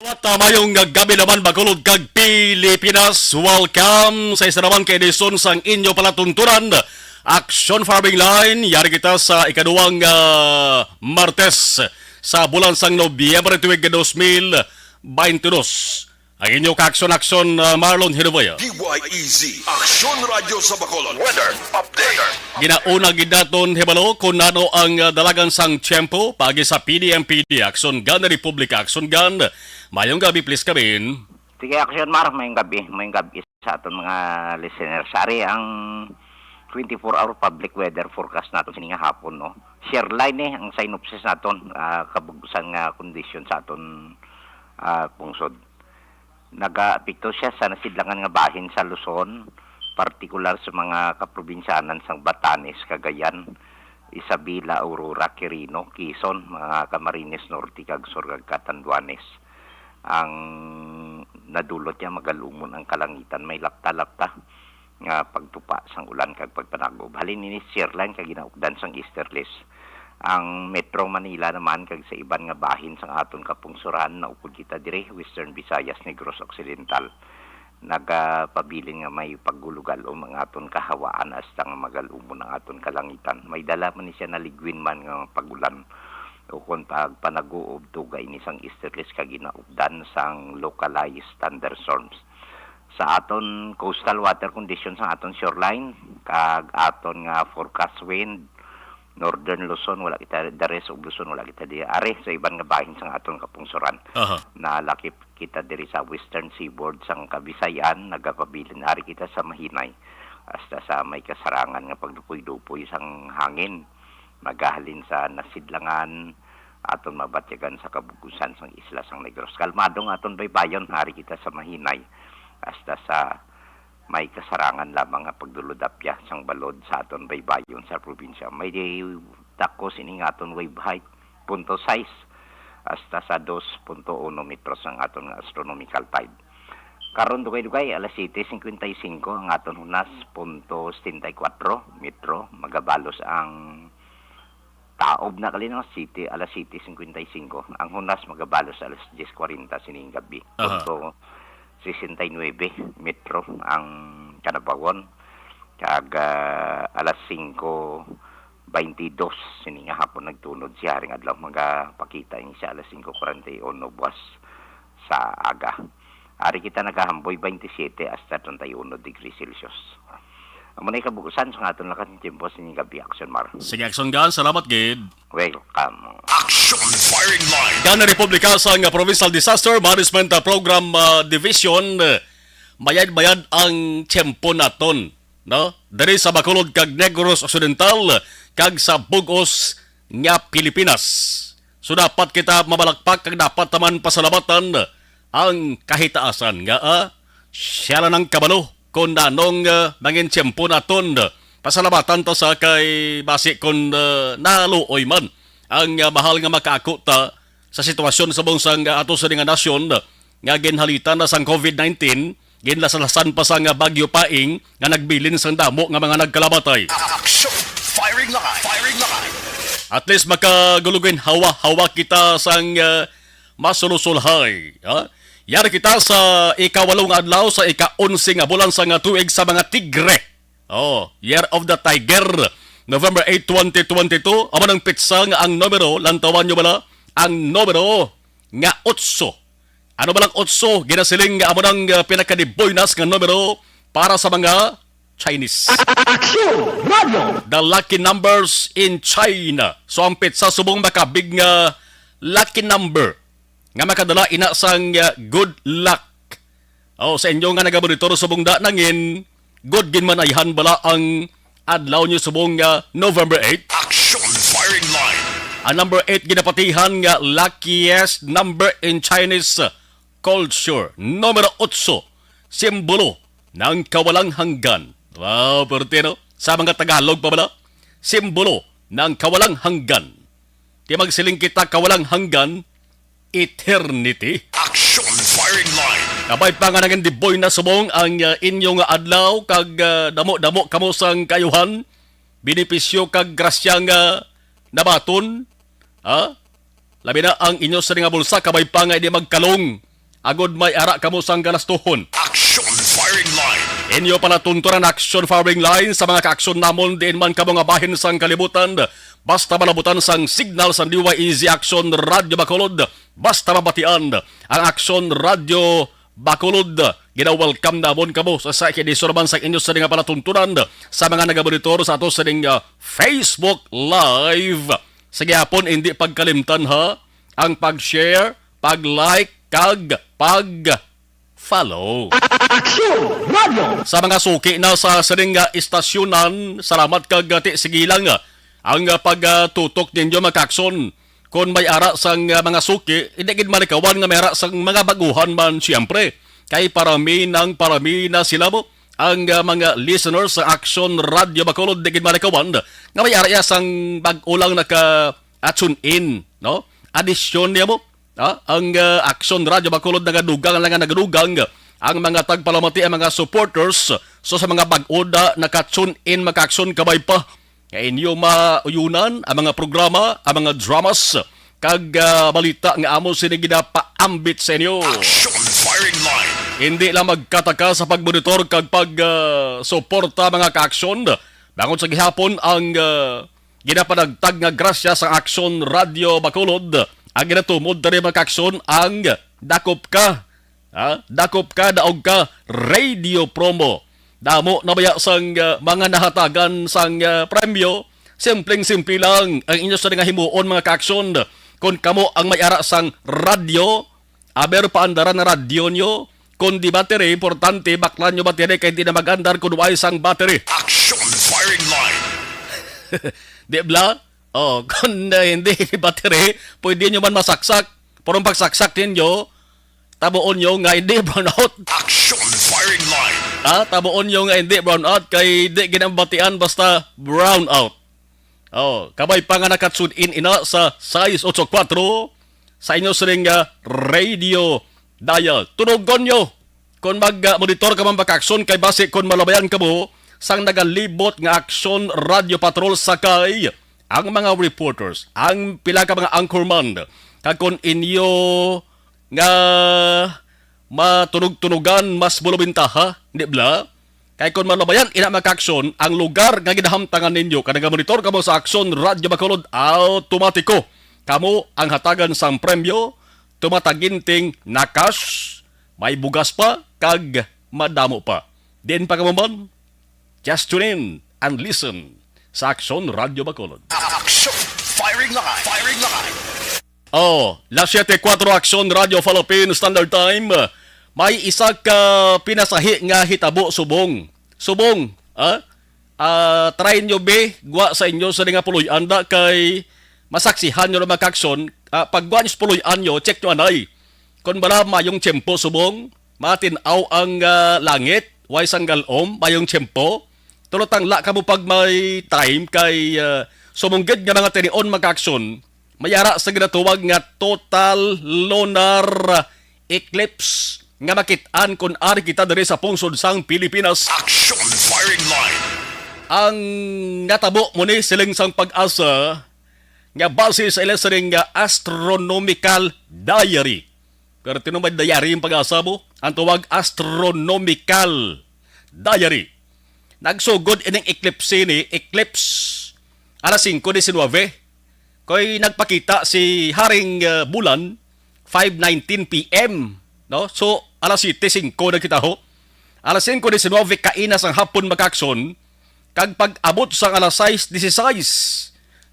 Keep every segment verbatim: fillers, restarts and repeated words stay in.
At, ah, mayong gabi naman, Bacolod kag Pilipinas. Welcome sa isa naman ka edisyon sang inyo palatuntunan, Aksyon Firing Line. Yari kita sa ikaduwang, ah, Martes sa bulan sang Nobyembre tuig dos mil baynte dos. Ang inyo ka-aksyon-aksyon, ah, Marlon Hinuboya. D Y E Z, Aksyon Radyo sa Bacolod. Weather update. Ginauna gid naton hibalo kung ano ang, ah, dalagan sang tiyempo paagi sa P D M P D, Aksyon Gun, Republika Aksyon Gun. Mayong gabi, please, Kabin. Sige, Aksyon Mar, mayong gabi. Mayong gabi sa aton mga listeners. Ari ang twenty-four hour public weather forecast naton sini nga hapon, no? Share line, eh, ang synopsis naton, ah, kabug-usan nga kondisyon sa aton, ah, pungsod. Nagaapekto siya sa nasidlangan nga bahin sa Luzon, partikular sa mga kaprobinsyanan sang Batanes, Cagayan, Isabela, Aurora, Quirino, Quezon, mga Camarines Norte kag Sur kag Catanduanes. Ang nadulot niya, magalumon ang kalangitan, may lapta-lapta nga pagtupa sang ulan kag pagpanagob. Halin ini, share line kag ginaupdan sang easterlies. Ang Metro Manila naman kag sa iban nga bahin sang aton kapungsoran, naupod kita diri, Western Visayas, Negros Occidental, nagapabilin nga may pagulog-alom ang aton kahawaan hasta nga magalumon ang aton kalangitan. May dala man ni siya naligwin man nga pag-ulan ukon pagpanaguob, tuga ini sang easterlies kag ginaupdan sang localized thunderstorms. Sa aton coastal water condition sa aton shoreline kag aton nga forecast wind, Northern Luzon, wala kita, the rest of Luzon, wala kita di. Ari sa iban nga bahin sang aton kapungsoran. Aha. Nalakip kita diri sa western seaboard sang Kabisayan, nagapabilin ari kita sa mahinay hasta sa may kasarangan nga pagdupoy-dupoy sang hangin. Magahalin sa nasidlangan, aton mabatyagan sa kabug-usan sang isla sang Negros. Kalmado nga aton baybayon, ari kita sa mahinay hasta sa may kasarangan lamang nga pagdulod-apya sang balod sa aton baybayon sa probinsya. May di takos ini nga aton wave height, punto sais hasta sa dos punto uno metros ang aton nga astronomical tide. Karon, dugay-dugay, alas siyete cincuenta y cinco ang aton hunas, punto setenta y cuatro metro. Magabalos ang taob na kali, no? Siyete, alas siyete cincuenta y cinco. Ang hunas magabalos alas diez cuarenta sining gabi. Aha. Punto sesenta y nuebe metro ang kanabawon. Kag, ah, alas singko baynte dos sini nga hapon nagtunod siya, haring adlaw. Magapakita ini siya alas singko cuarenta y uno buwas sa aga. Ari kita nagahamboy baynte siyete hasta treinta y uno degrees Celsius. Amo na kabug-usan sa aton lakat ng tiyempo sa inyong gabi, Action Mar. Sige, Action Gun. Salamat gid. Welcome. Action Firing Line. Kan Republika sang Provincial Disaster Management, ah, Program, ah, Division, eh, mayad-mayad ang tiyempo naton, no? Diri sa Bacolod kag Negros Occidental kag sa bug-os nga Pilipinas. So, dapat kita mabalakpak kag dapat naman pasalamatan ang kahitaasan nga, ah, siya lang ang kabalo kung nanong, ah, nangin tiyempo naton. Pasalamatan ta sa kay basi kung, ah, naluoy man ang, ah, mahal nga makaako ta sa sitwasyon sa bungsang, ah, ato sa nga nasyon nga ginhalitan na sang covid nineteen, ginlaslasan pa sang, ah, Bagyo Paeng nga nagbilin sang damo nga mga nagkalamatay. Action! Firing line! Firing line! At least makagulugin hawa-hawa kita sang, ah, masulusulhay, ha? Yari kita sa ikawalo nga adlaw sa ika-onse nga bulan sa nga tuig sa mga tigre. Oh, Year of the Tiger. November eight, twenty twenty-two. Amo nang petsa nga ang numero, lantawan nyo bala? Ang numero nga otso. Ano ba lang otso? Ginasiling nga amo nang, uh, pinakadiboynas nga numero para sa mga Chinese. Action Radio! The lucky numbers in China. So, ang petsa subong makabig nga lucky number nga makadala ina sang, uh, good luck. Oh, sa inyo nga nagamonitor subong da nangin, good gin man ayhan bala ang adlaw niyo subong nga November eight? Action Firing Line. Ang number eight ginapatihan nga luckiest number in Chinese culture. Numero otso, simbolo ng kawalang hanggan. Wow, perte, no? Sa mga Tagalog pa bala, simbolo ng kawalang hanggan. Di magsiling kita kawalang hanggan, eternity. Action Firing Line. Kabay pa nga nangin diboy na subong ang, uh, inyo nga adlaw kag, uh, damo-damo kamo sang kaayuhan, benepisyo kag grasya nga nabaton, ha? Labi na ang inyo sa nga bulsa, kabay pa nga hindi magkalong. Agod may ara kamo sang galastuhon. Action firing line. Inyo palatuntunan action firing line sa mga kaaksyon namon diin man kamo nga bahin sang kalibutan. Basta malabutan sang signal sang D Y E Z Action Radio Bacolod. Basta mabatian ang Action Radio Bacolod. Gina-welcome namon kamo sa, sa edisyon naman sa inyo sa nga palatuntunan sa mga nagamonitor sa ato sa ning, ah, Facebook Live. Sa gihapon, hindi pagkalimtan ha ang pag-share, pag-like, kag pag-follow. Action Radio! Sa mga suki na sa sining nga istasyonan, salamat kag, ah, ti, sige lang, ah, ang, ah, pagtutok ninyo, mga kaakson. Kon may ara sang, ah, mga suki, hindi gid malikawan nga may ara sang mga baguhan man, siyempre. Kay parami nang parami na sila mo. Ang, ah, mga listeners sa Action Radio Bacolod, di gid malikawan nga may ara ya sang bag-o lang naka, ah, tune in, no? Adisyon niya mo. Ah, ang, ah, Action Radio Bacolod nagadugang lang nga nagadugang ang mga tagpalamati, ang mga supporters. So, sa mga bag-o na naka-tune in, maka-action, kabay pa nga inyo mauyunan ang mga programa, ang mga dramas, kag, ah, balita nga amo sini ginapaambit sa inyo. Action firing line. Hindi lang magkataka sa pagmonitor kag pag, ah, suporta, mga ka-action. Bangod sa gihapon ang, ah, ginapanagtag nga grasya sa Action Radio Bacolod, ang ginatumod diri, mga ka-action, ang dakop ka. Ha? Dakop ka, daog ka, radio promo. Damo na baya sang, ah, mga nahatagan sang, ah, premyo? Simpleng-simple lang ang inyo sa nga himuon, mga ka-action. Kung kamo ang may ara sang radyo, aber paandaran na radyo nyo. Kung di battery, importante, baklan nyo battery kay di na mag-andar kung way sang battery. Action firing line. Di bla? Oh, kung, ah, hindi battery, pwede nyo man masaksak. Pero ang pagsaksak ninyo, tabuon nyo nga hindi brownout. Action firing line. Ha? Tabuon nyo nga hindi brownout kay di ginabatian basta brownout. Oh, kabay pa nga nakatune in ina sa sais otso kwatro sa inyo sining, ah, radio dial. Tunugon nyo kon mag, ah, monitor ka man, mga ka-action, kay basi kon malabayan kamo sang nagalibot nga action radio patrol, sakay ang mga reporters, ang pila ka mga anchorman, kag kon inyo nga matunog-tunugan, mas bulubintaha, di bla? Kay kon malabayan ina, mga ka-action, ang lugar nga ginahamtangan ninyo, kag nagamonitor kamo sa Action Radio Bacolod, automatiko kamo ang hatagan sang premyo, tumataginting na cash, may bugas pa, kag madamo pa. Diin pa kamo man? Just tune in and listen sa Action Radio Bacolod. Action! Firing line! Firing line! Oh, las siyete kwatro, Action Radio Philippine Standard Time. May isa ka pinasahi nga hitabo subong. Subong, ah? Ah, try nyo, be, gwa sa inyo sa nga puloy-an da kay masaksihan nyo na, mga ka-action. Ah, pag gwa nyo sa puloy-an nyo, check nyo anay. Kung bala mayong tiyempo subong, matin-aw ang, ah, langit, way sang galom, mayong tiyempo. Tulotang la kamo pag may time kay, ah, sumong gid nga mga tinion, mga ka-action, may ara sa ginatawag nga total lunar eclipse nga makit-an kon ari kita diri sa pungsod sang Pilipinas. Action firing line. Ang natabo mo ni siling sang PAGASA nga base sa ila sining nga astronomical diary. Pero tinumay diary ang PAGASA mo, ang tawag astronomical diary. Nagsugod ining eclipse ni, eclipse, alas singko disinwebe. Koy nagpakita si Haring, uh, Bulan, five nineteen P M, no? So, alas siyete singko na kita, ho. Alas singko disinwebe kaina sang hapon, mga ka-action, kag pag-abot sang alas sais disisais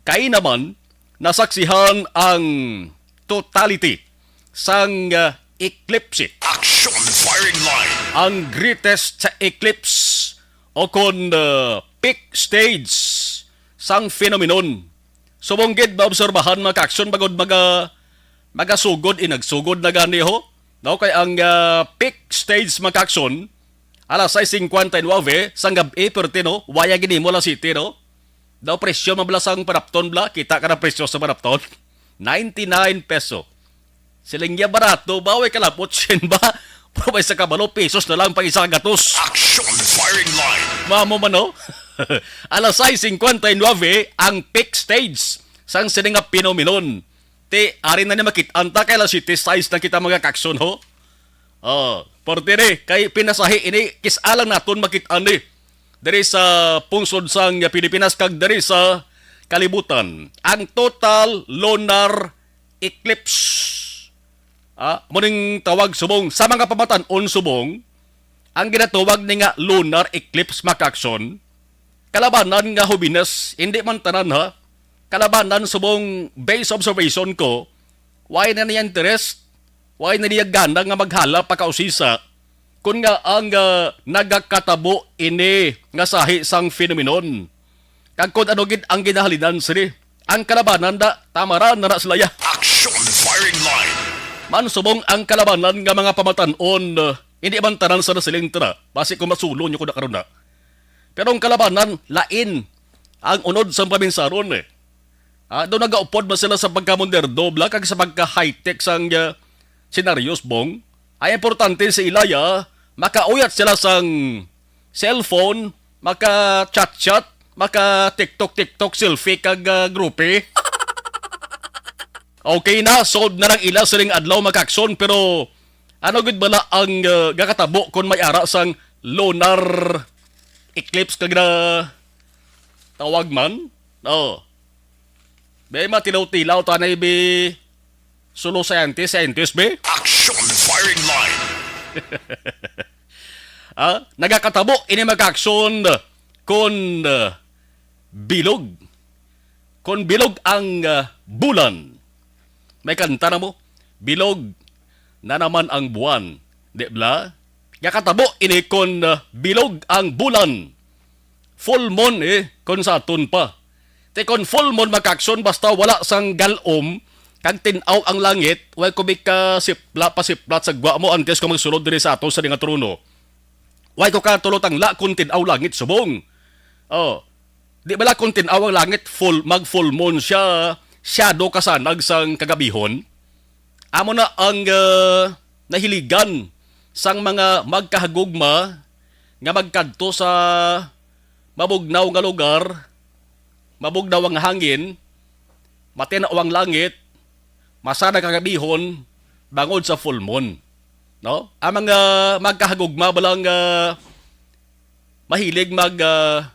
kaina man, nasaksihan ang totality sang, uh, eclipse. Action firing line. Ang greatest eclipse o kon, uh, peak stage sang phenomenon. Subong gid maobserbahan, mga ka-action, bangod maga-, magasugod, eh, nagsugod na gani, ho. No, kay ang, ah, peak stage, mga ka-action, alas sais singkwenta y nuebe sang gab-i, perti, no? Waya gid nimo alas siyete, no? Daw presyo man bala sang panapton, bala. Kita ka na presyo sa panapton? Ninety-nine peso. Siling niya barato ba? Way kalapot, sin ba? Pero may sa kabalo, pesos na lang pag isa ka gatos. Action firing line. Mamo man, no? Alas sais singkwenta y nuebe ang peak stage sang sini nga phenomenon. Ti, ari na ni makit-an ta kay alas siyete sais na kita, mga kakson, ho. Oh, parte ni, kay pinasahi ini, kis-a lang naton makit-an ni. Diri sa pungsod sang Pilipinas kag diri sa kalibutan, ang total lunar eclipse. Ah, mo ning tawag subong sa mga pamatan-on subong, ang ginatawag ni nga lunar eclipse, mga kakson, kalabanan nga hubines, hindi man tanan, ha. Kalabanan subong, based observation ko, why na niya interest? Why na niya gana nga maghala pa kausisa? Kun nga ang, ah, nagakatabo ini nga sahi sang phenomenon. Kag kun ano gid ang ginahalinan sini, ang kalabanan da, tamaran na na sila ya. Action firing line. Man subong ang kalabanan nga mga pamatan-on, ah, hindi man tanan sa nasiling tana. Basi kung masulo nyo ko na karon na. Pero ang kalabanan, lain ang unod sang paminsaron, eh. Ah, do nagaupod man sila sa pagkamoderno, bla, kag sa pagka-high-tech sang, ah, senaryos, bong. Ay importante sa ila, ya, makauyat sila sang cellphone, maka-chat-chat, maka-TikTok-TikTok, selfie, kag, ah, grupi. Okay na, solved na lang ila sining adlaw, mga kakson, pero ano gid bala ang, ah, gakatabo kon may ara sang lunar eclipse kag na tawag man? Oh. Be, matilaw-tilaw tanay be. Solo scientist, scientist be. Action firing line. Ah, nagakatabo ini, mga kakson, kon, ah, bilog. Kon bilog ang, ah, bulan. May kanta na mo, "Bilog na naman ang buwan." Di bala? Gakatabo ini kon, ah, bilog ang bulan. Full moon, eh, kon sa aton pa. Te, kon full moon, mga kakson, basta wala sang galom, kag tin-aw ang langit, way ko bika sipla, pasiplat sa gwa mo antes ko magsulod diri sa ato sa nga trono. Way ko katulotangla kon tin-aw langit subong. Oh, di bala kon tin-aw ang langit, full, mag full moon siya, shadow kasanag sang kagabihon? Amo na ang, ah, nahiligan sang mga magkahagugma nga magkadto sa mabugnaw nga lugar, mabugnaw ang hangin, matin-aw ang langit, masanag kagabihon bangod sa full moon, no? Ang mga magkahagugma bala nga mahilig mag, ah,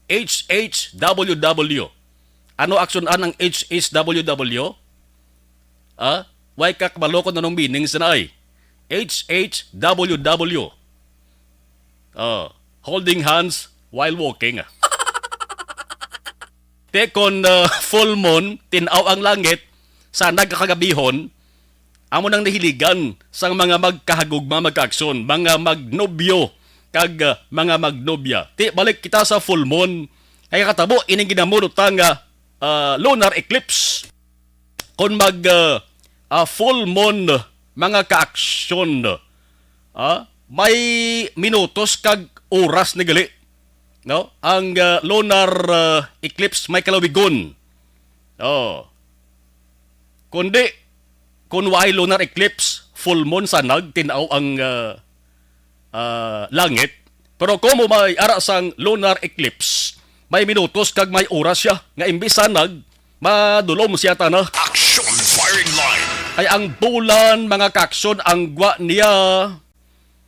H H W W. Ano aksyonan ang H H W W? Ah, way ka kabalo kung anong meaning sa na ay? H H W W. Oh, holding hands while walking. Te kon, ah, full moon, tin-aw ang langit, sa nagkakagabihon, amo nang nahiligan sang mga magkahagugma, magkaaksyon, mga magnobyo, kag, ah, mga magnobya. Ti, balik kita sa full moon. Kay katabo ining ginamurutan nga, ah, lunar eclipse. Kon mag, ah, ah, full moon, mga kaaksyon, ah, may minutos kag oras ni gali, no? Ang, ah, lunar, ah, eclipse may kalawigon. Oh. Kundi, kung waay lunar eclipse, full moon sa nagtin-aw ang, ah, ah, langit. Pero kung mo may ara sang lunar eclipse, may minutos kag may oras siya nga imbis sa nag, madulom siya tana. Action firing line. Ay ang bulan, mga kakson, ang gwa niya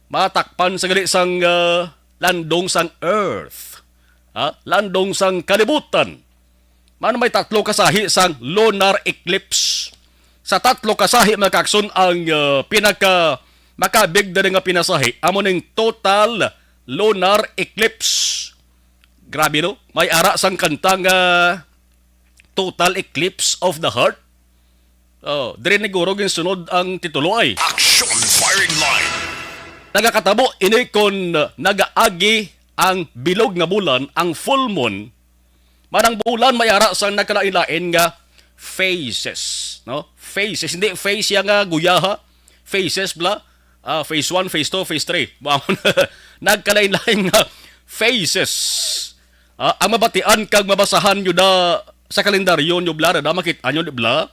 matakpan sa gali sang, ah, landong sang Earth. Ha? Landong sang kalibutan. Man may tatlo ka sahi sang lunar eclipse. Sa tatlo ka sahi, mga kakson, ang, ah, pinaka makabig diri nga pinasahi amo ning total lunar eclipse. Grabe, no? May ara sang kanta nga Total Eclipse of the Heart. Oh, diri ni guro ginsunod ang titulo ay. Action firing line. Nagakatabo ini kon nagaagi ang bilog nga bulan, ang full moon, man ang bulan may ara sang nagkalain-lain nga phases, no? Phases, hindi phase siya nga guyaha. Phases bla. Ah, phase one, phase two, phase three. Nagkalain-lain nga phases. Ah, ang mabatian kag mabasahan nyo da sa kalendaryo nyo bla, da makit-an nyo, di bla?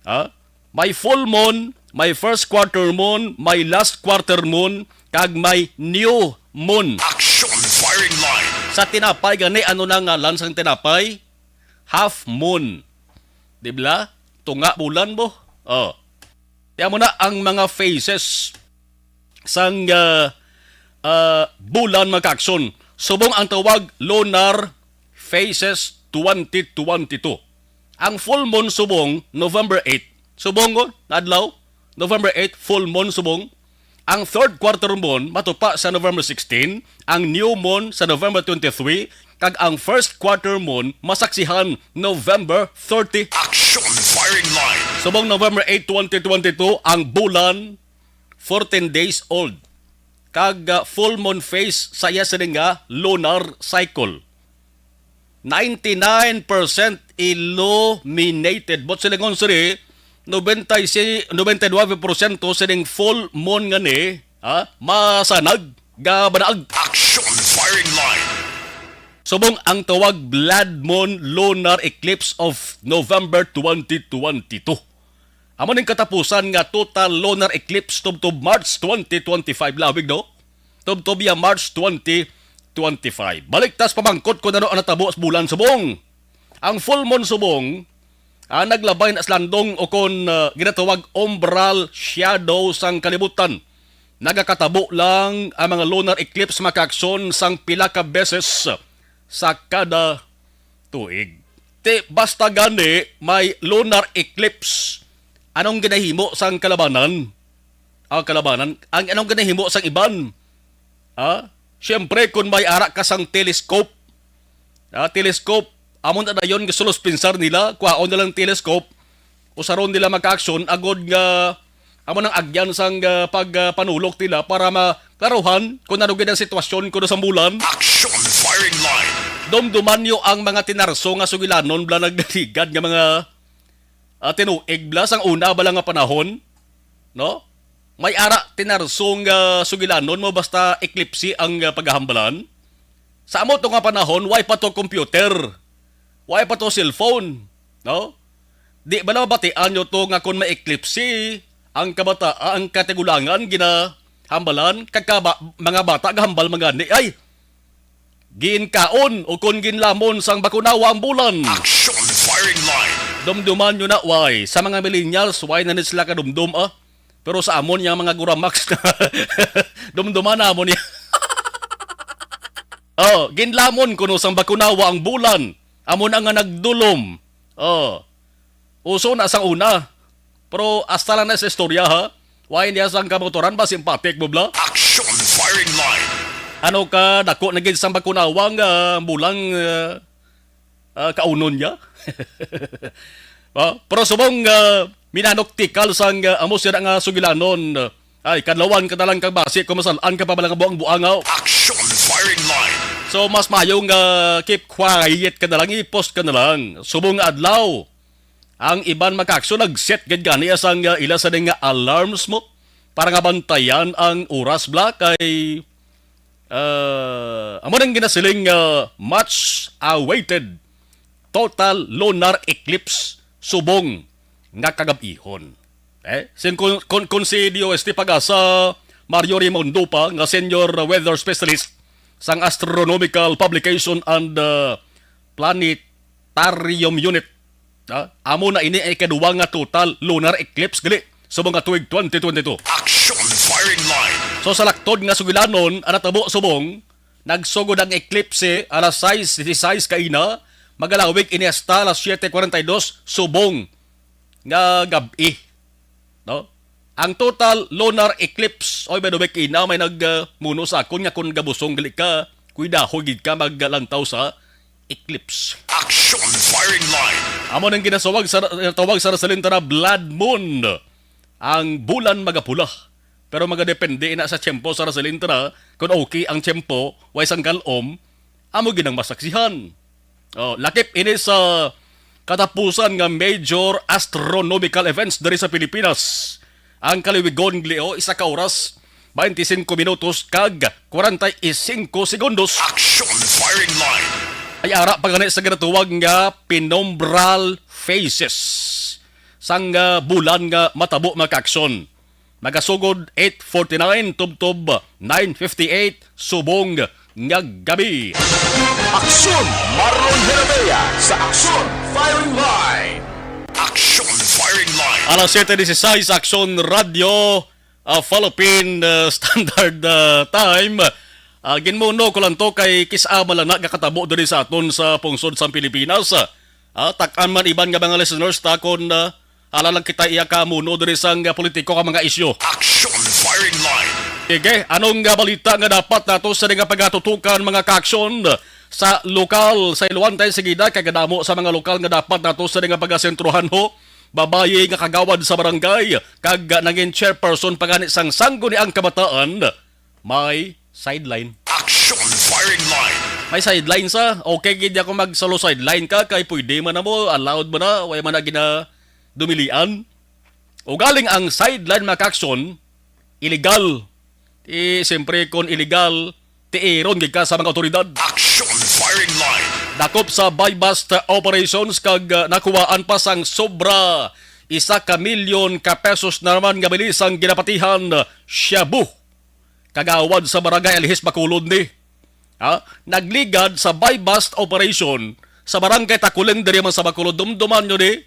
Ah, may full moon, may first quarter moon, may last quarter moon, kag may new moon. Action firing line. Sa tinapay gani, ano na ngalan sang tinapay? Half moon. Di bla? tunga bulan mo. Oh. Kaya mo na ang mga phases sang ah, ah, bulan, mga kaakson. Subong ang tawag lunar phases twenty twenty-two. Ang full moon subong November eight. Subong ko, adlaw, November eight, full moon subong. Ang third quarter moon matupa sa November sixteen, ang new moon sa November twenty-three, kag ang first quarter moon masaksihan November thirty. Action Firing Line. Subong November eight, twenty twenty-two, ang bulan fourteen days old, kag ah, full moon phase sa iya sini nga lunar cycle. Ninety-nine percent illuminated. But silingon sini, noventa y si-, noventa y nueve porsyento sining full moon nga ni, ha, masanag, gabanaag. Action Firing Line. Subong ang tawag blood moon lunar eclipse of November twenty twenty-two. Amo ning katapusan nga total lunar eclipse tubtob March twenty twenty-five, lawig, no? Tubtob ya March twenty twenty-five. Balik tas pamangkot kung ano ang natabo sa bulan subong. Ang full moon subong, ah, naglabay na sa landong o kon, ah, ginatawag umbral shadow sang kalibutan. Nagakatabo lang ang mga lunar eclipse, mga kaakson, sang pila ka beses sa kada tuig. Ti, basta gani may lunar eclipse, anong ginahimo sang kalabanan? Ang kalabanan, ang anong ginahimo sang iban? Ha? Siyempre, kung may ara ka sang telescope, ah, telescope, amo na dayon nga sulos pinsar nila, kuhaon na lang telescope, usaron nila, mga kaakson, agod nga amo nang agyan sang, ah, pagpanulok nila para maklaruhan kung ano gid ang sitwasyon kuno sa bulan. Action Firing Line. Dumduman niyo ang mga tinarso nga sugilanon bala nagligad nga mga, ah, tinuig bala sang una bala nga panahon, no? May ara tinarso nga sugilanon mo basta eklipse ang, ah, paghahambalan. Sa amo to nga panahon, way pa to computer, way pa to cellphone, no? Di bala mabatian nyo to nga kung may eklipse ang kabataan, ang katigulangan ginahambalan, kag kaba-, mga bata gahambal man gani, ay, ginkaon o kon ginlamon sang bakunawa ang bulan. Action Firing Line. Dumduman nyo na, way. Sa mga millennials, way na ni sila kadumdom, ah. Pero sa amon, yang mga guramax, dumduman na amon niya. Oh, ginlamon kuno sang bakunawa ang bulan. Amo na nga nagdulom. Oh. Uso na sang una. Pero hasta lang na sa istorya, ha? Way niya sang kamotoran ba, simpatik mo bala? Action Firing Line. Ano ka, dako na gid sang bakunawa nga bulan, ah, ah, kaunon niya? Ah, pero subong, ah, minanok tikal sang, ah, amo sira nga sugilanon. Ay, kadlawan ka na lang kag basi kung masal-an ka pa bala nga buang-buangaw. Action Firing Line. So, mas mayo nga keep quiet ka na lang, i-post ka na lang. Subong nga adlaw, ang iban, mga kaakson, nag-set gid gani sang, ah, ila sa nga alarms mo para nga bantayan ang oras bala kay, ah, amo nang ginasiling nga much awaited total lunar eclipse subong nga kagab-ihon. Eh, sin-, kun, kun, kun si D O S T Pag-asa Mario Raimundo pa nga senior weather specialist sang Astronomical Publication and, uh, Planetarium Unit, ah, amo na ini ang ikaduwa nga total lunar eclipse gali subong nga tuig twenty twenty-two. Action Firing Line. So, sa laktod nga sugilanon, ang natabo subong, nagsugod ang eclipse alas sais disisais kaina, magalawig ini hasta alas siete cuarenta y dos subong nga gab-i, no? Ang total lunar eclipse, oy, by the way, kaina may nag, uh, muno sa akon nga kung gabusong gali ka, kuidaho gid ka maglantaw sa eclipse. Action Firing Line. Amo nang ginasawag sa, tawag sa Rasalintana blood moon. Ang bulan magapula. Pero magadepende na sa tiyempo sa Rasalintana, kung okay ang tiyempo, way sang kalom, amo gid ang masaksihan. Oh, lakip ini sa katapusan nga major astronomical events diri sa Pilipinas. Ang kaliwigon, Glio, isa ka oras, twenty-cinco minutos kag forty-five segundos. Action Firing Line. Ay ara pa gani sa ginatawag nga penumbral phases sang, ah, bulan nga matabo, mga kaakson. Magasugod eight forty-nine tubtob nine fifty-eight subong nga gabi. Aksyon, Marlon Herrera sa Aksyon Firing Line. Action Alas siyete dieciséis, Aksyon Radio, ah, Philippine, ah, Standard, ah, Time. Ah, ginmuno ko lang to kay kis-a man lang na gakatabo diri sa aton sa pungsod sang Pilipinas. Ah, tak-an man iban nga mga listeners ta kon, ah, ala lang kita iya kamuno diri sang, ah, politiko ka mga isyu. Action Firing Line. Sige, anong, ah, balita nga dapat nato sa nga pagatutukan, mga kaaksyon, sa lokal sa Iluantay? Sige na, kay kadamo sa mga lokal nga dapat nato sa nga pagasentrohan ho. Babayi nga kagawad sa barangay kag nangin chairperson pa gani sang Sangguniang Kabataan, may sideline. Action Firing Line. May sideline sa. Okay gid ako magsalo sideline ka kay pwede man na mo, allowed man na, way man na ginadumilian. Ugaling ang sideline, mga kaaksyon, illegal. Ti, siyempre, kon illegal, tiiron gid ka sa mga otoridad. Action Firing Line. Dakop sa buy-bust operations kag, uh, nakuhaan pa sang sobra isa ka milyon ka pesos na naman nga bili sang ginapatihan, uh, shabu. Kagawad sa Barangay Alihis, Bacolod ni. Ha? Nagligad sa buy-bust operation sa Barangay Takuling diri man sa Bacolod. Dumduman nyo ni,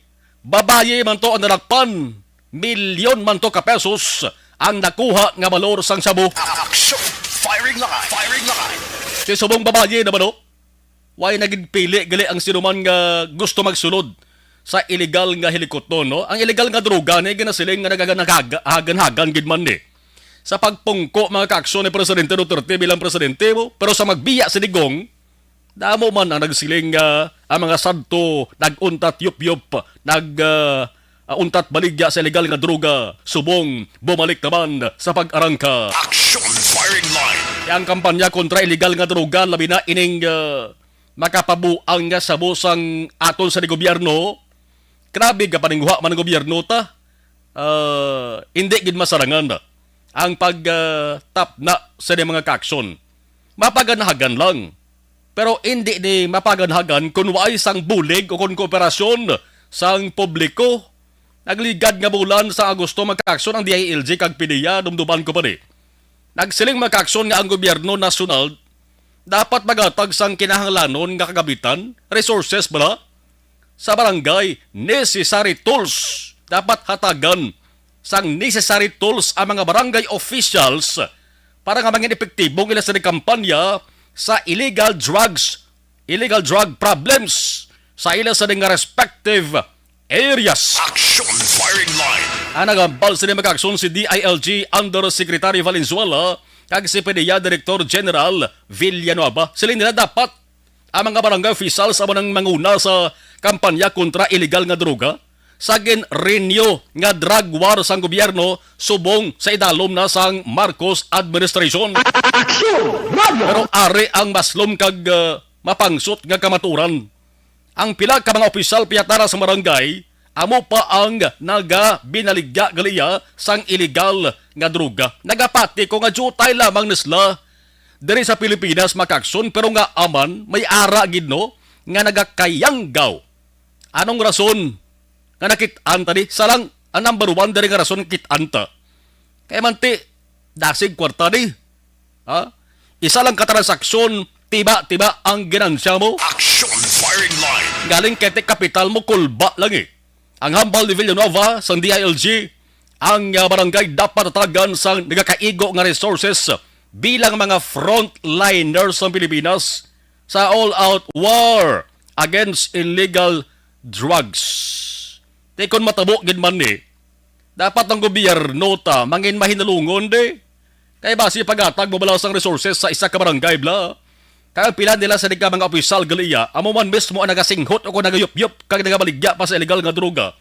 babayi man to ang nadakpan. Milyon man to ka pesos ang nakuha nga balor sang shabu. Action! Firing line! Firing line! Si subong babayi naman, no? Way na gid pili gali ang sinuman nga gusto magsulod sa illegal nga hilikuton, no? Ang illegal nga droga ni ginasiling nga nagaganhagan gid man ni sa pagpungko, mga kaaksyon, ni Presidente Duterte bilang presidente mo, pero sa magbiya si Digong, damo man ang nagsiling nga ang mga sadto nag-untat yupyop, nag, ah, ah, untat baligya sa illegal nga droga, subong bumalik naman sa pag-arangka. Action Firing Line. Ang kampanya kontra illegal nga droga, labi na ining, ah, makapabuang nga shabu sang aton sa gobyerno, grabe ka paninguha man ang gobyerno ta. Ah, hindi gid masarangan ang pag, ah, tapna sa mga kaaksyon. Mapaganhagan lang. Pero hindi ni mapaganhagan kung waay sang bulig o kung kooperasyon sang publiko. Nagligad nga bulan sa Agosto, mga kaaksyon, ang D I L G kag P D E A, dumduman ko pa ni. Nagsiling, mga kaaksyon, nga ang gobyerno nasyonal dapat magatag sang kinahanglanon nga kagamitan, resources bala, sa barangay, necessary tools dapat hatagan sang necessary tools ang mga barangay officials para nga mangin epektibo ang ila sa kampanya sa illegal drugs, illegal drug problems sa ila sa nga respective areas. Action Firing Line. Ang nagambal sa mga aksyon si D I L G Undersecretary Valenzuela kag si P D E A Director General Villanueva. Siling nila dapat ang mga barangay officials amo nang manguna sa kampanya kontra illegal nga droga sa gin-renew nga drug war sang gobyerno subong sa idalom na sang Marcos administration. Action! Radyo! Pero ari ang maslom kag, uh, mapangsot nga kamaturan. Ang pila ka mga opisyal piyatara sa barangay amo pa ang nagabinaligya galiya sang illegal nga droga. Nagapati ko nga diutay lamang ni sila diri sa Pilipinas, mga kaaksyon, pero nga aman may ara gid, no, nga nagakayanggaw. Anong rason nga nakit-an ta di? Sa lang, ang number one diri nga rason nga kit-an ta. Kay manti, dasig kwarta di. Ha? Isa lang ka transaksyon, tiba-tiba ang ginansya mo. Action Firing Line. Galing kay ti kapital mo, kulba lang eh. Ang hambal ni Villanueva sang D I L G, ang, ah, barangay dapat tatagan sang nagakaigo nga resources bilang mga frontliners sang Pilipinas sa all-out war against illegal drugs. Ti kon matabo gid man ni, dapat ang gobyerno ta mangin mahinalungon di. Kay basi pagatag mo bala sang resources sa isa ka barangay bala. Kay ang pila nila sa di ka mga opisyal galiya, amo man mismo ang nagasinghot o kung nagayupyop kag nagabaligya pa sa illegal nga droga.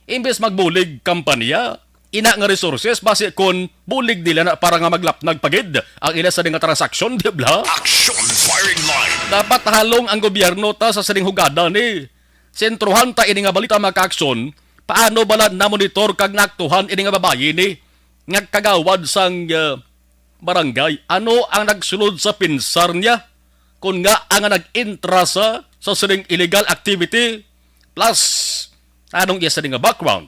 Imbes magbulig kampanya, ina nga resources, basi kon bulig nila na para nga maglapnag pa gid ang ila sa di nga transaksyon, di bala? Action Firing Line. Dapat halong ang gobyerno ta sa sining hugada ni. Sentrohan ta ini nga balita, mga kaaksyon, paano bala namonitor kag naaktuhan ini nga babayi ni nga kagawad sang, ah, barangay? Ano ang nagsulod sa pinsar niya? Kon nga ang nag-intra sa, sa sining illegal activity? Plus, anong iya sa nga background?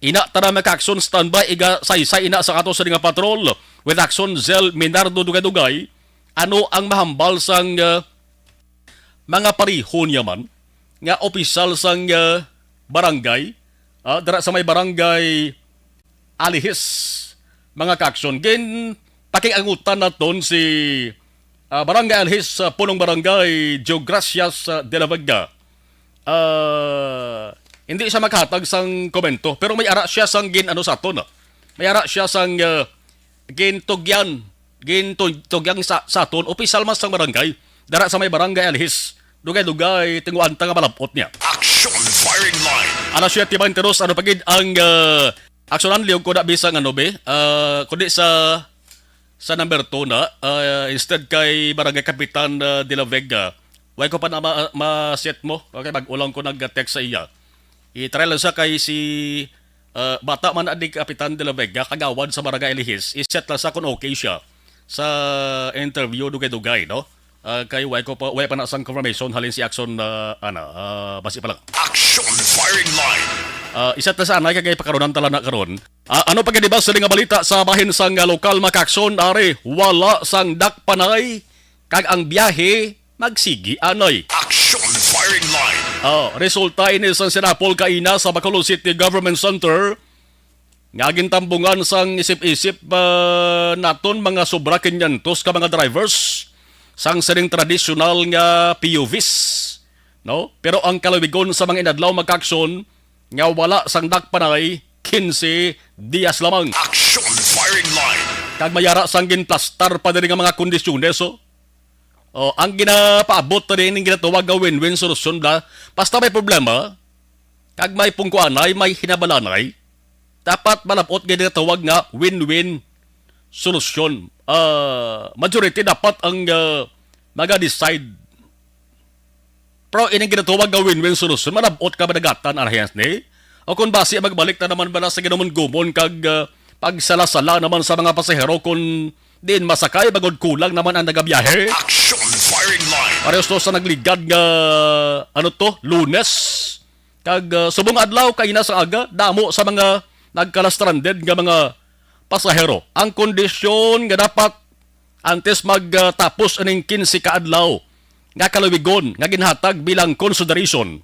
Ina tara, mga kaaksyon, standby, iga saysay ina sa ato sa nga patrol with Action Zell Minardo Dugay-Dugay. Ano ang mahambal sang, ah, mga pareho niya man nga opisyal sang, ah, barangay Ah, dira sa may barangay Alihis, mga kaaksyon. Gin pakiangutan naton si, ah, Barangay Alihis, ah, Punong Barangay Geogracias, ah, de la Vega. Ah, hindi siya makahatag sang komento, pero may ara siya sang gin-ano sa aton, ah. May ara siya sang, ah, gintugyan, gintug-, tugyang sa, sa aton, opisyal man sang barangay, dara sa may Barangay Alihis. Dugay-dugay, tinguan ta nga malab-ot niya. Action Firing Line. Alas siyete beintidos, ano pa gid ang, ah, aksyonan, liog ko na bisang ano, be? Ah, kundi sa, sa number two na, ah, instead kay Barangay Kapitan, ah, de la Vega. Why ko pa na ma-, ma-set mo? Okay, mag-ulang ko nag-text sa iya. I-try lang sa kay si, ah, bata man na di Kapitan de la Vega, kagawad sa Barangay Alihis. I-set lang sa kung okay siya sa interview dugay-dugay, no? Ah, kay why ko pa, why pa na sang confirmation halin si Action, ah, ana, ah, basi pa lang. Action Firing Line. Ah, isa ta sa anay kay pakaronan tala na karon. Ah, ano pa gid ba sila nga balita sa bahin sang, ah, lokal, mga kaaksyon? Ari, wala sang dakpanay kag ang biyahe magsigi anay. Action Firing Line. Ah, resulta ini sang sinapol kaina sa Bacolod City Government Center nga gintambungan sang isip-isip, ah, naton mga sobra kinyentos ka mga drivers sang sining tradisyonal nga P U Vs, no? Pero ang kalawigon sa mga inadlaw, mga kaaksyon, nga wala sang dakpanay, quince dias lamang. Action Firing Line. Kag may ara sang ginplastar pa diri nga mga kondisyones, oh. Oh, ang ginapaabot ta din, ang ginatawag nga win-win solusyon, bla. Basta may problema, kag may pungkuanay, may hinabalanay, dapat malab-ot nga ginatawag nga win-win solusyon. Ah, majority dapat ang, ah, maga-decide. Pero ining ginatawag nga win-win solusyon, malab-ot ka madagatan, arahas ni? O kung basi, magbalik na naman bala sa ginumon-gumon kag, ah, pagsala-sala naman sa mga pasahero kung diin masakay, bagod kulang naman ang nagabiyahe? Action Firing Line. Parehas to sa nagligad nga, ano to, Lunes. Kag, ah, subong adlaw, kaina sa aga, damo sa mga nagkala-stranded nga mga pasahero. Ang kondisyon nga dapat antes mag, ah, tapos ining quince ka adlaw nga kalawigon nga ginhatag bilang consideration,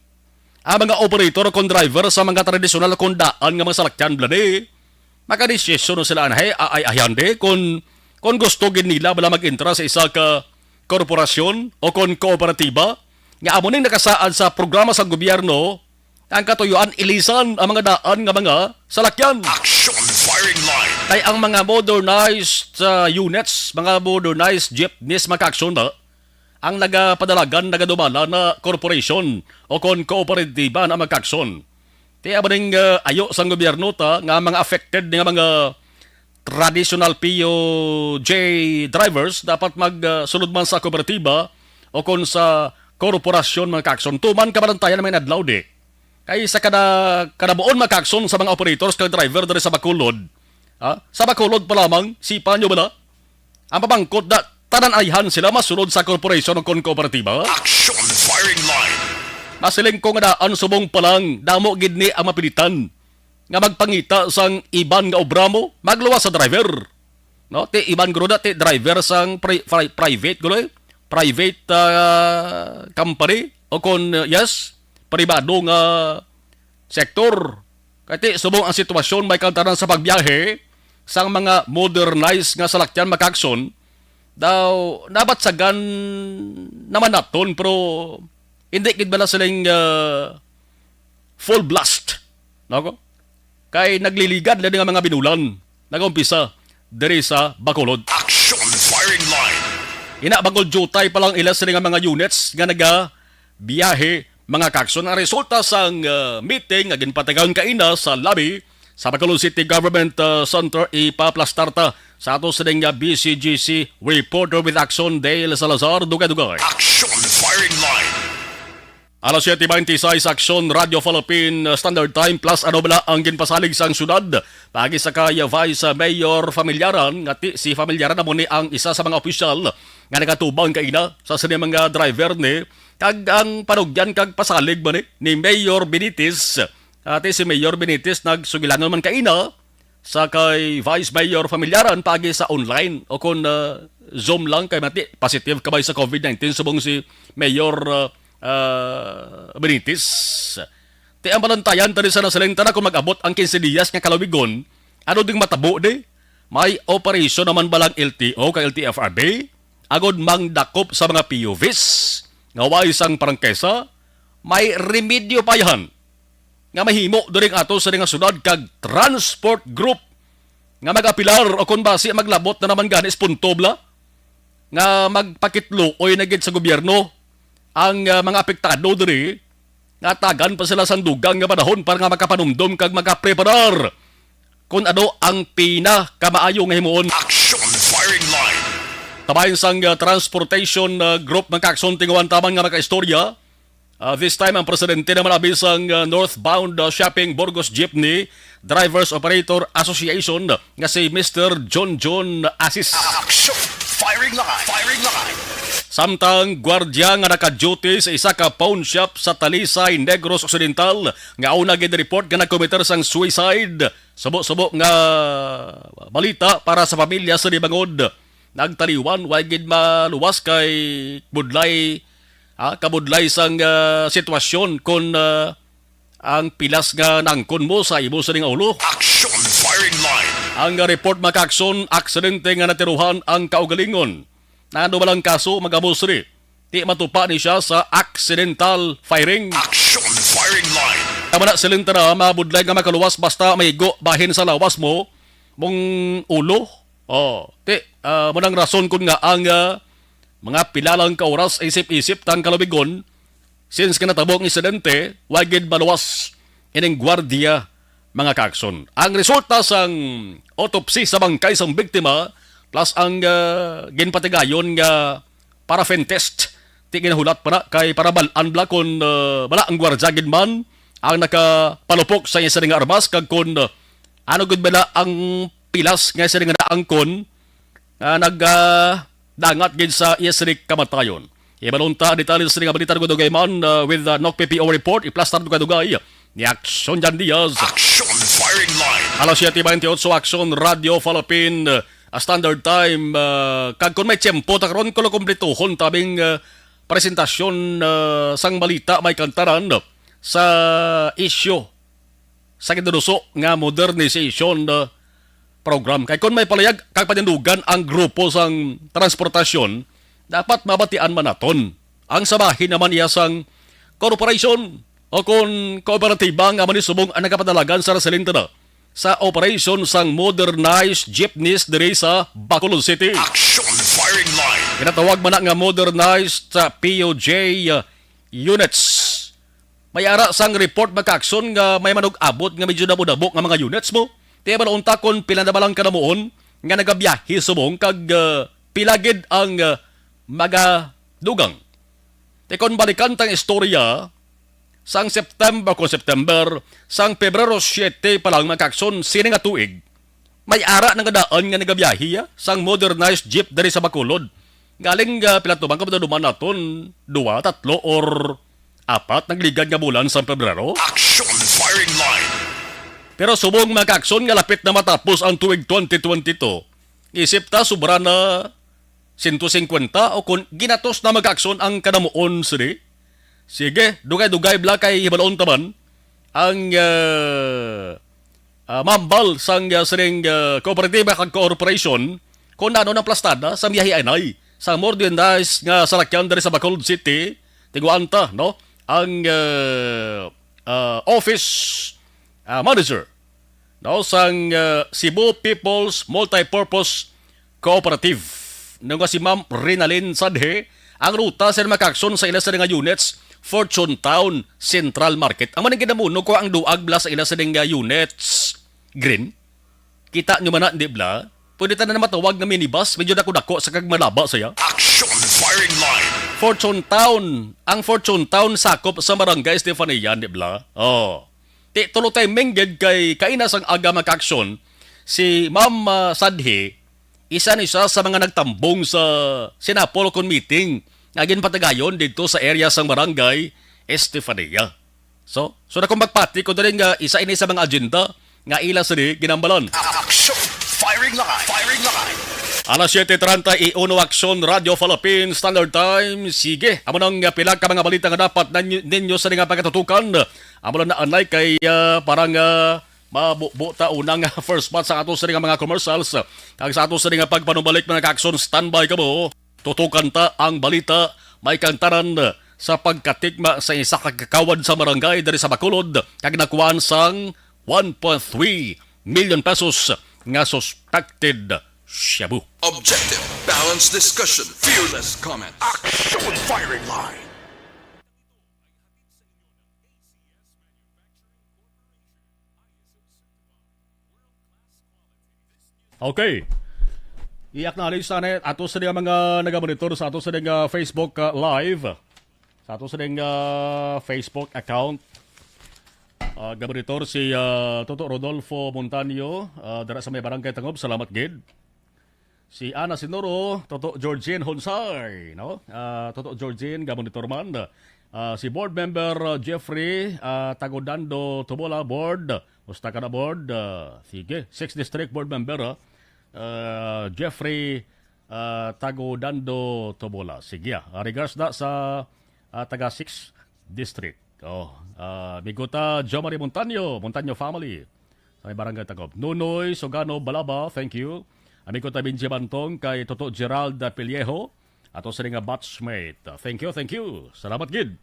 ang mga operator kon driver sa mga tradisyonal kon daan nga mga salakyan, bala ni, makadesisyon na sila, anay, ay, ay, ayande, kon, kon gusto gid nila bala mag-entra sa isa ka korporasyon o kon kooperatiba nga amo ning nakasaad sa programa sa gobyerno, ang katuyuan, ilisan ang mga daan nga mga salakyan. Action Firing Line. Kay ang mga modernized, ah, units, mga modernized jeepneys, mga kaaksyon na, ang nagapadalagan, nagadumala na corporation o kon kooperatiba na, mga kaaksyon. Ti amo ning, ah, ayo sang gobyerno ta nga mga affected nga mga traditional P U J drivers dapat mag, ah, sulod man sa kooperatiba o kon sa korporasyon, mga kaaksyon. Tuman kabalantayan may adlaw di. Kay sa kada, kada buon, mga kaaksyon, sa mga operators kag driver diri sa Bacolod. Ha? Sa Bacolod pa lamang, sipa nyo bala? Ang pamangkot na, tanan ayhan sila masulod sa corporation o kon kooperatiba? Action Firing Line. Masiling ko nga daan subong pa lang, damo gid ni ang mapilitan nga magpangita sang iban nga obra mo, magluwas sa driver. No? Ti iban guro na, ti driver sang pri-, pri-, private guro, eh. Private, ah, company o kon, uh, yes, pribado nga sektor. Kay ti subong ang sitwasyon, may kantanan sa pagbiyahe sang mga modernized nga salakyan, mga kaaksyon, daw nabatsagan naman naton, pero hindi gid bala siling, ah, full blast, no? Kay nagliligad lang nga mga binulan nagaumpisa diri sa Bacolod. Action Firing Line. Ina, bangod jutay pa lang ila sini nga mga units nga naga biyahe, mga kaaksyon. Ang resulta sang, uh, meeting nga ginpatigayon kaina sa lobby sa Bacolod City Government, uh, Center, ipaplastar ta sa ato sining, uh, B C G C reporter with Action, Dale Salazar. Dugay-dugay. Action Firing Line. Alas siyete beintiseis, Action Radio Philippine, uh, Standard Time, plus ano bala ang ginpasalig sang syudad paagi sa kay Vice Mayor Familiaran, nga ti si Familiaran amo ni ang isa sa mga opisyal nga nagatubang kaina sa sini mga driver ni, kag ang panugyan kag pasalig man ni, ni Mayor Benitez. Ati si Mayor Benitez nagsugilangon man kaina sa kay Vice Mayor Familiaran paagi sa online o kon, ah, Zoom lang kay mati positive kabay sa COVID nineteen subong si Mayor, ah, ah, Benitez. Ti ang balantayan tani sa nasiling tana kung mag-abot ang quince dias nga kalawigon, ano ding matabo di? May operasyon naman ba lang L T O kag L T F R B? Agod mangdakop sa mga P U Vs nga way sang prangkisa, may remedyo pa yan nga mahimo diri nga ato sa nga syudad kag transport group nga mag-apilar o kon basi maglabot na naman gani sa punto bala nga magpakitluoy na gid sa gobyerno ang, ah, mga apektado diri, nga tagan pa sila sang dugang nga panahon para nga makapanumdom kag makapreparar kon ano ang pinakamaayo nga himuon. Action Firing Line. Tabayan sang, ah, transportation, ah, group, mga kaakson, tinguhan taman nga makaistorya. Ah, this time, ang presidente naman abi sang, ah, Northbound, ah, Shopping Burgos Jeepney Drivers Operator Association nga si Mister John John Asis. Action Firing Line. Firing Line. Samtang gwardiya nga naka-duty sa isa ka pawn shop sa Talisay, Negros Occidental, nga una gid report nga nagkometer sang suicide, subo-subo nga balita para sa pamilya sa Libangod. Nagtaliwan, way gid maluwas kay budlay, ah, kabudlay sang, ah, sitwasyon kon, ah, ang pilas nga naangkon mo sa imo sa ning ulo. Action Firing Line. Ang, ah, report, mga kaakson, aksidente nga natiruhan ang kaugalingon. Nano ba lang kaso, mga boss, ri? Ti matupa ni siya sa accidental firing. Action Firing Line. Tama na, siling tana, mabudlay nga makaluwas basta maigo bahin sa lawas mo, mong ulo. Oh, ti, ah, mo nang rason kun nga ang, ah, mga pila lang ka oras isip-isip tang kalabigon, since nga natabo ang insidente, wa gid maluwas ining gwardiya, mga kaakson. Ang resulta sang autopsy sa bangkay sang biktima plus ang, ah, ginpatigayon nga paraffin test, ti ginahulat pa na kay para bal-an bala kon, ah, bala ang gwardiya gid man ang nakapalupok sa iya sini nga armas kag kon, ah, ano gid bala ang pilas nga sini nga naangkon nga nag, ah, dangat gid sa iya sini kamatayon. Ibalon ta ang detalye sa sini nga balita dugay-dugay man, ah, with the Nok P P O report, iplastar dugay-dugay ni Action Jan Diaz. Action Firing Line. Alas siete bentiocho, Action Radio Philippine, ah, Standard Time, ah, kag kung may tiyempo ta karon, kuno kumplituhon tabing, ah, presentasyon, ah, sang balita may kantaran sa isyu sa ginaduso nga modernization, uh, program. Kay kon may palayag kag panindugan ang grupo sang transportasyon, dapat mabatian man naton. Ang sabahin naman iya sang korporasyon o kon kooperatiba nga manisubong ang nagapadalagan sa resilente na sa operasyon sang modernized jeepneys diri sa Bacolod City. Action Firing Line. Ginatawag man na nga modernized sa P U J, uh, units. May ara sang report, mga kaakson, nga may manug-abot nga medyo damo-damo nga mga units mo. Ti bala unta kon pila na ba lang kanamuon nga nagabiyahe subong kag, ah, pila gid ang, ah, magadugang. Ti kon balikan tang istorya, sang September, kon September, sang Pebrero siete pa lang, mga kaakson, sini nga tuig, may ara na nga daan nga nagabiyahe, ah, sang modernized jeep diri sa Bacolod. Galing, ah, pila to man ka duman naton, duwa, tatlo, or apat nagligad nga bulan sang Pebrero. Action Firing Line. Pero subong, mga kaakson, nga lapit na matapos ang tuig twenty twenty-two, isip ta sobra na sento singkwenta o kon ginatos na, mga kaakson, ang kanamuon sini. Sige, dugay-dugay bala kay hibalon ta man ang, ah, ah, mambal sang, ah, sining, ah, kooperatiba kag korporasyon kung ano nang plastada sa biyahe anay sa modernized nga salakyan diri sa Bacolod City. Tiguan ta, no? Ang, ah, ah, office, ah, manager, no, sang, ah, Cebu People's Multipurpose Cooperative, no, nga si Ma'am Rinalyn Sadhe, ang ruta sa mga kaakson sa ila sa nga units, Fortune Town Central Market. Ang maning ginamuno ko ang duag bala sa ila sa nga units, Green. Kita nyo man na, di bala? Pwede ta na matawag nga minibus, medyo dako-dako sa kag malaba saya. Action Firing Line. Fortune Town. Ang Fortune Town sakop sa Barangay Estefania, di bala? Oh. Ti tulo timing gid kay kaina sang aga, mga kaakson, si Ma'am, ah, Sadhi, isa ni siya sa mga nagtambong sa sinapol kon meeting nga ginpatigayon didto sa area sang Barangay Estefania. So, so na kung magpati ko diri nga isa ini sa mga agenda nga ila sini ginambalan. Action! Firing line! Firing line! Alas siyete treinta y uno, Aksyon Radio Philippines Standard Time. Sige, amo nang, ah, pila ka mga balita nga dapat nanyo-, ninyo sa nga pagkatutukan. Amo lang na anay kay, ah, parang, ah, mabubo ta unang first spot sa ato sa nga mga commercials. Kag sa ato sa nga pagpanubalik, mga kaaksyon, standby kamo. Tutukan ta ang balita, may kang tanan sa pagkatikma sa isa ka kagawad sa barangay diri sa Bacolod kag nakuhaan sang one point three million pesos nga suspected shabu. Objective, balanced discussion, fearless comment. Action firing line. Okay. I-acknowledge sa na ato sa mga nagamonitor sa ato sa nga Facebook, uh, live. Sa ato sa nga Facebook account. Uh, gamonitor si, uh, Toto Rodolfo Montaño, uh, dara sa may Barangay Tangob. Salamat gid. Si Ana Sinoro, Toto Georgine Honsay, no? Ah, Toto Georgine, gamonitor man. Ah, si Board Member, ah, Jeffrey, ah, Tagodando Tubola, Board. Musta ka na, Board? Ah, sige. Sixth District Board Member, ah. Ah, Jeffrey, ah, Tagodando Tubola. Sige, ah. Ah, regards na sa, ah, taga Sixth District. Oh, ah, Migota Jomari Montaño, Montaño family. Sa may Barangay Tagob. Nunoy Sugano Balaba, thank you. Amigo ta Benji Bantong, kay Toto Gerald Pellejo, ato sa nga batchmate. Thank you, thank you. Salamat gid.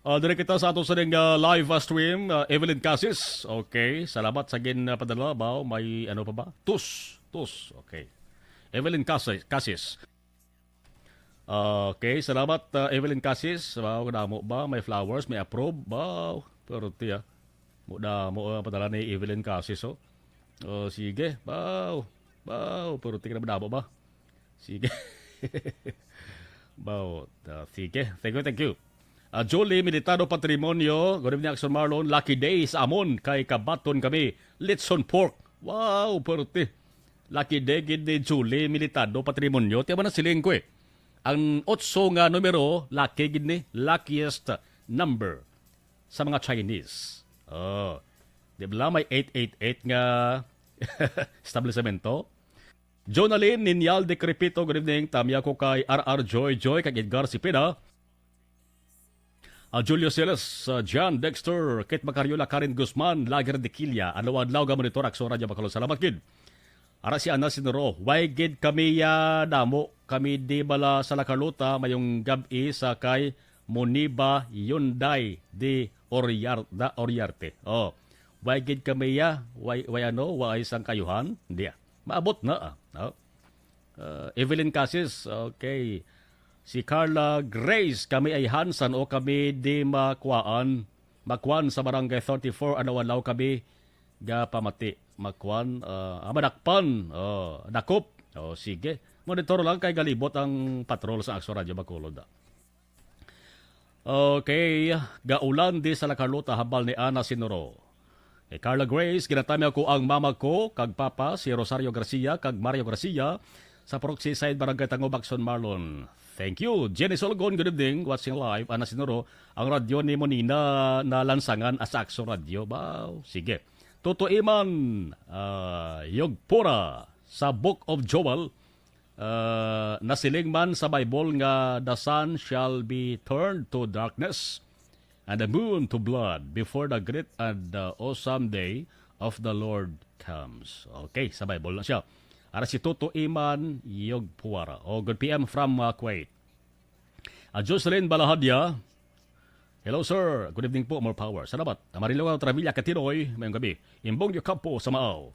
Ah, diri kita sa ato sa nga live, ah, stream, ah, Evelyn Casis. Okay, salamat sa gin, ah, padala. Baw, may ano pa ba? Tus, tus. Okay. Evelyn Casis, Casis. Okay, salamat, uh, Evelyn Casis. Wow, damo ba? May flowers, may approve. Wow, pero tiya. Mo damo ang padala ni Evelyn Casis, oh. Oh, sige. Wow. Wow, pero tiya na damo ba? Sige. Wow, uh, sige. Thank you, thank you. Uh, Julie Militado Patrimonio, good evening, Action Marlon. Lucky day sa amon, kay kabaton kami. Litson pork. Wow, pero ti. Lucky day gid ni Julie Militado Patrimonio. Tiya ba na siling ko eh. Ang otso nga numero, lucky gid ni, luckiest number sa mga Chinese. Oh. Di ba may eight eight eight nga establisamento? Jonalyn Ninyal de Crepito, good evening. Tamya ko kay R R Joy Joy, kag Edgar Cepeda. Ah, Julio Siles, ah, John Dexter, Kate Macariola, Karen Guzman, Lager de Quilla, adlaw-adlaw ga monitor Aksyon Radyo Bacolod. Salamat gid. Ara si Ana Sinuro, way gid kami ya damo, kami di bala sa La Carlota, mayong gab-i sa kay Moniba Yunday de Oriar-, da Oriarte. Oh, way gid kami ya, way, way ano, way sang kayuhan, di ah. Maabot na, ah. Oh. Uh, Evelyn Casis, okay. Si Carla Grace, kami ay Hansan o kami di makuhaan, makuan sa Barangay thirty-four, adlaw-adlaw kami ga pamati. Makuan, uh, ah, madakpan, oh, dakop. Oh, sige. Monitor lang kay galibot ang patrol sa Aksyon Radyo Bacolod, ah. Okay, gaulan di sa La Carlota, hambal ni Ana Sinuro. Kay Carla Grace, ginatamyaw ko ang mama ko kag papa, si Rosario Garcia kag Mario Garcia, sa Purok Seaside, Barangay Tango, Aksyon Marlon. Thank you. Jenny Solgon, good evening. Watching live, Ana Sinuro, ang radyo ni Monina na lansangan sa Aksyon Radyo. Baw, sige. Tutuiman, ah, Yogpura sa Book of Joel, ah, nasiling man sa Bible nga, "The sun shall be turned to darkness and the moon to blood before the great and, uh, awesome day of the Lord comes." Okay, sa Bible na siya. Ara si Toto Iman Yogpuara. Oh, good P M from, uh, Kuwait. Ah, Jocelyn Balahadia. Hello, sir. Good evening po. More power. Salamat. Amarillo Travilla Katinoy, mayong gabi. Imbong Yocampo sa Maaw.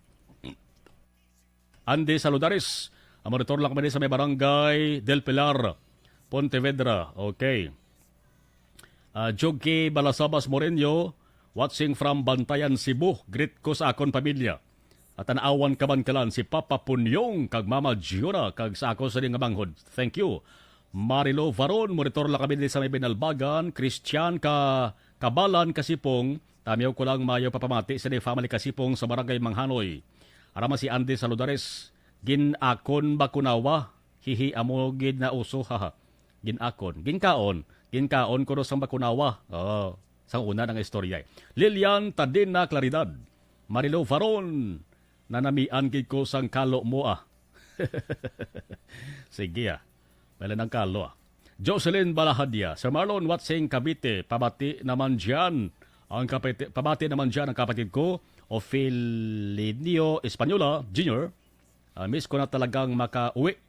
Andy Saludares, ang monitor lang kami sa may barangay Del Pilar, Pontevedra. Okay. Ah, Jogi Balasabas Moreno, watching from Bantayan, Cebu. Greet ko sa akon pamilya. At tan-awan kaban kalan si Papa Punyong kag Mama Giora kag sa ako sa nga manghod. Thank you. Marilo Varon, monitor lang kami din sa may Binalbagan. Christian ka Kabalan Kasipong, tamyaw ko lang mayo papamati sa ni family Kasipong sa Barangay Manghanoy. Arama si Andy Saludares, gin-akon ba kunawa? Hihi, amo gid na uso, haha. Gin-akon. Ginkaon. Ginkaon ko sang bakunawa. Oh, sang una nga istorya, eh. Lilian Tadina Claridad. Marilo Varon, nanamian gid ko sang kalo mo, ah. Sige, ah. Pala ng kalo, ah. Jocelyn Balahadia, Sir Marlon, watching Cavite, pabati naman dyan ang kapiti-, pabati naman dyan ang kapatid ko, Ofelinio Española Junior. Ah, miss ko na talagang makauwi.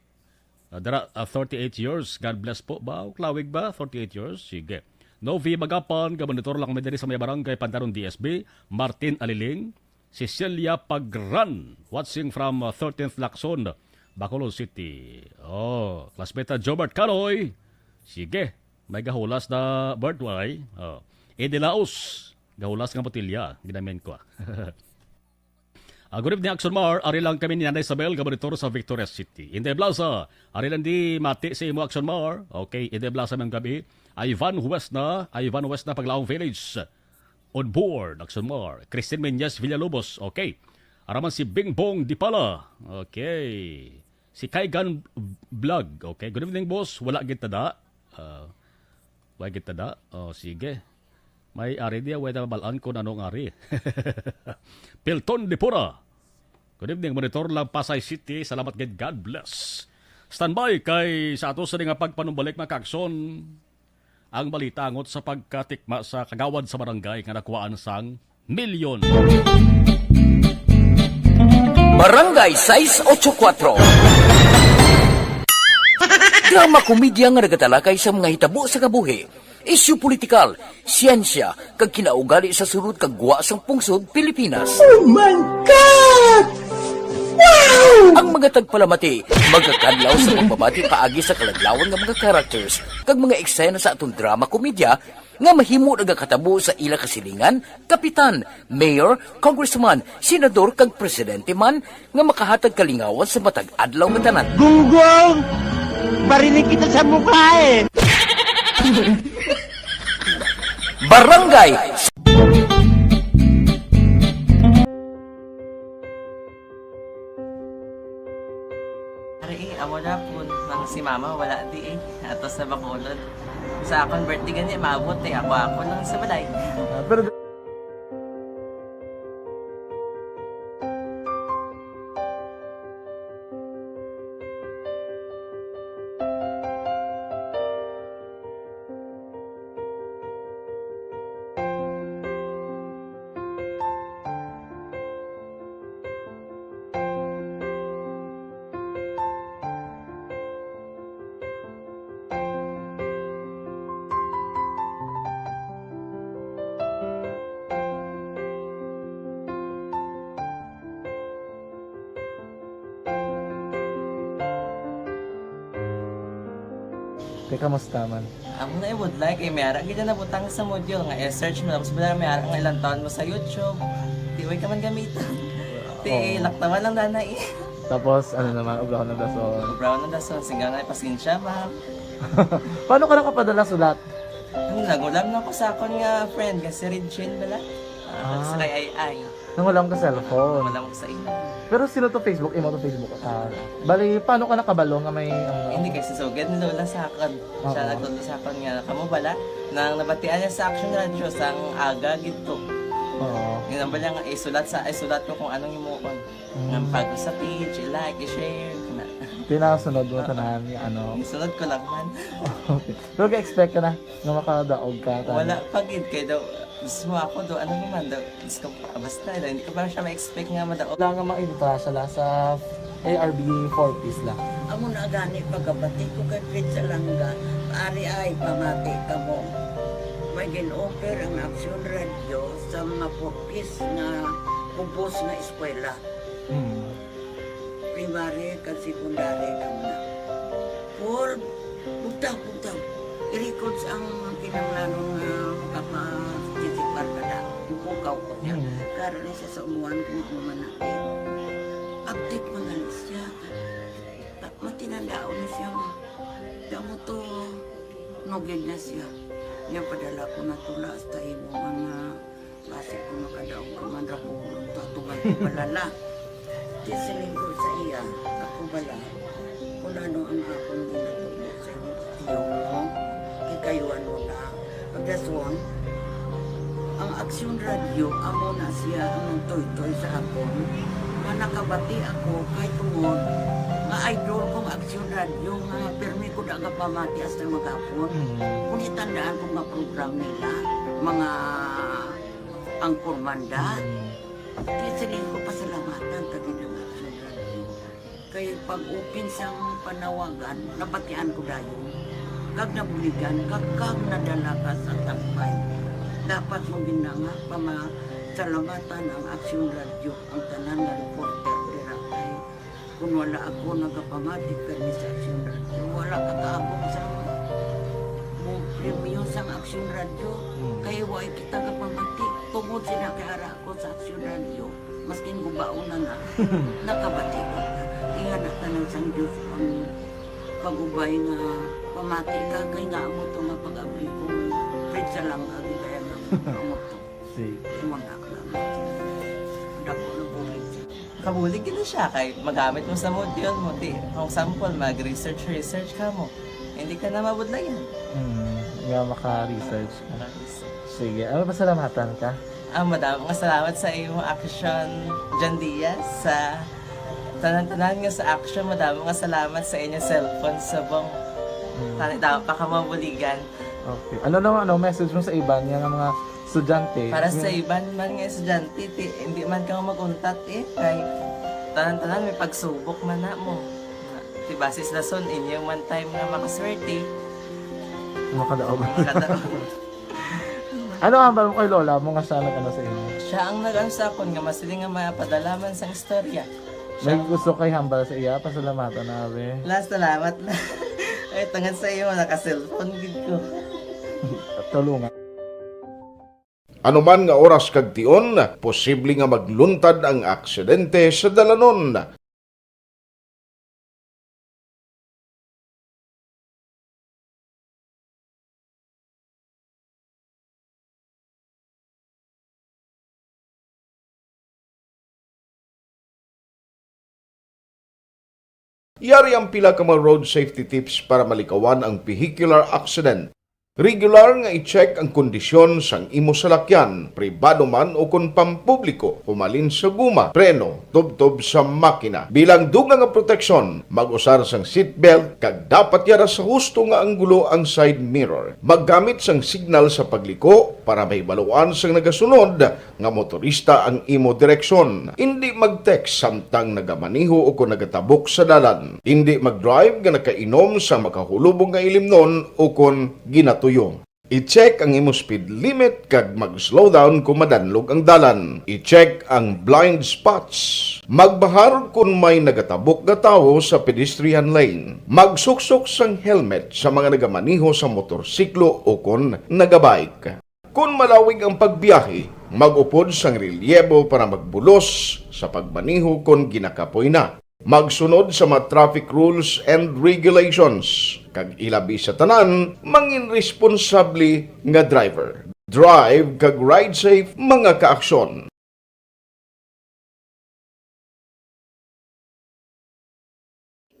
Ah, dara, ah, thirty-eight years. God bless po. Ba, klawig ba? Thirty-eight years? Sige. Novi Magapan, gabonitor lang kami diri sa may barangay Pantaron D S B. Martin Aliling, Cecilia Pagran, watching from, uh, thirteenth Lacson, Bacolod City. Oh, classmate na Jobert Canoy. Sige, may gahulas na birthday. Oh. Eddie Laos, gahulas nga botilya, ginamin ko, ah. Ah, good evening, Action Mar. Ari lang kami ni Nanay Isabel, gabonitor sa Victoria City. Inday Blasa, ari lang di mati sa imo, Action Mar. Okay, Inday Blasa, mayong gabi. Ivan Huesna, Ivan Huesna, Paglaong Village. On board, Action Mar. Christine Menyes Villalobos, okay. Araman si Bing Bong Dipala. Okay. Si Kaigan Vlog, okay. Good evening, boss. Wala gid tada. Ah, wala gid tada. Oh, sige. May ari diya, wala mabalaan ko na nung ari. Pilton Dipura. Good evening, monitor lang Pasay City. Salamat gid. God bless. Standby kay sa ato sa nga pagpanumbalik, mga kaagsoon. Ang balita angot sa pagkatikma sa kagawad sa barangay nga nakuhaan sang milyon. Barangay sais ocho kuwatro. Drama komedya nga nagatalakay sa mga hitabo sa kabuhi, isyu politikal, siyensya, kag kinaugali sa sulod kag gwa sang pungsod Pilipinas. Oh my God! Wow! Ang mga tagpalamati magakadlaw sa pagbabati paagi sa kaladlawan nga mga characters kag mga eksena sa aton drama komedya nga mahimo nagakatabo sa ila kasilingan, kapitan, mayor, congressman, senador, kag presidente man nga makahatag kalingawan sa matag adlaw nga tanan. Gunggong! Barinig kita sa mukha eh! Barangay. Ari, eh, amo na po. Ang si mama, wala di eh. Ato sa Bacolod. Sa akon birthday gani, maabot eh. Ako, ako lang sa balay. Ah, pero Te, kamusta man? Amo na ibudlay kay may ara gid na nabutang sa module nga i-search mo, tapos bala may ara nga ilang taon mo sa YouTube. Di way ka man gamitan. Ti, oo, laktawan lang danay. Tapos, ano naman, ubrahon ng dason. Ubrahon ng dason, singga nga, pasensya, ma'am. Paano ka nakapadala sulat? Ano, nagulam na ko sa akon nga friend, nga si Regine bala. Ah, ah, sa kay Ay Ay. Nang wala ka cellphone. Wala ko sa imo. Pero sino to Facebook? Imo to Facebook? Ah, bali, paano ka nakabalo nga may, ano? Hindi, kay si Sugad ni Lola sa akon. Siya, oo, nagtudlo sa akon nga, kamo bala, nang nabatian niya sa Action Radio, sang aga gid to. Oo. Yun ang bala nga, isulat sa, isulat ko kung anong himuon. Mm. Nga pag sa page, i-like, i-share, na. Pinasunod mo, oo, tanan, ano? Isunod ko lang man. Okay. Pero ka-expect ka na nga makadaog ka, tama? Wala pa gid, kay daw, mismo ako daw, ano naman daw, Diyos ko, basta daw, hindi ko pa siya ma-expect nga madaog. Wala nga maibutang sila sa A R B four Ps lang. Amo na gani pagkabati ko kay Fred Salanga, ari ay pamati ka mo. May gin-offer ang Action Radio sa mga four Ps nga kubos nga eskwela. Mm. Primary kag secondary lang na. Paul, bugtaw, bugtaw. I-records ang kinahanglanon nga makapa-, Jessica Barcada. Ipukaw ko niya. Mm. Karon ni siya sa umuan kung ano man na. Update man gani siya. Ta-, matinandaon na siya, ma. Damo to, nugid na siya. Niya padala ko na tula hasta imo mga Basi ko makadaog ka man ra ko, tatuman ko balala. Di siling ko sa iya, ako bala, kung ano ang akong ginatubo sa imo, tiyo mo, kikayuan mo na. Pagdason, ang Aksyon Radio, amo na siya ang nagtoytoy sa akon, nga nakabati ako kay tungod, Idol kong Aksyon Radyo nga pirmi ko da gapamati hasta maghapon. Mm. Kung itandaan ko nga program nila, mga angkormanda, Mm. kaya siling ko pasalamatan ka gid ang Aksyon Radyo. Kay pag-open sang panawagan, nabatian ko dayon. Kag nabuligan, kag, kag nadala ka sa tampay. Dapat mo gid na nga pamasalamatan ang Aksyon Radyo, ang tanan nga reporter dira kay kung wala ako nagapamati kani sa Aksyon Radyo, wala ka kaabot sa mo premyo sang Aksyon Radyo. Hmm. Kay wa kita gapamati tungod sila kay ara ako sa Aksyon Radyo. Maskin gubaon na na, nakabati ko. Ingana tanan sang Diyos ang pag-ubay nga pamati ka, kay nga amo to nga pag-abri ko, Fred Salanga, gid kaya nga amo to. Sige. Imo na, dako na bulig. Kabulig gid na siya kay magamit mo sa module mo. Di, for example, mag-research, research ka mo. Hindi ka na mabudlayan. Hmm, nga maka-research ka. Maka-research. Sige, ano, pasalamatan ka? Ah, madamo nga salamat sa imo, Action John Diaz, sa tanan-tanan nga sa Action. Madamo nga salamat sa inyo cellphone subong. Hmm. Tani, damo pa ka mabuligan. Okay. Ano naman, ano message mo sa iban nga mga estudyante? Para sa Yung iban man nga estudyante, ti, hindi man ka mag-untat eh. Kay tanan-tanan may pagsubok man na mo. Ti basis lason, inyo man time nga makaswerte. Makadaog. Makadaog. Ano ang hambal mo kay lola mo nga siya nag-ano sa imo? Siya ang nag-ano sa akon nga masiling nga mapadala man sang istorya. May Siya gusto kay hambal sa iya, pasalamatan na, abi. La, salamat na. Ay, tungod sa imo, naka-cellphone gid ko. Tulungan. Anuman nga oras kag tion, posible nga magluntad ang aksidente sa dalanon. Yari ang pila ka mga road safety tips para malikawan ang vehicular accident. Regular nga i-check ang kondisyon sang imo salakyan, pribado man o kon pampubliko, humalin sa guma, preno, tubtob sa makina. Bilang dugang nga proteksyon, mag-usar sang seatbelt kag dapat yara sa husto nga anggulo ang side mirror. Maggamit sang signal sa pagliko para mahibaluan sang nagasunod nga motorista ang imo direksyon. Indi mag-text samtang nagamaneho o kon nagatabok sa dalan. Indi mag-drive nga nakainom sa makahulubong nga ilimnon o kon ginatuyo. I-check ang imo speed limit kag mag-slow down kon madanlog ang dalan. I-check ang blind spots. Magbahar kon may nagatabok nga tawo sa pedestrian lane. Magsuksok sang helmet sa mga nagamaneho sa motorsiklo o kon nagabike. Kon malawig ang pagbiyahe, mag-upod sang relyebo para magbulos sa pagmaneho kon ginakapoy na. Magsunod sa mga traffic rules and regulations, kag ilabi sa tanan, mangin responsable nga driver. Drive kag ride safe, mga kaaksyon.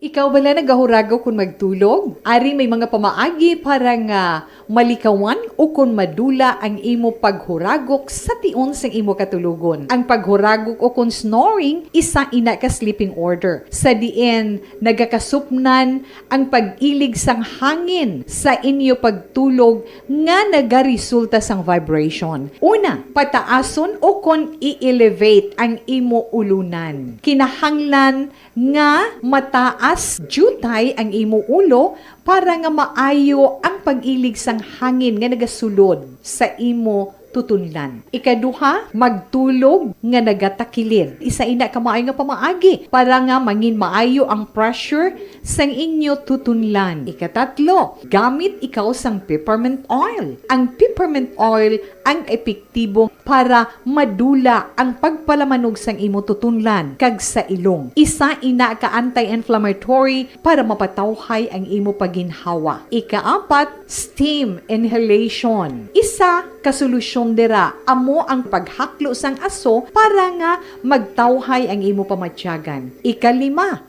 Ikaw bala nagahuragok kon magtulog? Ari may mga pamaagi para nga malikawan o kon madula ang imo paghuragok sa tion sang imo katulogon. Ang paghuragok o kon snoring, isa ina ka sleeping order, sa diin nagakasupnan ang pag-ilig sang hangin sa inyo pagtulog nga nagaresulta sang vibration. Una, pataason o kon i-elevate ang imo ulunan. Kinahanglan nga mataas diutay ang imo ulo para nga maayo ang pag-ilig sang hangin nga nagasulod sa imo tutunlan. Ikaduha, magtulog nga nagatakilid. Isa ina ka maayo nga pamaagi para nga mangin maayo ang pressure sang inyo tutunlan. Ikatatlo, gamit ikaw sang peppermint oil. Ang peppermint oil ang epektibo para madula ang pagpalamanog sang imo tutunlan kag sa ilong. Isa ina ka anti-inflammatory para mapatawhay ang imo paginhawa. Ikaapat, steam inhalation. Isa ka solusyon dira amo ang paghaklo sang aso para nga magtawhay ang imo pamatyagan. Ikalima,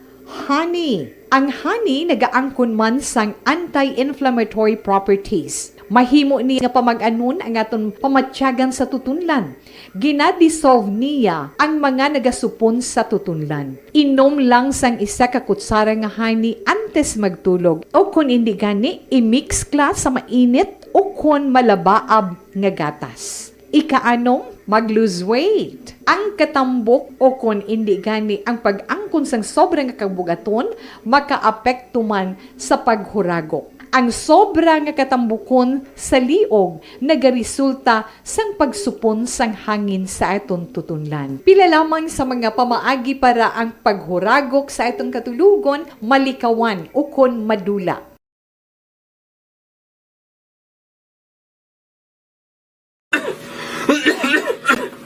honey. Ang honey nagaangkon man sang anti-inflammatory properties. Mahimo ni nga pamag-anon ang aton pamatyagan sa tutunlan. Gina-dissolve niya ang mga nagasupon sa tutunlan. Inom lang sang isa ka kutsara nga honey antes magtulog, o kon indi gani, i-mix ka sa mainit o kon malabaab nga gatas. Ikaanom, mag-lose weight. Ang katambok o kon indi gani ang pag-angkon sang sobra nga kabugaton makaapekto man sa paghuragok. Ang sobra nga katambukon sa liog nagaresulta sang pagsupon sang hangin sa aton tutunlan. Pila lamang sa mga pamaagi para ang paghuragok sa aton katulogon malikawan ukon madula.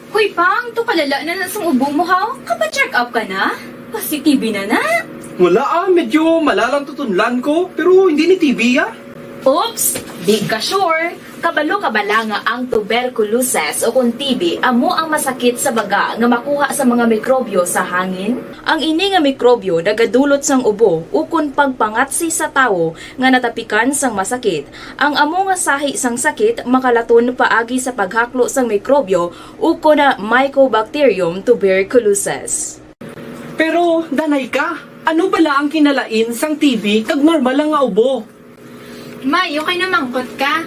Hoy, Pang, to kalala na na sang ubo mo, ha? Kapa-check up ka na? Kasi T B na na. Wala, ah, medyo malalang tutunlan ko, pero hindi ni T B, ah. Oops! Di ka sure? Kabalo ka bala nga ang tuberculosis o kon T B amo ang masakit sa baga nga makuha sa mga mikrobyo sa hangin? Ang ini nga mikrobyo nagadulot sang ubo ukon pagpangatsi sa tawo nga natapikan sang masakit. Ang amo nga sahi sang sakit makalaton paagi sa paghaklo sang mikrobyo ukon na Mycobacterium tuberculosis. Pero, danay ka, ano bala ang kinalain sang T B kag normal lang nga ubo? May, okay na mangkot ka.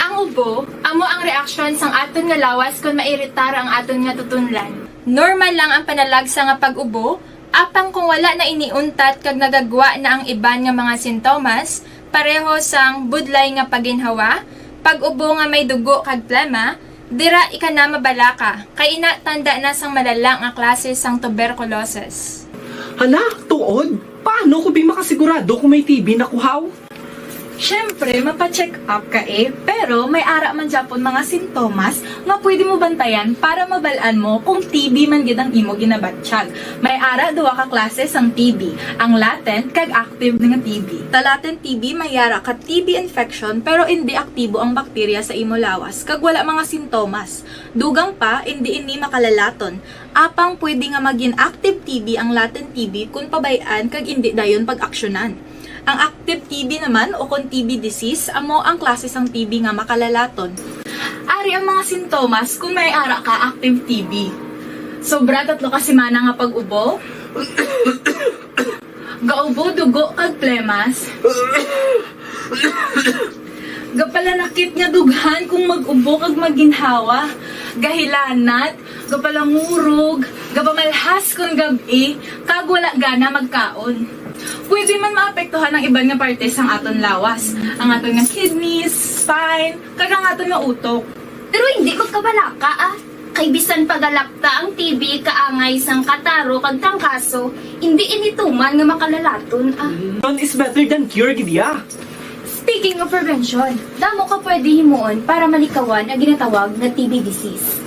Ang ubo, amo ang reaksyon sang aton nga lawas kon mairitar ang aton nga tutunlan. Normal lang ang panalagsa nga pag-ubo, apang kung wala na ini untat kag nagagwa na ang iban nga mga sintomas, pareho sang budlay nga paginhawa, pag-ubo nga may dugo kag plema, dira ika na mabalaka, kay ina tanda na sang malala nga klase sang tuberculosis. Hala, tuod? Paano ko bi makasigurado kung may T B na kuhaw? Siyempre, mapa-check up ka eh, pero may ara man gyapon mga sintomas nga pwede mo bantayan para mabal-an mo kung T B man gid ang imo ginabatyag. May ara duha ka klase sang T B, ang latent kag active nga T B. Sa latent T B may ara ka T B infection pero indi aktibo ang bakterya sa imo lawas kag wala mga sintomas. Dugang pa, indi ini makalalaton. Apang pwede nga magin active T B ang latent T B kon pabay-an kag indi dayon pag-aksyonan. Ang active T B naman o kon T B disease amo ang klase sang T B nga makalalaton. Ari ang mga sintomas kon may ara ka active T B. Sobra tatlo ka semana nga pag-ubo. Gaubo dugo kag plemas. Gapalanakit nga dughan kung mag-ubo kag maginhawa. Gahilanat, gapalangurog, gapamalhas kon gab-i, kag wala gana magkaon. Pwede man maapektuhan ang iban nga parte sang aton lawas, ang aton nga kidneys, spine, kag ang aton nga utok. Pero hindi magkabalaka, ah. Kay bisan pagalakta ang T B kaangay sang kataro kag trangkaso, hindi ini tuman nga makalalaton, ah. Prevention is better than cure, gid ya. Speaking of prevention, damo ka pwede himuon para malikawan ang ginatawag nga T B disease.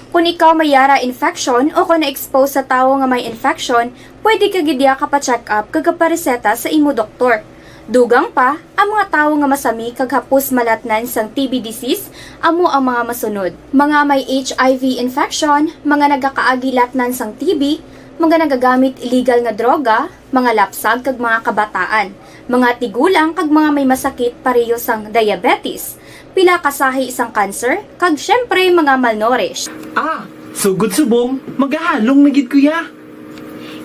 Kung ikaw may yara infection o kung na-expose sa tawo nga may infection, pwede ka gid ya kapa-check up kag kapareseta sa imo doktor. Dugang pa, ang mga tawo nga masami kag hapos malatnan sang T B disease amo ang mga masunod: mga may H I V infection, mga nagakaagi latnan sang T B, mga nagagamit illegal nga droga, mga lapsag kag mga kabataan, mga tigulang kag mga may masakit pareho sang diabetes, pila ka sahi sang cancer, kag siyempre mga malnourished. Ah, sugod subong, magahalong na gid ko ya.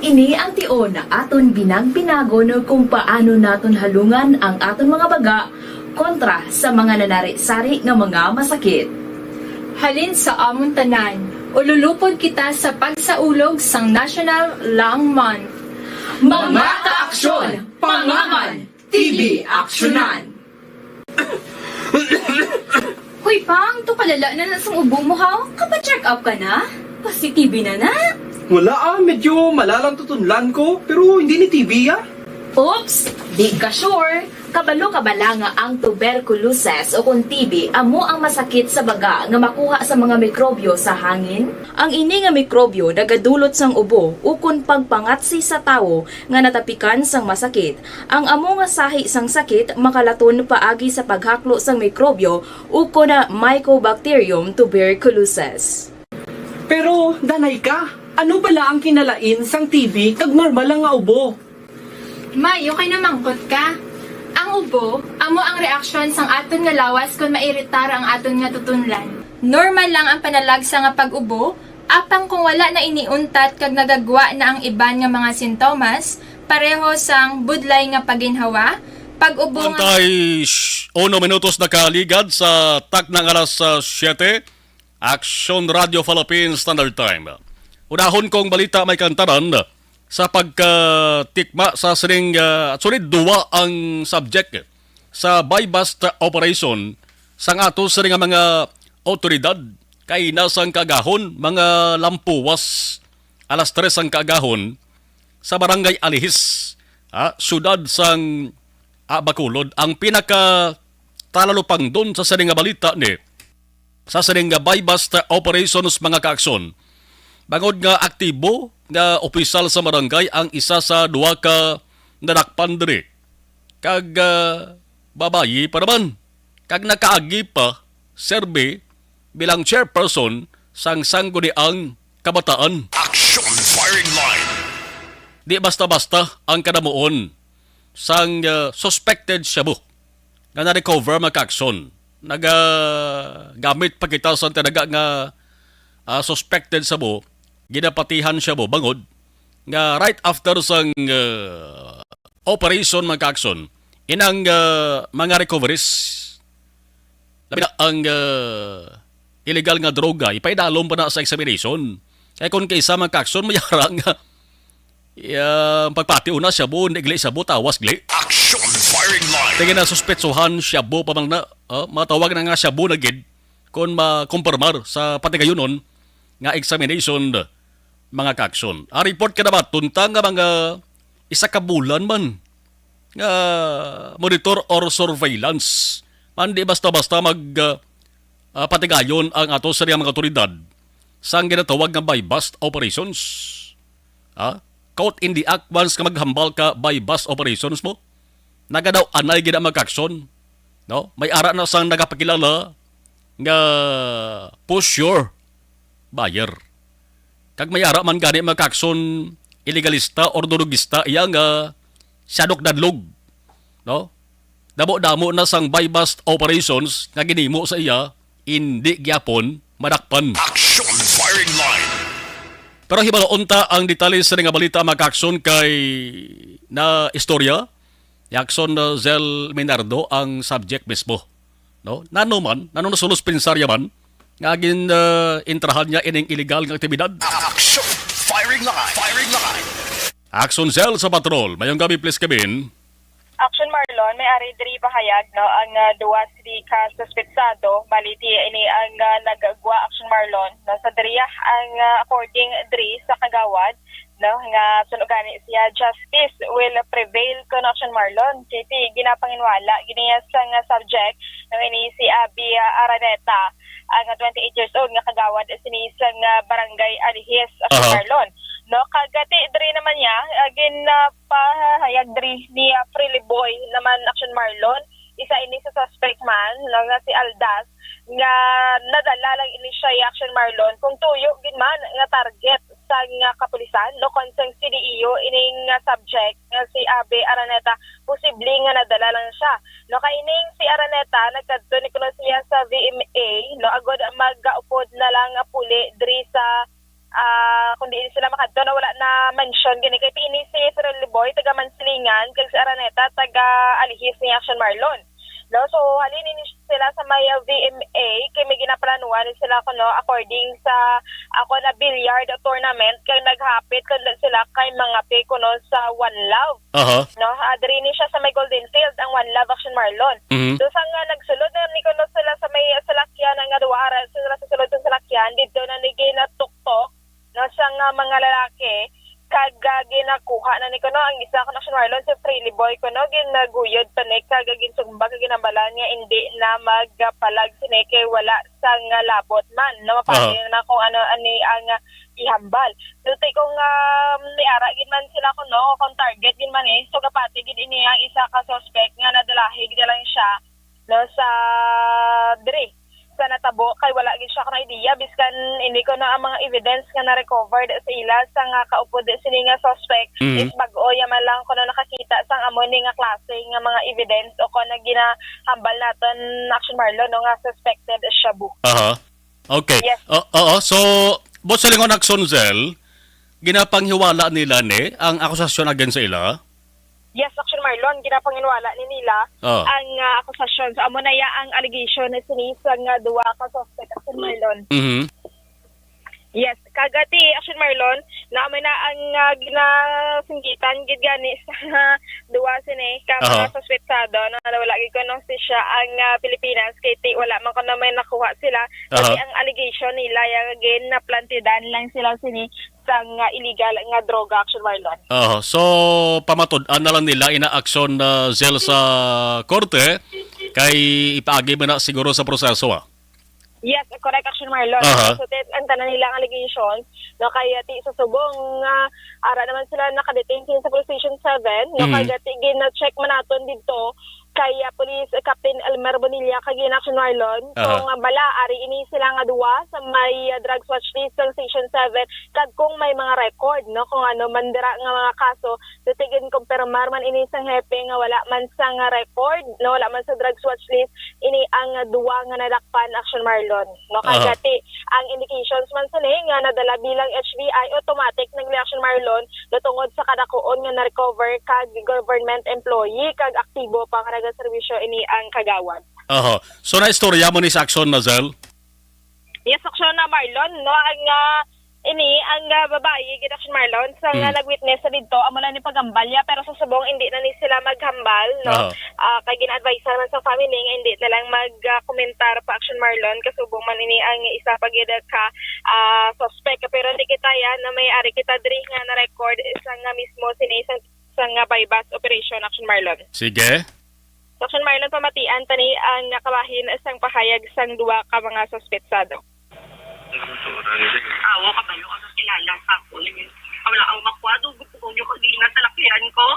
Ini ang tion nga aton binag-binagon kung paano naton halungan ang aton mga baga kontra sa mga nanari-sari nga mga masakit. Halin sa amon tanan, ululupod kita sa pagsaulog sang National Lung Month. Mga kaaksyon, pangaman, T B aksyonan! Hoy, Pang, to kalala na na sang ubo mo, ha? Kapa-check up ka na? Kasi T B na na. Wala, ah, medyo malalang tutunlan ko, pero hindi ni T B, ah. Oops! Di ka sure? Kabalo ka bala nga ang tuberculosis o kon T B amo ang masakit sa baga nga makuha sa mga mikrobyo sa hangin? Ang ini nga mikrobyo nagadulot sang ubo ukon pagpangatsi sa tawo nga natapikan sang masakit. Ang amo nga sahi sang sakit makalaton paagi sa paghaklo sang mikrobyo ukon na Mycobacterium tuberculosis. Pero, danay ka, ano bala ang kinalain sang T B kag normal lang nga ubo? May, okay na mangkot ka. Ang Ubo, amo ang reaksyon sang aton nga lawas kon mairitar ang aton nga tutunlan. Normal lang ang panalagsa nga pag-ubo, apang kung wala na ini untat kag nagagwa na ang iban nga mga sintomas, pareho sang budlay nga paginhawa, pag-ubo nga Bantay, sh-, uno minutos na kaligad sa taknang alas, ah, siyete. Action Radio Philippines Standard Time. Unahon kong balita, may kantanan sa pagkatikma sa sining, ah, actually, duwa ang subject sa buy-bust operation sang ato sining nga mga awtoridad. Kay nasang kaagahon, mga lampuwas, alas tres ang kaagahon, sa Barangay Alihis, ah, siyudad sang, ah, Bacolod. Ang pinaka talalupangdon sa sining nga balita ni sa sining nga buy-bust operations, mga kaakson. Bangod nga aktibo nga opisyal sa barangay ang isa sa duha ka nadakpan diri, kag, ah, babayi pa naman, kag nakaagi pa serbi bilang chairperson sang Sangguniang Kabataan. Action Firing Line. Di basta-basta ang kadamuon sang, ah, suspected shabu nga na-recover, mga kaakson. Nagagamit pa kita sa tinaga nga, ah, suspected shabu, ginapatihan shabu, bangod nga right after sang, ah, operation, mga kaakson, inang, ah, mga recoveries, labi na ang, ah, illegal nga droga, ipaidalom pa na sa examination. Kay kung kaisa, mga kaakson, may ara nga, ya, pagpati una, shabu, hindi gali shabu, tawas gali. Action Firing Line. Kaya na suspetsohan, shabu pa man na, ah, matawag na nga shabu na gid, kung makumpirmar sa patigayunon nga examination, mga kaakson. Ang report ka naman, tunta nga mga isa ka bulan man nga monitor or surveillance. Man, di basta-basta mag, ah, ah, patigayon ang ato sa mga otoridad sang ginatawag nga buy-bust operations. Ha? Caught in the act once nga maghambal ka buy-bust operations mo. Naga daw anay gid ang mga kaakson, no? May ara na sang nagapakilala nga push your buyer. Kag may ara man gani, mga kaakson, ilegalista or durugista iya nga siya dadlog, no? Damo-damo na sang buy-bust operations nga ginimo sa iya, indi gyapon madakpan. Action Firing Line. Pero hibalo unta ang detalye sa nga balita, mga kaakson, kay na istorya ni Akson, uh, Zel Minardo ang subject mismo, no? Nano man, nano nasulos pensarya man nga gin, uh, intrahan niya ining illegal nga aktibidad? Action Firing Line. Firing Line. Action Cell sa Patrol. Mayong gabi, please, Kevin. Action Marlon, may ari diri pahayag, no, ang, ah, duwa sini ka suspetsado, bali ti ini ang, ah, nagagwa, Action Marlon, no, sa diriya ang, ah, according diri sa kagawad, no, nga suno gani siya, justice will prevail kuno, Action Marlon. Kay ti ginapanginwala gini sa nga subject, no, ini si Abby, ah, Araneta, ang twenty-eight years old nga kagawad sini sa nga barangay Alihis, Action Aha. Marlon. No, kag ti diri naman niya, ah, gin, ah, pahayag diri ni, ah, Freely Boy naman, Action Marlon, isa ini sa suspect man, no, nga si Aldas, nga nadala lang ini siya, Action Marlon, kung tuyo gid man nga target sa nga kapulisan, no, kung sang C D E O ining, ah, subject nga si Abe Araneta, posible nga nadala lang siya. No, kay ining si Araneta, nagkadto ni kuno siya sa V M A, no, agod mag-upod na lang nga puli diri sa, ah, kung diin sila makadto, no, wala na mention gini. Kay ti ini si Ferrell Boy, taga Mansilingan, kag si Araneta, taga Alihis ni Action Marlon. No, so halin ini sila sa may, ah, V M A, kay may ginaplanuhan sila kuno, according sa ako na billiard tournament, kay naghapit kuno sila kay mga pe kuno sa One Love. Aha. No, ah, diri ni siya sa may Golden Field, ang One Love, Action Marlon. Mhm. So, sa nga nagsulod na ni kuno sila sa may salakyan, ang nga duwa, ara, sila sa sulod sa salakyan, dito na ni ginatuktok, no, sa nga mga lalaki, kag, ah, ginakuha na ni kuno ang isa kuno, Action Marlon, si Freely Boy kuno, ginaguyod pa ni, kag ginsugba, kag ginambalan nga hindi na magpalag sini kay wala sa nga labot man, no, mapati Aha. na kung ano ani ang, ah, ihambal. Dulti kung, um, may ara gid man sila kuno, kung target gid man eh, so gapati gid ini ang isa ka suspect nga nadalahi gid lang siya, no, sa diri, sa natabo, kay wala gid siya kuno idea, biskan ini kuno ang mga evidence nga na-recovered sa ila sa nga kaupod sini nga suspect Mm. is bag-o ya man lang kuno nakakita sang amo ni nga klase nga mga evidence o kon ginahambal naton, Action Marlon, no, nga suspected shabu. Aha. Okay. Yes. O, oo, so, buot silingon, Action Zell, ginapanghiwala nila ni ang akusasyon against sa ila? Yes, Action Marlon, ginapanghiwala ni nila Oh. ang, ah, akusasyon. So, amo na ya ang allegation ni sini sa nga duwa ka suspect, Action Marlon. Mhm. Yes, kag ti, Action Marlon, na amo na ang, ah, ginasinggitan gid gani sa duwa sini ka mga Aha. suspetsado, no, na wala gid kuno si siya ang, ah, Pilipinas, kay ti wala man kuno may nakuha sila. Kay Aha. ti ang allegation nila, ya gin naplantidan lang sila sini sang, ah, illegal nga droga, Action Marlon. Aha. So, pamatud-an na lang nila ina aksyon, ah, Zell, sa korte, kay ipaagi man na siguro sa proseso, ah. Yes, correct, Action Marlon. Aha. So, ti-, ang tanan nilang allegations, no, kay ti sa subong nga ara naman sila nakadetain sila sa Police Station seven, no, Mhm. kay ti gina-check man naton didto kay, ah, Police Captain Elmer Bonilla kag gina, Action Marlon, Aha. kung, ah, bala ari ini sila nga duwa sa may, ah, drugs watch list sang Station seven, kag kung may mga record, no, kung ano man dira nga mga kaso, so ti ginkumpirmar man ini sang hepe nga wala man sang record, no, wala man sa drugs watch list ini ang duwa nga nadakpan, Action Marlon. No, kay Aha. ti ang indications man sini nga nadala bilang H B I, automatic nag-reaction, Marlon, no, tungod sa kadakuon nga na-recover kag government employee kag aktibo pa nga nagaserbisyo ini ang kagawad. Aha. So, naistorya mo ni sa aksyon na, Zell? Yes, aksyon na, Marlon, no, ang, ah, ini ang, ah, babayi gid, Action Marlon, sa nga Mm. nag-witness sa didto, amo lang ni pagambalya, pero sa subong hindi na ni sila maghambal, no? Aha. Ah, kay gina-advise naman sa family nga hindi na lang mag, ah, komentar pa, Action Marlon, kasubong man ini ang isa pa gid ka, ah, suspect. Pero hindi kita yan, no, may ari kita diri nga na-record sa nga mismo sini sa, sa nga buy-bust operation, Action Marlon. Sige. Action Marlon, pamatian tani ang kabahin sang pahayag sang duwa ka mga suspetsado. Awo, kabalo ka sa kilala sa akon. Wala ako makuha, dugo ko nyo kagina sa lakyan ko.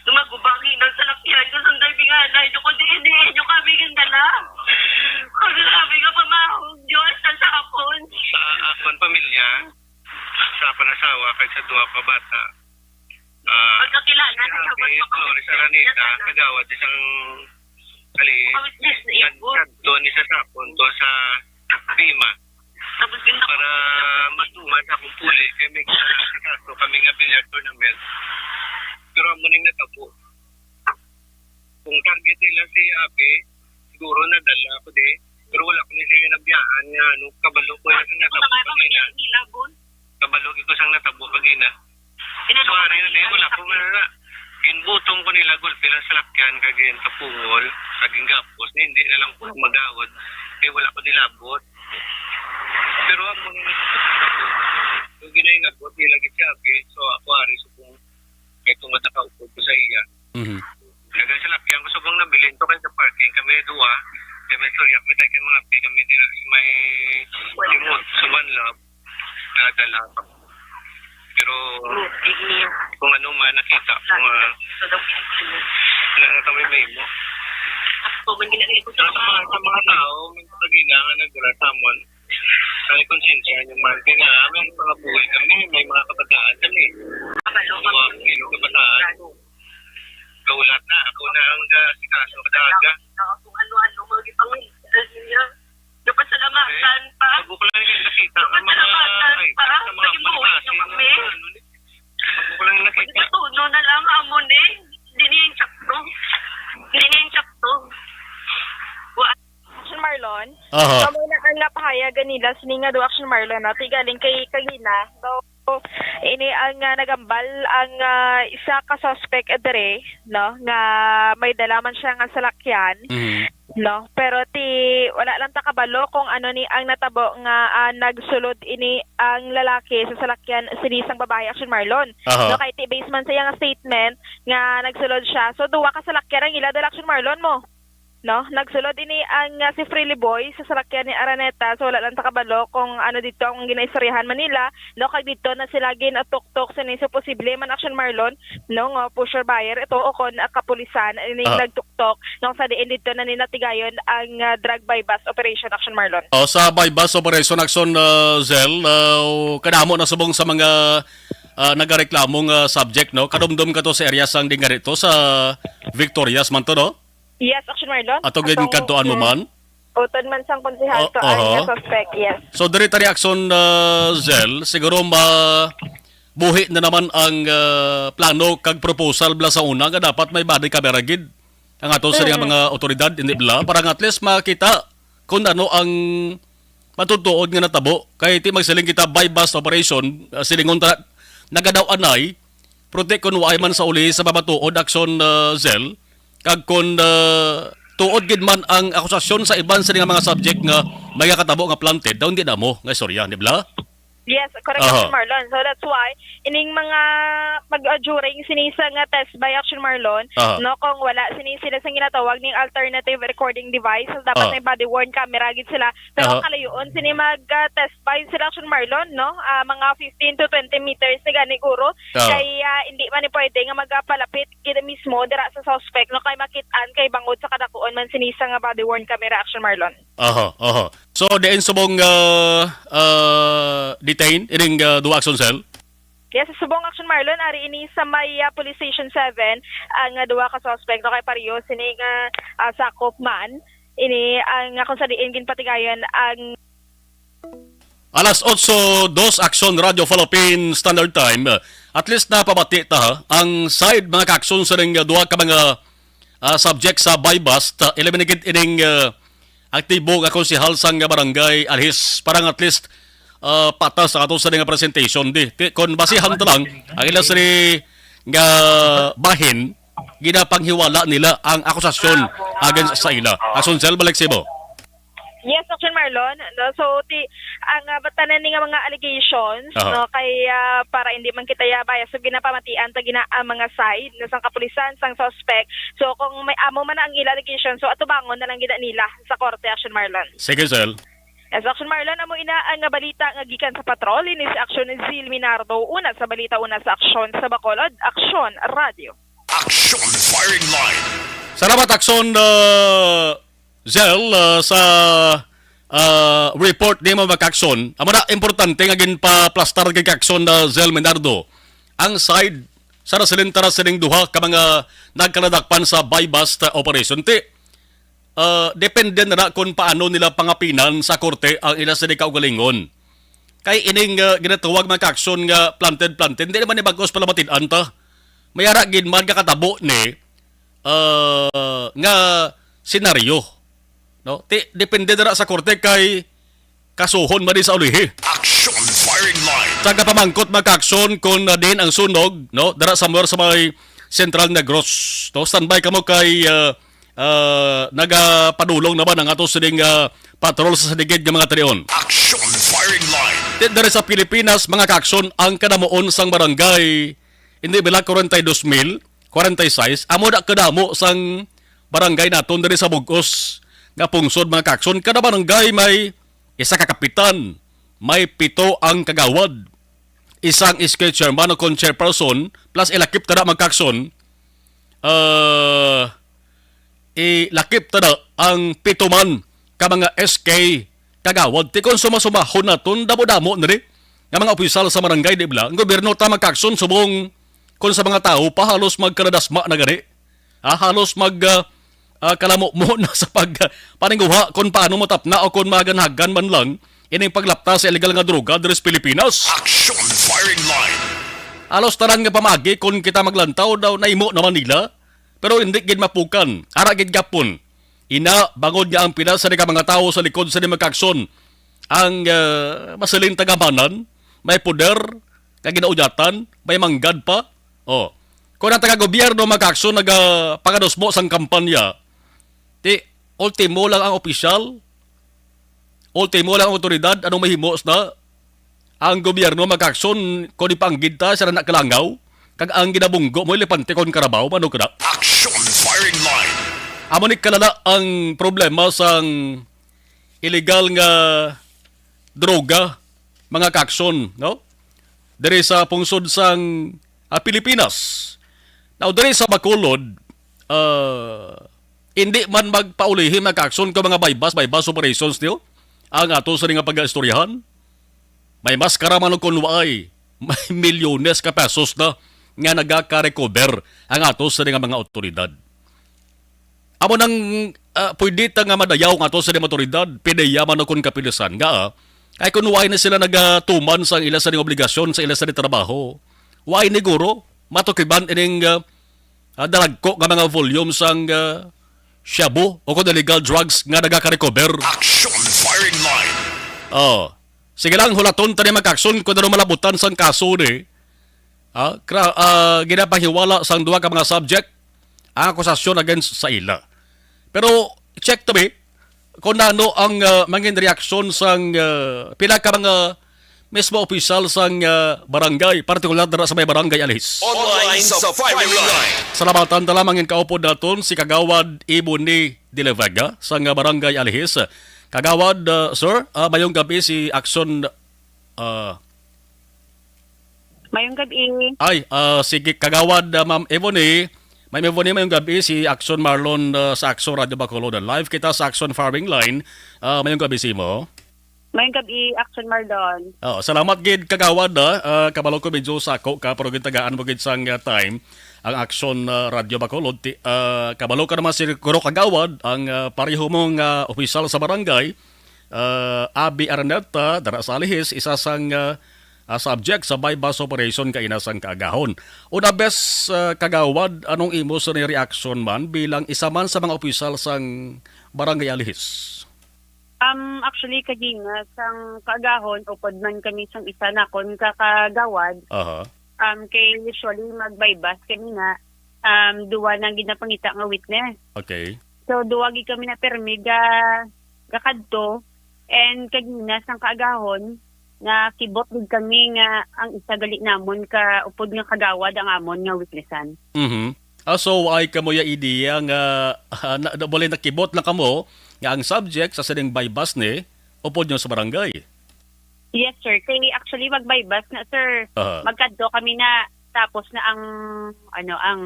Dumaguba ang hina sa lakyan ko, sunday binganay nyo ko, D N A nyo kami gandala. Kami nga pamahog nyo, hasta sa akon. Sa akon pamilya, sa akon asawa, kag sa duha ka bata. Ah, Pagkakilala, si Happy nagkabot pa kami Flores sa Araneta, Araneta. Kagawad isang kali, Pawis-wis na ipon. Nagkadto ni sa sapon to sa Bima. Tapos yung Para matuman sa akong puli, kay may kaso kami nga billiard tournament. Pero amo ning natabo. Kung target nila si Abe, siguro nadala ako di. Pero wala ko ni siya nabiyaan nga, ano, kabalo ko yung Ano natabo ba yung kagina. Nila, Bon? Kabalo ko sang natabo kagina. Inano So, ko ano yun eh, wala ko nga na. Ginbutong ko nila gulpi lang sa lakyan, kag yung tapungol, kag yung gapos, na hindi na lang ko magawad. Kay wala ko nilabot. Pero ang mga yung ginay nabot nila gid siya, eh. So, ako, ari, subong, kay tungod nakaupod ko sa iya. Mhm. Kag ang salakyan ko, subong nabilin to kay sa parking kami duwa, kay may istorya kami, tayo kay mga pi kami dira, may limot, sa One Love, nadala. Pero kung ano man nakita ko nga, wala na kami may mo. Sa mga, sa mga tao, may pagina nga nagdala sa amon, may konsensya yung man. Kaya nga, may mga buhay kami, may mga kabataan kami. Mga ilo kabataan. Kaulat na, ako na ang, ah, sikaso, kada aga. Kung ano-ano, mga gipangin, niya. Napasalamatan pa. Pag ko lang yung nakita, ang mga Napasalamatan pa. Sa mga Naging buhay palibasa, na kami. Ano ni? Pag ko lang nakita. Pagkatuno na lang, amo ni. Hindi niya yung sakto. Hindi niya yung sakto. Wa- Action Marlon. Aha. Kamo na ang napahayag nila sini nga do Action Marlon, no? Ti galing kay kagina. So, ini ang, ah, nagambal ang, ah, isa ka suspect diri, no, nga may dala man siya nga salakyan, Mhm. no? Pero ti wala lang ta kabalo kung ano ni ang natabo nga, ah, nagsulod ini ang lalaki sa salakyan sini sang babae, Action Marlon. Aha. No, kay ti based man sa iyang statement nga nagsulod siya. So, duwa ka salakyan ang ila dala, Action Marlon, mo. No, nagsulod ini ang, ah, si Freely Boy sa salakyan ni Araneta, so wala lang ta kabalo kung ano dito ang ginaistoryahan man nila, no, kag dito na sila ginatuktok sini sa posible man, Action Marlon, no, nga pusher buyer ito o kon, ah, kapulisan ini Aha. nagtuktok, no, sa diin dito na ninatigayon ang, ah, drug buy-bust operation, Action Marlon. O, sa buy-bust operation, Action, ah, Zell, ah, kadamo na subong sa mga, ah, nagareklamo nga subject, no? Kadumdom ka to sa area sang Dingari to, sa Victorias man to, no? Yes, Action Marlon. Ato gid Atong, kadtuan mo mm, man? Utod man sang konsehal Oh, to ang oho. nga suspect, yes. So, diri tani, Action, ah, Zell, siguro mabuhi na naman ang, ah, plano kag proposal bala sa una nga dapat may body camera gid ang ato sa Mm. mga otoridad, hindi bala? Para nga at least makita kung ano ang matutuod nga natabo. Kay ti magsiling kita buy-bust operation, ah, silingon ta, nagadaw anay, pero ti kun waay man sa uli sa pamatuod, Action, ah, Zell, kag kun, ah, tuod gid man ang akusasyon sa iban sa mga subject nga may katabo nga planted, daw hindi na mo nga istorya, di ba? Yes, correct, Aha. Action Marlon. So that's why ining mga mag, uh, during sini sa nga test buy, Action Marlon, Aha. no, kung wala sini sila sa ginatawag ning alternative recording device, so dapat Aha. may body worn camera gid sila. Pero Aha. ang kalayuon sini mag, uh, test buy sila, Action Marlon, no? Ah, mga fifteen to twenty meters na gani guro. Aha. Kay, ah, hindi man ni pwede nga magpalapit gid mismo dira sa suspect, no, kay makit-an kay bangod sa kadakuon man sini sa nga body worn camera, Action Marlon. Aha, aha. So, diin subong, ah, ah, detain ining, ah, duha, Action Zell? Yes, subong, Action Marlon, ari ini sa may, ah, Police Station seven ang, ah, duha ka suspect, no, kay pareho sini nga, ah, sakop man ini ang, ah, kung sa diin ginpatigayon ang Alas otso dos, Action, Radyo Philippine Standard Time. At least napabati ta, ha, ang side, mga ka-Action, sa ning, ah, duha ka mga, ah, subject sa buy-bust. Ah, ila man gid ining, ah, aktibo nga konsehal sang barangay Alhis. Para nga at least, ah, patas sa ato sa nga presentation, di. Ti-, kon basihan ta lang, ang ila sini nga bahin, ginapanghiwala nila ang akusasyon against sa ila. Action Zell, balik sa imo. Yes, Action Marlon. No? So, ti, ang, ah, batanan ni nga mga allegations, Aha. no, kay, ah, para hindi man kita ya bias, so ginapamatian ta gina ang mga side, no, sang kapulisan, sang suspect. So, kung may amo man na ang ila allegation, so atubangon na lang gina nila sa korte, Action Marlon. Sige, Zell. Yes, Action Marlon, amo ina ang balita nga gikan sa patrol. Ini si Action Zil Minardo, una sa balita, una sa aksyon sa Bacolod, Aksyon Radio. Action Firing Line. Salamat, Action, uh, Zell, uh, sa, uh, report nimo, mga ka-Action. Amo na, importante nga ginpaplastar kay ka-Action na Zell Minardo ang side sa nasilinta na sining duha ka mga nagkaladakpan sa buy-bust operation. Ti, uh, depende na, na kung paano nila pangapinan sa korte ang ila sini kaugalingon. Kay ining, uh, ginatawag, mga ka-Action, nga planted-planted, hindi naman ni bagos pala matinan ta. May ara gid man nga katabo ni, uh, nga senaryo. No? Ti, depende na sa korte kay kasuhon man ni sa ulihi. Action Firing Line. Sa kapamangkot, mga ka-Action, kung, uh, din ang sunog, no? Dara somewhere sa may Central Negros. No? Standby kamo kay, uh, uh, nagapadulong naman ang ato sining, uh, patrol sa sinigid nga mga talion. Action Firing Line. Ti, diri sa Pilipinas, mga ka-Action, ang kadamuon sang barangay, hindi bala forty-two mil, forty-six, amo na kadamo sang barangay naton diri sa bug-os nga pungsod, mga ka-Action. Kada barangay may isa ka kapitan, may pito ang kagawad, isang S K chairman o kon chairperson, plus ilakip ta na, mga ka-Action, ah, ilakip ta na ang pito man ka mga S K kagawad. Ti kon suma-sumahon naton, damo-damo na rin nga mga opisyal sa barangay, di ba? Ang gobyerno ta, mga ka-Action, subong kung sa mga tao pa, halos magkaradasma na gani. Ah, halos mag, ah, ah, kalamo mo na sa pag, ah, paninguha kung paano matapna o kung maganhagan man lang ining paglapta sa illegal nga droga diri sa Pilipinas. Action Firing Line. Halos tanan nga pamagi, kung kita maglantaw daw, nahimo naman nila, pero hindi gid mapukan. Ara gid gapon. Ina, bangod nga ang pila sa mga tawo sa likod sa mga ka-Action ang, ah, masiling tagamanan, may poder, nga ginaudyatan, may manggad pa. Oh. Kung ang taga-gobyerno, mga ka-Action, nagapangadusmo sang kampanya, ti, ultimo lang ang opisyal, ultimo lang ang otoridad, anong mahimo sa ang gobyerno, mga ka-Action, kung ipaanggid ta sa anak kalangaw, kag ang ginabunggo mo, elepante kon karabaw, mano kada? Action Firing Line. Amo ni kalala ang problema sang illegal nga droga, mga kaakson, no? Diri sa pungsod sang, ah, Pilipinas. Now, diri sa Bacolod, ah, hindi man magpaulihim, mga kaakson, ka mga buy-bust, buy-bust operations niyo ang ato sa nga pag-istoryahan. May maskara man o kon waay, may milyones ka pesos na nga nagaka-recover ang ato sa nga mga awtoridad. Amo nang, ah, pwede ta nga madayaw nga ato sa mga awtoridad, pidiya man o kon kapilusan nga, ah, kay kung waay na sila nagatuman sa ila sa obligasyon sa ila sa trabaho, waay ni guro matukiban ining, ah, ah, dalagko nga mga volume sang, ah, shabu o kon illegal drugs nga nagaka-recover. Action Firing Line. Oh. Sige lang, hulaton ta ni, mga kaakson, kung ano malabutan sang kaso ni. Ah, kra-, ah, ginapahiwala sang duha ka mga subject ang akusasyon against sa ila. Pero check to be kung ano ang, ah, mangin reaksyon sang, ah, pila ka mga mismo opisyal sang, ah, barangay, partikular dira sa may barangay Alihis. Online sa Firing Line. Salamatan ta lamang in kaupod naton si Kagawad Ebony de la Vega sang, ah, barangay Alihis. Kagawad, ah, sir, ah, mayong gabi si Action, ah, Mayong gabi. Ay, ah, sige, Kagawad, ah, Ma'am Ebony. Ma'am Ebony, mayong gabi. Si Action Marlon, ah, sa Action Radio Bacolod. Live kita sa Action Firing Line. Ah, mayong gabi sa imo. Mayong gabi, Action Marlon. Oh, salamat gid, Kagawad, ah. Ah, kabalo ko medyo sako ka, pero gintagaan mo gid sang, ah, time ang Action, ah, Radio Bacolod. Ti-, ah, kabalo ka naman siguro, Kagawad, ang, ah, pareho mong, ah, opisyal sa barangay, ah, Abby Araneta, dara sa Alihis, isa sang, ah, ah, subject sa buy-bust operation kaina sang kaagahon. Una bes, ah, Kagawad, anong imo sa ni reaksyon man bilang isa man sa mga opisyal sang Barangay Alihis? Um, actually, kagina sang kaagahon, upod man kami sang isa nakon ka kagawad. Aha. Um, kay usually mag-buy-bust kami na, um, duwa na ginapangita nga witness. Okay. So, duwa gid kami na permi ga, gakadto. And kagina sang kaagahon, nakibot gid kami nga ang isa gali namon ka upod nga kagawad ang amon nga witnessan. Mhm. Ah, so, ay kamo ya ideya nga, ah, na, na, bali nakibot na kamo nga ang subject sa sining buy-bust ni upod nyo sa barangay? Yes, sir. Kay actually, mag-buy-bust na, sir. Aha. Magkadto kami na, tapos na ang, ano, ang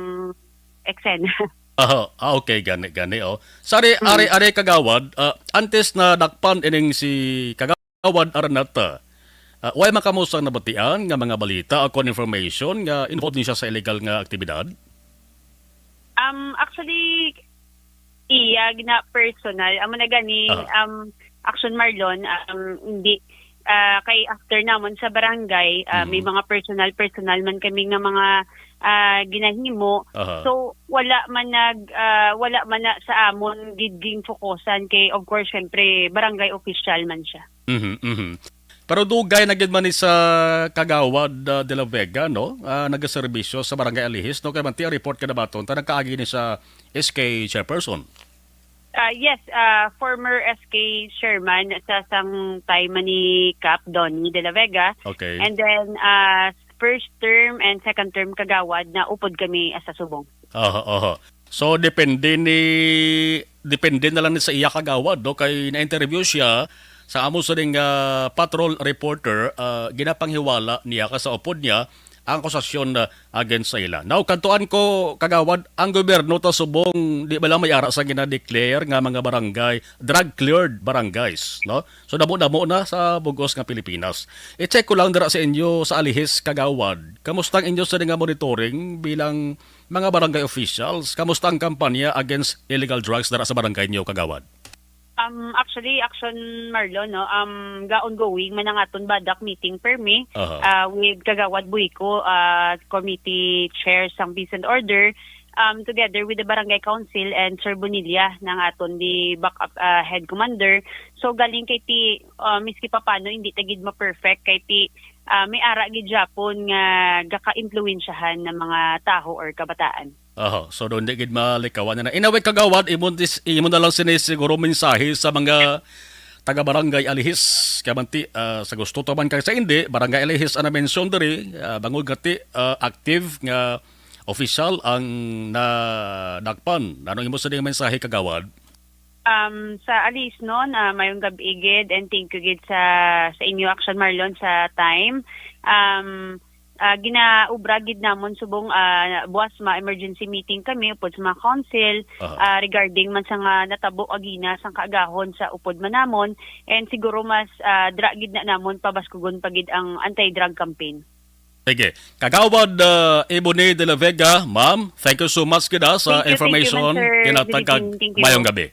eksena. Aha. Ah, okay. Gani, gani, oh. Sari, Mm. ari, ari, Kagawad, ah, antes na dakpan ining si Kagawad Arnat, ah, way man kamo sang nabatian nga mga balita o kon information nga involved ni siya sa illegal nga aktibidad? Um, actually, iya gina personal. Amo na gani, Aha. um, Action Marlon, um, hindi, ah, kay after namon sa barangay, ah, may Mhm. mga personal, personal man kami nga mga, ah, ginahimo. Aha. So, wala man nag, ah, wala man na sa amon gid ging fokusan kay, of course, syempre, barangay official man siya. Mhm, mhm. Pero dugay na gid man ni sa Kagawad, ah, de la Vega, no? Ah, nagaserbisyo sa Barangay Alihis, no? Kay manti ang report ka nabaton, ta nagkaagi ni sa S K chairperson. Ah, yes, ah, former S K chairman sa sang time ni Kap Donny de la Vega. Okay. And then, ah, first term and second term kagawad na upod kami sa subong. Aha, aha. So, depende ni, depende na lang ni sa iya kagawad, no? Kay na-interview siya sa amo sa ding, ah, patrol reporter, ah, ginapanghiwala niya ka sa upod niya ang akusasyon, ah, against sa ila. Now, kantuan ko, kagawad, ang gobyerno ta subong, di ba lang may ara sa gina-declare nga mga barangay, drug-cleared barangays, no? So, damo-damo na sa bugos nga Pilipinas. I-check ko lang dira sa inyo sa Alihis, kagawad. Kamusta ang inyo sa nga monitoring bilang mga barangay officials? Kamusta ang kampanya against illegal drugs dira sa barangay niyo, kagawad? Um, actually, Action Marlon, no, um, ga-ongoing man ang aton badak meeting permi, Aha. ah, with Kagawad Buico, ah, Committee Chair sang Peace and Order, um, together with the Barangay Council and Sir Bonilla, nang aton di backup, ah, head commander. So, galing kay ti, ah, miski papano, hindi ta gid ma-perfect kay ti, ah, may ara gid gyapon nga gaka-impluwensyahan ng mga taho or kabataan. Aha, so doon di gid malikawan na. In a way, kagawad, imo, dis-, imo na lang sini siguro mensahe sa mga taga-barangay Alihis. Kaya man ti, ah, sa gusto to man kag sa hindi, barangay Alihis ang na-mention diri, ah, bangod nga ti, ah, active nga opisyal ang nadakpan. Ano imo sa ding mensahe, Kagawad? Um, sa Alisnon, ah, mayong gabi gid, and thank you gid sa, sa inyo, Action Marlon, sa time. Um, ah, ginaubra gid namon subong, ah, buwas ma-emergency meeting kami upod sa mga council, Aha. ah, regarding man sa nga natabo agina sang kaagahon sa upod man namon, and siguro mas, ah, dra gid na namon pabaskugon pa gid ang anti-drug campaign. Sige. Kagawad, uh, Ebony de la Vega, ma'am, thank you so much gid, ah, sa Thank you, thank you, information. Ma'am, sir. Ginatag kag Good evening. Thank you. Mayong gabi.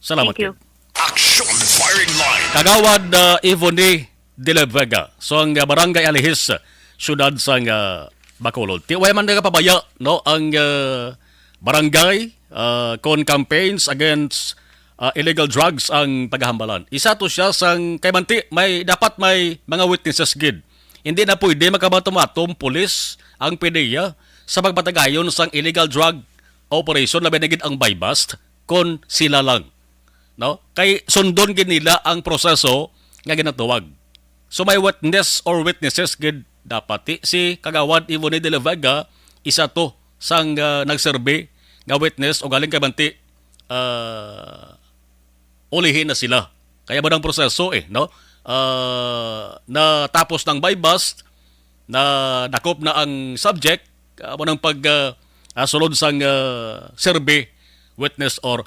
Salamat Thank you. Gid. Action Firing Line. Kagawad, uh, Ebony de la Vega, sa nga Barangay Alihis, siyudad sang, uh, Bacolod. Ti-, way man nagapabaya, no, ang, uh, barangay, uh, kon campaigns against, uh, illegal drugs ang pagahambalan. Isa to siya sang kay manti may, dapat may mga witnesses gid. Hindi na pwede makamatom-atom pulis ang P D E A sa pagpatagayon sang illegal drug operation, labi na gid ang buy-bust, kon sila lang, no? Kay sundon gid nila ang proseso nga ginatuwag. So may witness or witnesses gid dapat. Ti-, si Kagawad Ebony de la Vega, isa to sang, ah, nagserbi nga witness o galing kay manti, ah, ulihi na sila. Kaya mo nang proseso eh, no? Ah, natapos ng buy-bust, na dakop na ang subject, ah, mo nang pag, ah, ah, sulod sang, ah, serbi, witness or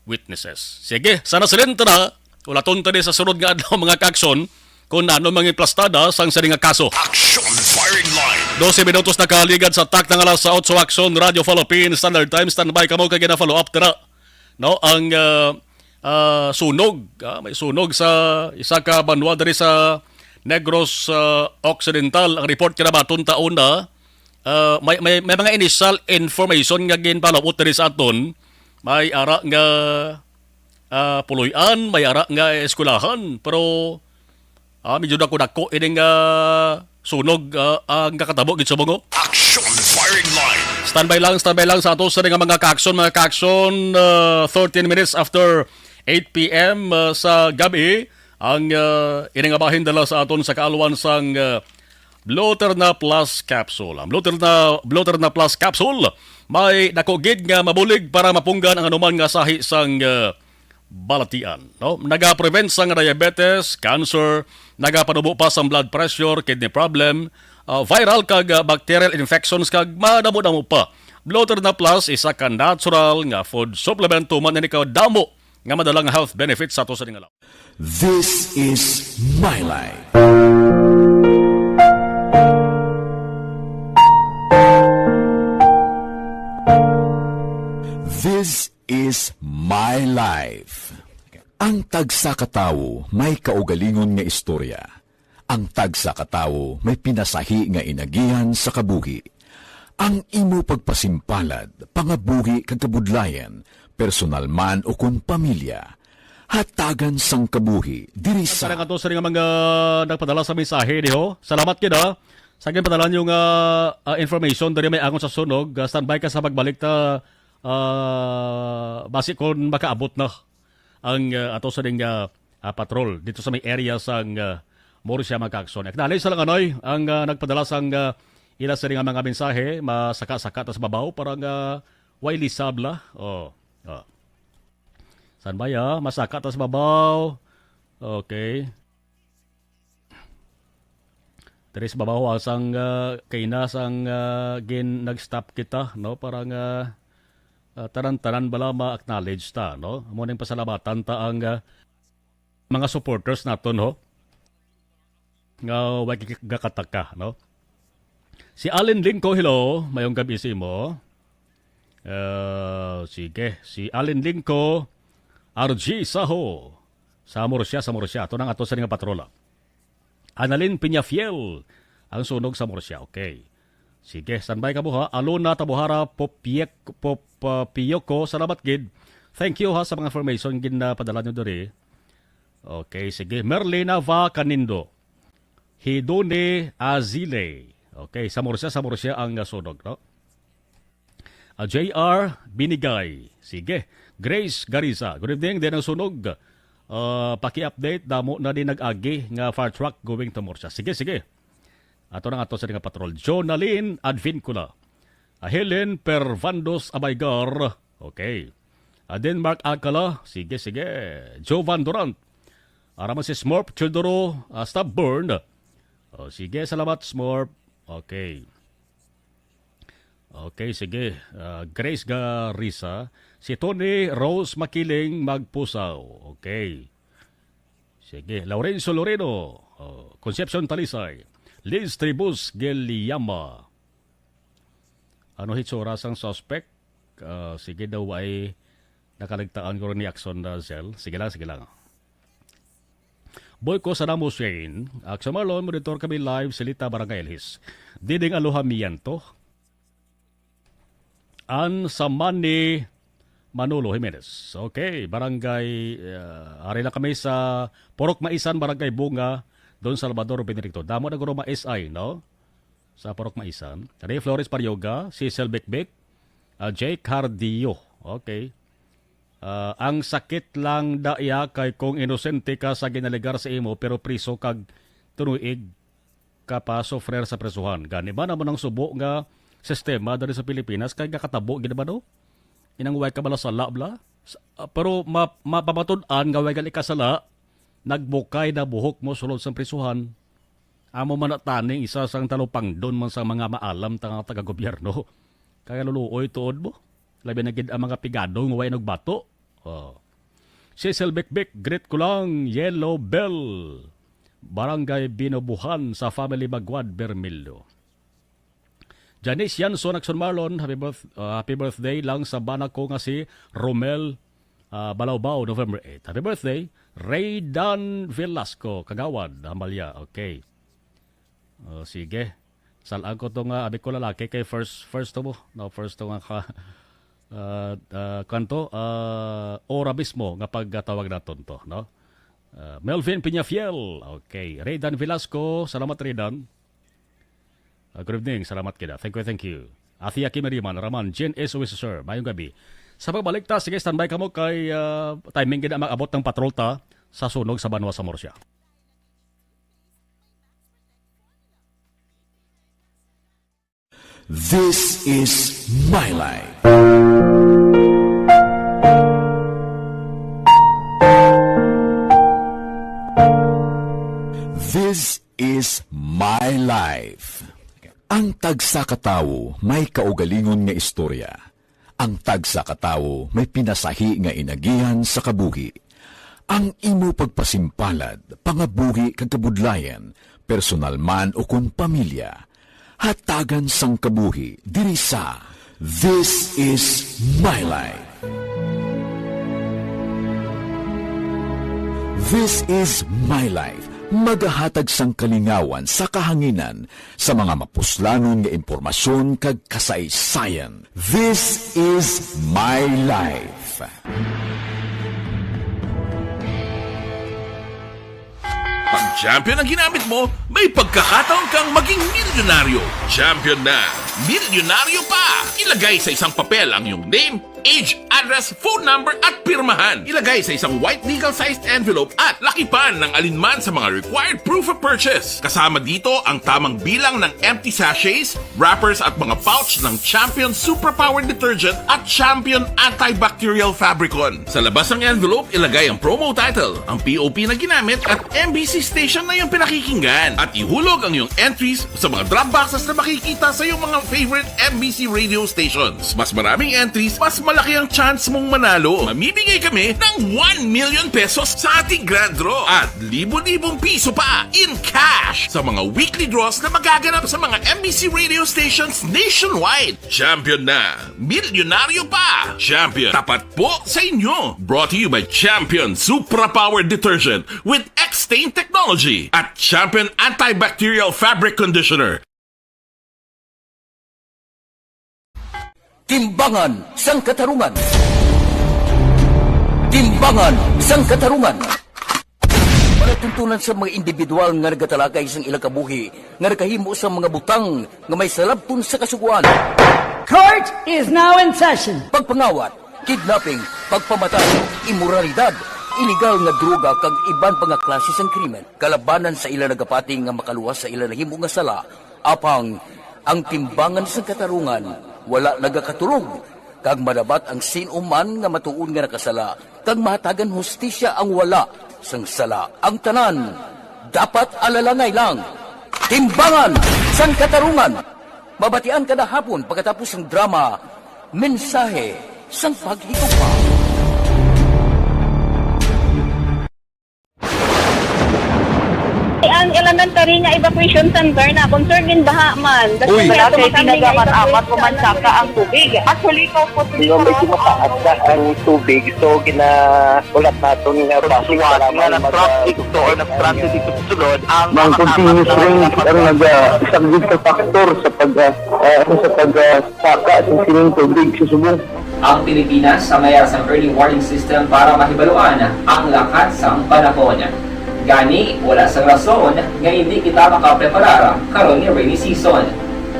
witnesses. Sige, sana silin ta na, ulaton ta ni sa sunod nga adlaw, mga kaaksyon, kung ano mga plastada sang sini nga kaso. Action Firing Line. Dose minutos na kaligad sa tak nga alas otso, Action Radio Philippines Standard Time. Standby kamo kay gina-follow up ta na, no, ang, ah, ah, sunog. Ah, may sunog sa isa ka banwa diri sa Negros, ah, Occidental. Ang report kinabaton taon na, ah, may, may, may mga initial information nga ginpalabot diri sa aton. May ara nga, ah, puloy-an, may ara nga eskwelahan, pero, ah, medyo dako-dako ining, ah, sunog, ah, ang nakatabo gid sa bungo. Action Firing Line. Standby lang, standby lang sa ato sa nga mga kaaksyon, mga kaaksyon, ah, thirteen minutes after eight p m, ah, sa gabi. Ang, ah, ini nga bahin dala sa aton sa kaalwan sang, ah, Bloterna Plus Capsule. Ang Bloterna, Bloterna Plus Capsule may dako gid nga mabulig para mapunggan ang anuman nga sahi sang, ah, balatian, no? Nagaprevent sang diabetes, cancer, nagapanubo pa sang blood pressure, kidney problem, ah, viral kag, ah, bacterial infections kag madamo-damo pa. Bloterna Plus isa ka natural nga food supplement, tuman ini ka damo nga madala nga health benefits sa ato sa nga lawas. This is My Life. This is My Life. Ang tagsa ka tawo may kaugalingon nga istorya. Ang tagsa ka tawo may pinasahi nga inagihan sa kabuhi. Ang imo pagpasimpalad, pangabuhi kag kabudlayan, personal man o kon pamilya, hatagan sang kabuhi diri sa Para nga to sa nga mga nagpadala sa mensahe, di ho? Salamat gid, ha. Sa ginpadala nyo nga, ah, information diri may angon sa sunog, ah, standby ka sa pagbalik ta, ah, basi kon makaabot na ang, ah, ato sa ning, ah, ah, patrol dito sa may area sang, ah, Murcia, mga kaaksyon. Acknowledge sa lang, Anoy, ang, ah, nagpadala sang, ah, ila sa nga mga mensahe, masaka-saka ta sa babaw para nga way lisab la. Oh, oh. San ba ya? Masaka ta sa babaw. Okay. Diri sa babaw, ah, sang, ah, kay na sang, ah, gin nag-stop kita, no? Para nga, ah, tanan-tanan bala ma-acknowledge ta, no? Amo ning pasalamatan ta ang, ah, mga supporters naton, ho? Nga way gakataka, no? Si Allen Lingko, hello. Mayong gabi sa imo. Ah, sige, si Allen Lingko, R G Saho. Sa Murcia, sa Murcia. Ato nang ato sa nga patrola. Annalyn Peñafiel, ang sunog sa Murcia. Okay. Sige, standby ka mo ha. Alona Tabuhara, Popiek, Pop, uh, Piyoko, salamat gid. Thank you ha sa mga information ginapadala nyo diri. Okay, sige. Merlina Va Canindo. Hidone Azile. Okay, sa Murcia, sa Murcia ang, uh, sunog, no? Ah, J R Binigay. Sige. Grace Gariza. Good evening. Din ang sunog. Ah, paki-update. Damo na din nag-agi nga fire truck going to Murcia. Sige, sige. Ato na nga to sa nga patrol. Jonalyn Advincula. Ah, Helen Pervandos Abaygar. Okay. Ah, Denmark Alcala. Sige, sige. Jovan Durant. Ara man si Smurf Childoro, ah, Stubborn. Oh, sige, salamat, Smurf. Okay. Okay, sige. Ah, Grace Garisa. Si Tony Rose Makiling Magpusaw. Okay. Sige. Lorenzo Loreno. Oh, Concepcion Talisay. Liz Tribus Geliyama. Ano hitsura sang suspect? Ah, sige daw ay nakaligtaan ko rin ni Axon, ah, Zell. Sige lang, sige lang. Boy ko sa Namo Shane, Axon Marlon, monitor kami live, Silita, Barangay Elhis. Diding Alojamiento, an sa Mani, Manolo Jimenez. Okay, barangay, ah, ari lang kami sa Purok Maisan, Barangay Bunga, Don Salvador Benedicto. Damo na guro ma-S I, no? Sa Purok Maisan. Ray Flores Parioga, Cecil Bikbik, ah, Jake Cardio. Okay. Ah, ang sakit lang da iya kay kung inosente ka sa ginaligar sa imo pero priso kag tunuig ka pa sufrer sa prisuhan. Gani ba naman ang subo nga sistema diri sa Pilipinas kay gakatabo gid ba, no? Inang way ka bala sala bla? Sa- ah, pero ma- mapamatud-an nga way gali ka sala, nagbukay na buhok mo sulod sa prisuhan. Amo man na taning isa sang talupangdon man sa mga maalam ta nga taga-gobyerno. Kaya luluoy tuod mo. Labi na gid ang mga pigado nga way nagbato. Oh. Cecil Bikbik, greet ko lang, Yellow Bell. Barangay Binubuhan sa Family Magwad, Bermilio. Janice Yanson, Axon Marlon, happy birth-, ah, happy birthday lang sa bana ko nga si Romel, ah, Balawbaw, November eight. Happy birthday, Raydan Velasco, Kagawad, Hambalya. Okay. Oh, sige. Salaan ko to nga, abi ko lalaki kay first, first to mo. No, first to nga ka, ah, ah, kanto, ah, ora mismo nga pagtawag naton to, no? Ah, Melvin Peñafiel. Okay. Raydan Velasco. Salamat, Raydan. Ah, good evening. Salamat kita. Thank you, thank you. Ati Aki Mariman, Raman, Jen S O S, sir. Mayong gabi. Sa pagbalik ta, sige, standby kamo kay, ah, timing gid ang mag-abot ng patrol ta sa sunog sa Banwa sa Murcia. This is my life. This is my life. Ang tagsa ka tawo may kaugalingon nga istorya. Ang tagsa ka tawo may pinasahi nga inagihan sa kabuhi. Ang imo pagpasimpalad, pangabuhi kag kabudlayan, personal man o kon pamilya, hatagan sang kabuhi diri sa This Is My Life. This Is My Life, magahatag sang kalingawan sa kahanginan sa mga mapuslanon nga impormasyon kag kasaysayan. This Is My Life. Pag champion ang ginamit mo, may pagkakataon kang maging milyonaryo. Champion na, milyonaryo pa! Ilagay sa isang papel ang iyong name, age, address, phone number, at pirmahan. Ilagay sa isang white legal-sized envelope at lakipan ng alinman sa mga required proof of purchase. Kasama dito ang tamang bilang ng empty sachets, wrappers, at mga pouch ng Champion Superpower Detergent at Champion Antibacterial Fabricon. Sa labas ng envelope, ilagay ang promo title, ang P O P na ginamit, at M B C station na iyong pinakikinggan. At ihulog ang iyong entries sa mga drop boxes na makikita sa iyong mga favorite M B C radio stations. Mas maraming entries, mas malaki ang chance mong manalo. Mamimigay kami ng one million pesos sa ating grand draw at libo-libong piso pa in cash sa mga weekly draws na magaganap sa mga M B C radio stations nationwide. Champion na! Milyonaryo pa! Champion, tapat po sa inyo! Brought to you by Champion Supra Power Detergent with X-Stain Technology at Champion Antibacterial Fabric Conditioner. Timbangan sang Katarungan. Timbangan sang Katarungan. Palatuntunan sa mga individual nga nagatalakay sang ilang kabuhi nga nakahimo sa mga butang nga may salabton sa Kasugoan. Court is now in session. Pagpangawat, kidnapping, pagpamatay, imoralidad, iligal nga droga kag iban pa nga klase sang krimen. Kalabanan sa ila nagapati nga makaluwas sa ila nahimo nga sala, apang ang Timbangan sang Katarungan Wala nagakatulog, kag madabat ang sin-o man nga matuod nga nakasala, kag mahatagan hustisya ang wala sang sala. Ang tanan dapat alalangay lang. Timbangan sang Katarungan. Mabatian kada hapon pagkatapos sang drama, Mensahe sang Paghigugma. Ang elementary nga evacuation center na concerned din baha man. Uy. Wala kay tinaga man amat ko man saka ang tubig. Actually, ko po. Nga medyo mataas na ang tubig, so ginahulat naton nga bus nga nag-traffic to or nag-transit dito sa sulod ang mga continuous rain ang nag-, ah, isa gid ka factor sa pag, ah, ah, sa pag, ah, saka sa sining tubig sa subong. Ang Pilipinas sa mayar sang early warning system para mahibaluan ang lakat sang panahon. Gani, wala sang rason nga hindi kita makapreparar karon nga rainy season.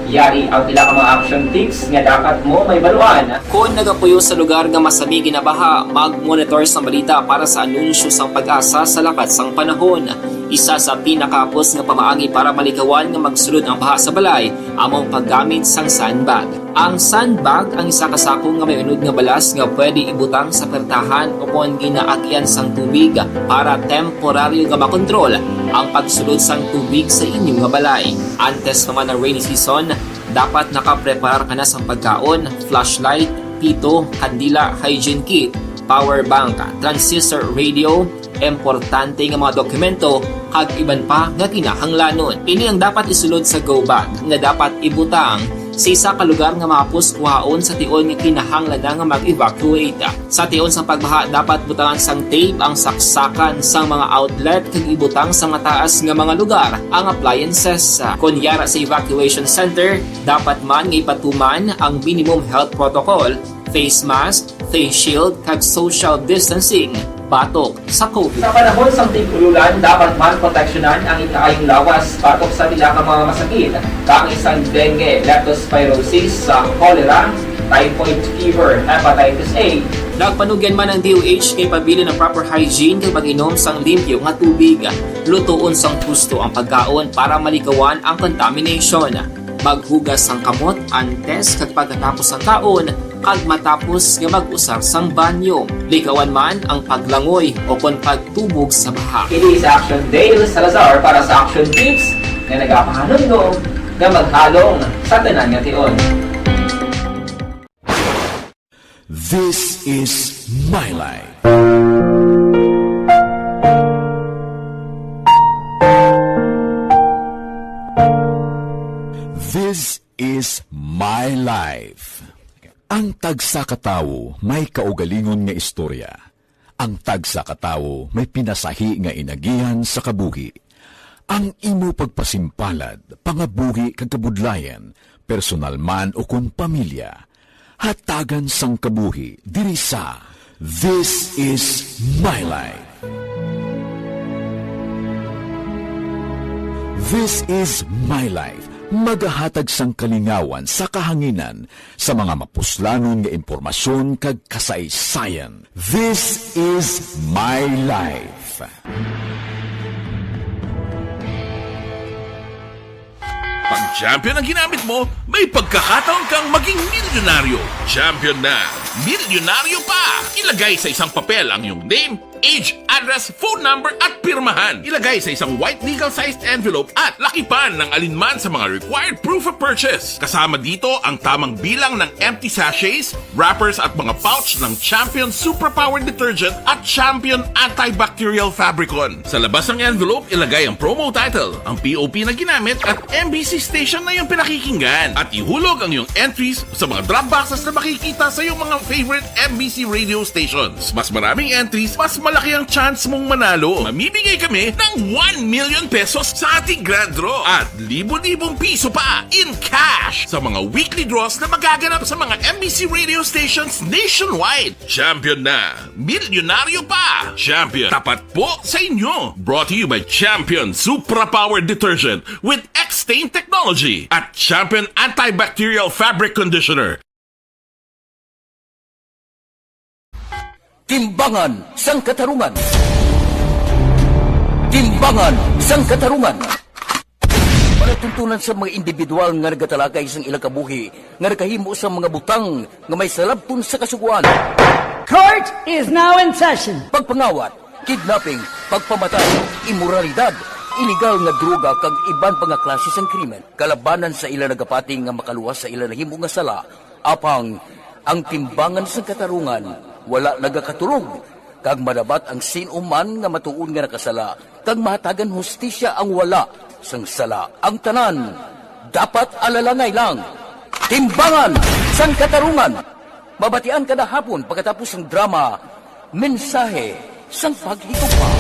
Yari ang pila ka mga action tips nga dapat mo mahibaluan. Kon nagapuyo sa lugar nga masami ginabaha, mag-monitor sang balita para sa anunsyo sang PAGASA sa lakat sang panahon. Isa sa pinakahapos nga pamaagi para malikawan nga magsulod ang baha sa balay amo ang paggamit sang sandbag. Ang sandbag ang isa ka sako nga may unod nga balas nga pwede ibutang sa pertahan ukon ginaagian sang tubig para temporaryo nga makontrol ang pagsulod sang tubig sa inyo nga balay. Antes pa man ang rainy season, dapat nakapreparar ka na sang pagkaon, flashlight, pito, kandila, hygiene kit, power bank, transistor radio, importante nga mga dokumento, kag iban pa nga kinahanglanon. Ini ang dapat isulod sa go bag nga dapat ibutang sa isa ka lugar nga mahapos kuhaon sa tion nga kinahanglan na nga mag-evacuate. Sa tion sang pagbaha, dapat butangan sang tape ang saksakan sang mga outlet kag ibutang sa mataas nga mga lugar ang appliances. Kon yara sa evacuation center, dapat man nga ipatuman ang minimum health protocol, face mask, face shield, kag social distancing batok sa COVID. Sa panahon sang tig-ululan, dapat man proteksyonan ang ikaayong lawas batok sa pila ka mga masakit, kaangay sang dengue, leptospirosis, sa cholera, typhoid fever, hepatitis A. Nagpanugyan man ang D O H nga ipabilin ang proper hygiene kag mag-inom sang limpyo nga tubig. Lutoon sang husto ang pagkaon para malikawan ang contamination. Maghugas sang kamot antes kag pagkatapos sang kaon, kag matapos nga mag-usar sang banyo. Likawan man ang paglangoy o kon pagtubog sa baha. Ini si Action Dale Salazar para sa Action Tips nga nagapahanumdom nga maghalong sa tanan nga tion. This is my life. This is my life. Ang tagsa ka tawo may kaugalingon nga istorya. Ang tagsa ka tawo may pinasahi nga inagihan sa kabuhi. Ang imo pagpasimpalad, pangabuhi kag kabudlayan, personal man ukon pamilya, hatagan sang kabuhi diri sa This Is My Life. This Is My Life, magahatag sang kalingawan sa kahanginan sa mga mapuslanon nga impormasyon kag kasaysayan. This Is My Life. Pag champion ang ginamit mo, may pagkakataon kang maging milyonaryo. Champion na, milyonaryo pa! Ilagay sa isang papel ang iyong name, age, address, phone number, at pirmahan. Ilagay sa isang white legal-sized envelope at lakipan ng alinman sa mga required proof of purchase. Kasama dito ang tamang bilang ng empty sachets, wrappers at mga pouch ng Champion Suprapower Detergent at Champion Antibacterial Fabricon. Sa labas ng envelope, ilagay ang promo title, ang P O P na ginamit at M B C station na iyong pinakikinggan. At ihulog ang iyong entries sa mga drop boxes na makikita sa iyong mga favorite M B C radio stations. Mas maraming entries, mas malaki ang chance mong manalo. Mamimigay kami ng one million pesos sa ating grand draw at libo-libong piso pa in cash sa mga weekly draws na magaganap sa mga M B C radio stations nationwide. Champion na! Milyonaryo pa! Champion, tapat po sa inyo! Brought to you by Champion Supra Power Detergent with X-Stain Technology at Champion Antibacterial Fabric Conditioner. Timbangan sang Katarungan. Timbangan sang Katarungan. Wala Tuntunan sa mga individual nga nagatalakay sang ilang kabuhi nga nakahimo sa mga butang nga may salabton sa kasugoan. Court is now in session. Pagpangawat, kidnapping, pagpamatay, imoralidad, iligal nga droga kag iban pa nga klase sang krimen kalabanan sa ila nagapati nga makaluwas sa ila nahimo nga sala. Apang ang timbangan sang katarungan wala nagakatulog, kag madabat ang sin-o man nga matuod nga nakasala, kag mahatagan hustisya ang wala sang sala. Ang tanan dapat alalangay lang. Timbangan sang katarungan. Mabatian kada hapon pagkatapos sang drama, Mensahe sang Paghigugma.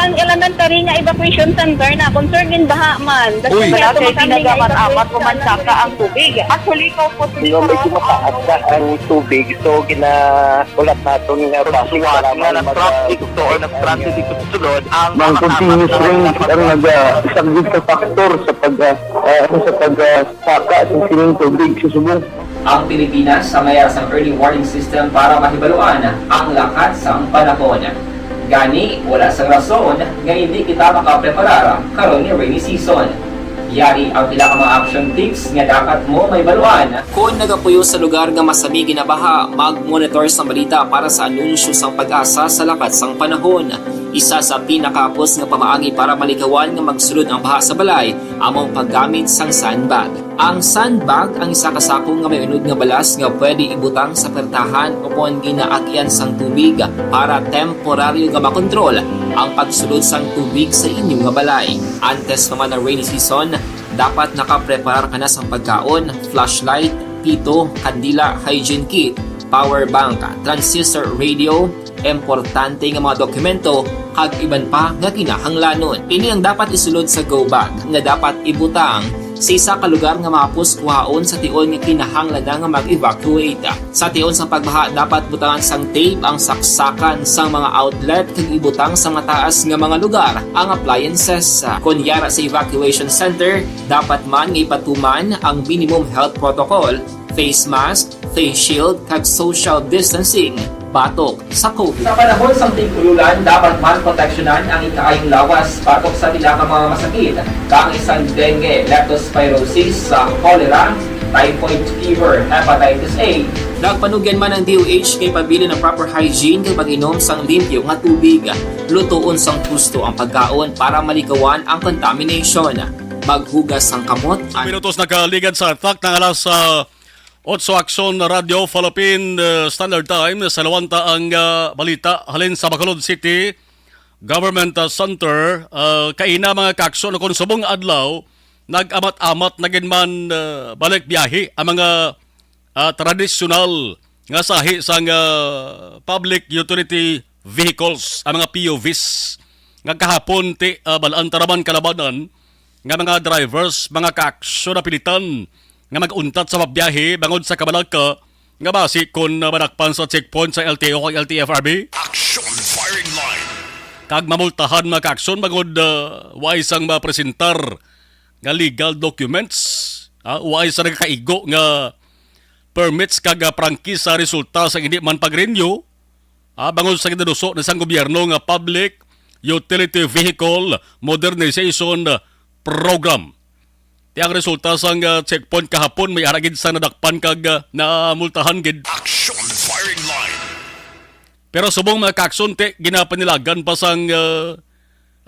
Ang elementary nga evacuation center na concerned in baha man. Uy. Wala kay pinagamat-amat ko man saka ang tubig. Actually, ko po. Di ba, medyo mataas na ang tubig, so ginahulat naton nga basi nga kailangan mag- Nag-traffic to or nag-transit dito sa sulod ang mga continuous rain ang nag-, ah, isang good factor sa pag, ah, ah, sa pag, ah, saka sa sining tubig sa subong. Ang Pilipinas ang mayara sang early warning system para mahibaluan ang lakat sang panahon. Gani, wala sang rason nga hindi kita makapreparar karon nga rainy season. Yari ang pila ka mga action tips nga dapat mo mahibaluan. Kon nagapuyo sa lugar nga masami ginabaha, mag-monitor sang balita para sa anunsyo sang PAGASA sa lakat sang panahon. Isa sa pinakahapos nga pamaagi para malikawan nga magsulod ang baha sa balay amo ang paggamit sang sandbag. Ang sandbag ang isa ka sako nga may unod nga balas nga pwede ibutang sa pertahan ukon ginaagian sang tubig para temporaryo nga makontrol ang pagsulod sang tubig sa inyo nga balay. Antes pa man ang rainy season, dapat nakapreparar ka na sang pagkaon, flashlight, pito, kandila, hygiene kit, power bank, transistor radio, importante nga mga dokumento, kag iban pa nga kinahanglanon. Ini ang dapat isulod sa go bag nga dapat ibutang sa isa ka lugar nga mahapos kuhaon sa tion nga kinahanglan na nga mag-evacuate. Sa tion sang pagbaha, dapat butangan sang tape ang saksakan sang mga outlet kag ibutang sa mataas nga mga lugar ang appliances. Kon yara sa evacuation center, dapat man nga ipatuman ang minimum health protocol, face mask, face shield, kag social distancing batok sa COVID. Sa panahon sang tig-ululan, dapat man proteksyonan ang ikaayong lawas batok sa pila ka mga masakit, kaangay sang dengue, leptospirosis, sa cholera, typhoid fever, hepatitis A. Nagpanugyan man ang D O H nga ipabilin ang proper hygiene kag pag-inom sang limpyo nga tubig. Lutoon sang husto ang pagkaon para malikawan ang contamination. Maghugas sang kamot. Minutos nakaligad sa takna nga alas, ah, Otso Aksyon Radyo Philippine, uh, Standard Time. Salawanta ang, uh, balita halin sa Bacolod City Government, uh, Center. Uh, kaina, mga kaaksyon, kon subong nga adlaw, nag-amat-amat na gid man, uh, balik biyahe ang mga, uh, tradisyonal nga sahi sang, uh, public utility vehicles, ang mga P U Vs, nga kahapon ti, uh, balaan taraman kalabanan nga mga drivers, mga kaaksyon, napilitan nga mag-untat sa pagbiyahe bangod sa kabalaka nga basi kon madakpan sa checkpoint sa L T O kag L T F R B. Action Firing Line. Kag mamultahan, mga kaaksyon, bangod, ah, waay sang mapresentar nga legal documents, ah, waay sa nagakaigo nga permits kag, ah, prangkisa resulta sa hindi man pag-renew, ah, bangod sa ginaduso na sang gobyerno nga Public Utility Vehicle Modernization Program. Ti ang resulta sang, ah, checkpoint kahapon, may ara gid sa nadakpan kag, ah, namultahan gid. Action Firing Line. Pero subong, mga kaaksyon, ti ginapanilagan pa sang, ah,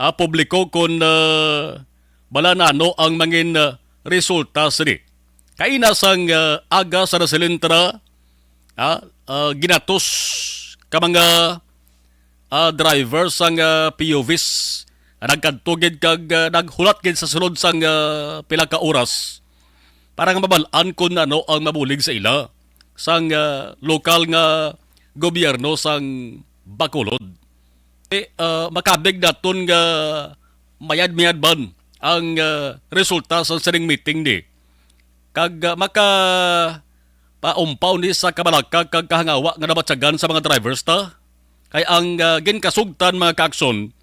ah, publiko kon, ah, bala nano ang mangin, ah, resulta sini. Kaina sang, ah, aga sa Nasilintra, ah, ah, ginatos ka mga, ah, driver sang, ah, P U Vs, ah, nagkadto gid kag, ah, naghulat gid sa sulod sang, ah, pila ka oras para nga mabal-an kon ano ang mabulig sa ila sang, ah, lokal nga gobyerno sang Bacolod. Eh, ah, makabig naton nga mayad-mayad man ang, ah, resulta sa sining meeting ni. Kag, ah, maka paumpaw ni sa kabalaka kag kahangawa nga nabatyagan sa mga drivers ta. Kay ang, ah, ginkasugtan, mga kaaksyon,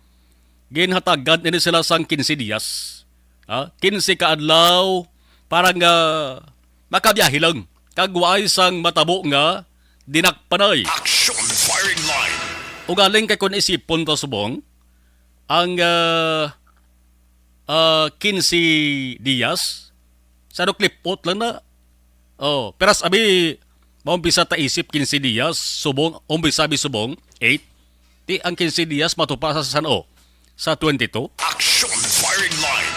ginhatagan ini sila sang quince dias. Ah, quince ka adlaw para nga makabiyahe lang kag waay sang matabo nga dinakpanay. Action Firing Line. Ugaling kay kung isipon ta subong, ang, ah, ah, quince dias, sa ano, clip out lang na. Oh, pero sa abi, maumpisa ta isip quince dias, subong, umpisa bi subong, eight. Ti ang quince dias matupa sa san o, sa twenty-two. Action Firing Line.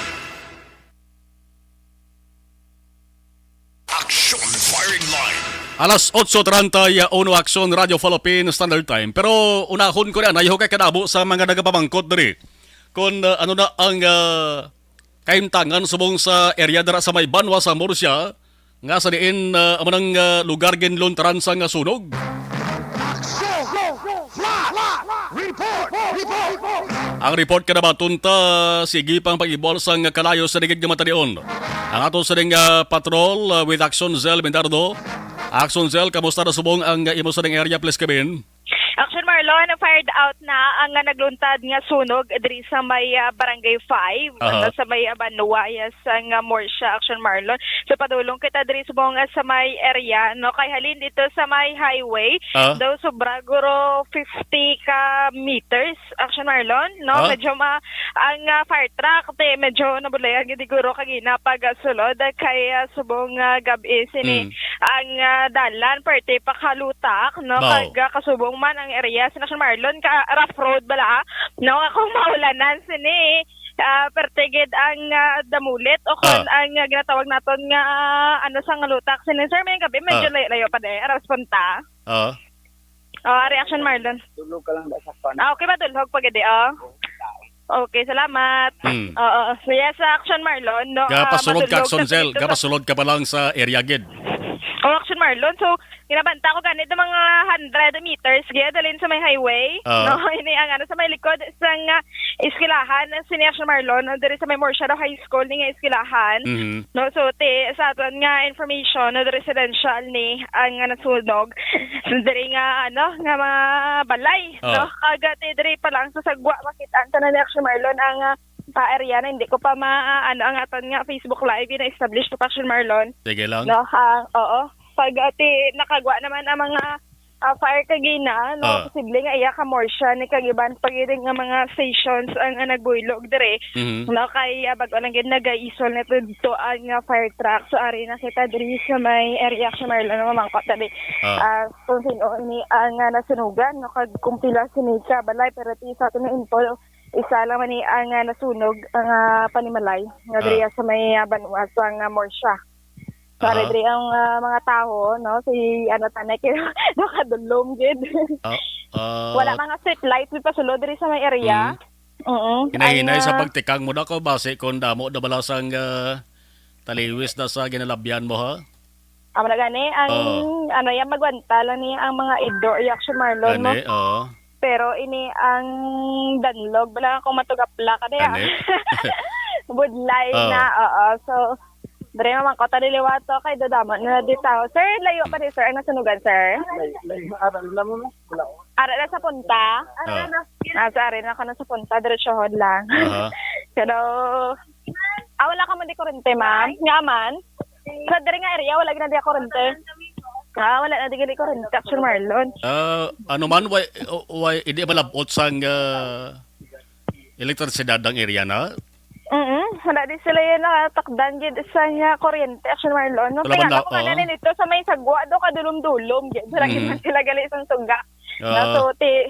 Action Firing Line. Alas otso treinta y uno, Action Radio Philippine Standard Time. Pero unahon ko na, nayho kay kadamo sa mga nagapamangkot diri. Kung, ah, ano na ang, ah, kahimtangan subong sa area dira sa may banwa sa Murcia, nga sa diin, ah, amo nang, ah, lugar ginluntaran sang, ah, sunog. Action! Flash! Report! Report! Ang report kanabaton ta, sige pang pag-ibual sang kalayo sa ligid nga matanion. Ang ato sa ding, ah, patrol, ah, with Action Cell Mindardo. Action Cell, kamusta na subong ang, ah, imo sa ding area, please, Kevin? Action Marlon, fired out na ang, ah, nagluntad nga sunog diri sa may, ah, Barangay five, Aha. ano, sa may, ah, Banwa, yes, ang, ah, Murcia, Action Marlon. So, padulong kita diri subong, ah, sa may area, no, kay halin dito sa may highway, Ah. daw sobra guro fifty ka meters, Action Marlon, no? Ah. Medyo ma-, ang, ah, fire truck, te, medyo nabulayan gid guro kagina pag, ah, sulod, ah, kay, ah, subong, ah, gab-i sini Mm. ang, ah, dalan, parte pakalutak, no? Baw. Kag, ah, kasubong man ang area sa Action Marlon, ka rough road bala, ah, no? Kung maulanan sini, ah, parte gid ang, ah, damulit o kon Ah. ang, ah, ginatawag naton nga, ah, ano, sang lutak sini, sir, may gabi, medyo Ah. layo-layo pa di, aras punta. Ah. Oh, ari Action Marlon. Tulog ka lang da sa kwan. Ah, okay ba? Tulog pa gid, oh. Okay, salamat. Hmm. Oo. So, yes, sa Action Marlon, no? Ah, Gapasulod ka, madulog Action sa Cell. Dito sa Gapasulod ka pa lang sa area gid. Oh, Action Marlon. So, ginabanta ko ganit ng mga hundred meters gid, dalin sa may highway. Ah. No, ini ang ano, sa may likod sang, ah, eskwelahan, sini Action Marlon, no? Diri sa may Murcia High School, ni nga eskwelahan. Mhm. No, so, ti, sa aton nga information, no, residential ni ang, ah, nasunog. So, diri nga, ano, nga mga balay, Ah. no? Kag, ah, ti, diri pa lang sa sagwa, makita ang tanan ni Action Marlon ang, ah, pa area na hindi ko pa ma-, ah, ano, ang aton nga Facebook Live, na-establish ko pa, Action Marlon. Sige lang. No, ha, oo. Pag, ah, ti, nakagwa naman ang mga ah, fire kagina, no? Ah. Posible nga iya ka Murcia ni kag iban pa gid nga mga stations ang, ang nagbuylog diri. Mhm. No, kay, ah, bag-o lang gid nagaisol na to dito ang, ah, fire truck. So, ari na kita diri sa may area sa Marlon, no, mamangkot dali. Ah. Ah, kung sino ini ang, ah, nasunugan, no, kag kung pila sini ka balay, pero ti sa aton nga info, isa lang man ni ang, ah, nasunog ang, ah, panimalay nga diri Ah. sa may, ah, banwa sa nga Murcia. Pare, Aha. diri ang, ah, mga tawo, no? Si, ano, tanay kayo, nakadulom gid. Ah, ah. Wala mga street light, may pasulod diri sa may area. Mm. Oo. Hinay-hinay Ang, sa ah, pagtikang mo na ko, basi kung damo na bala sang, ah, taliwis na sa ginalabyan mo, ha? Amo na gani, ang, Oo. ano, yan, magwanta lang ni ang mga indoor reaction, Marlon, no? Gani, oo. Pero ini ang danlog, bala akong matugapla ka diya. Gani. Budlay Oo. na, oo. So, Dre, mamangkot ta dili wato kay dadamo na di tao. Sir, layo pa di, sir, ang nasunugan, sir? Lay-, lay-, ara na mo, no? Wala. Ara na sa punta? Ah. Ah, sa ari na ako na sa punta, diretsohon lang. Aha. Pero, ah, wala ka man di kurente, ma'am? Nga man? Sa diri nga area, wala gina di kurente. Ah, wala na di gina kurente, Action Marlon. Ah, ano man, why, why, hindi malabot sang, ah, elektrisidad ang area na? Mm, wala di sila yan nakatakdan gid sa nga kuryente, Action Marlon. No, Wala man kaya na, ako nga oo. na nito sa may sagwa do, kadulom-dulom gid. Wala gid Mm. man sila gali sa suga. Ah. Naso, ti,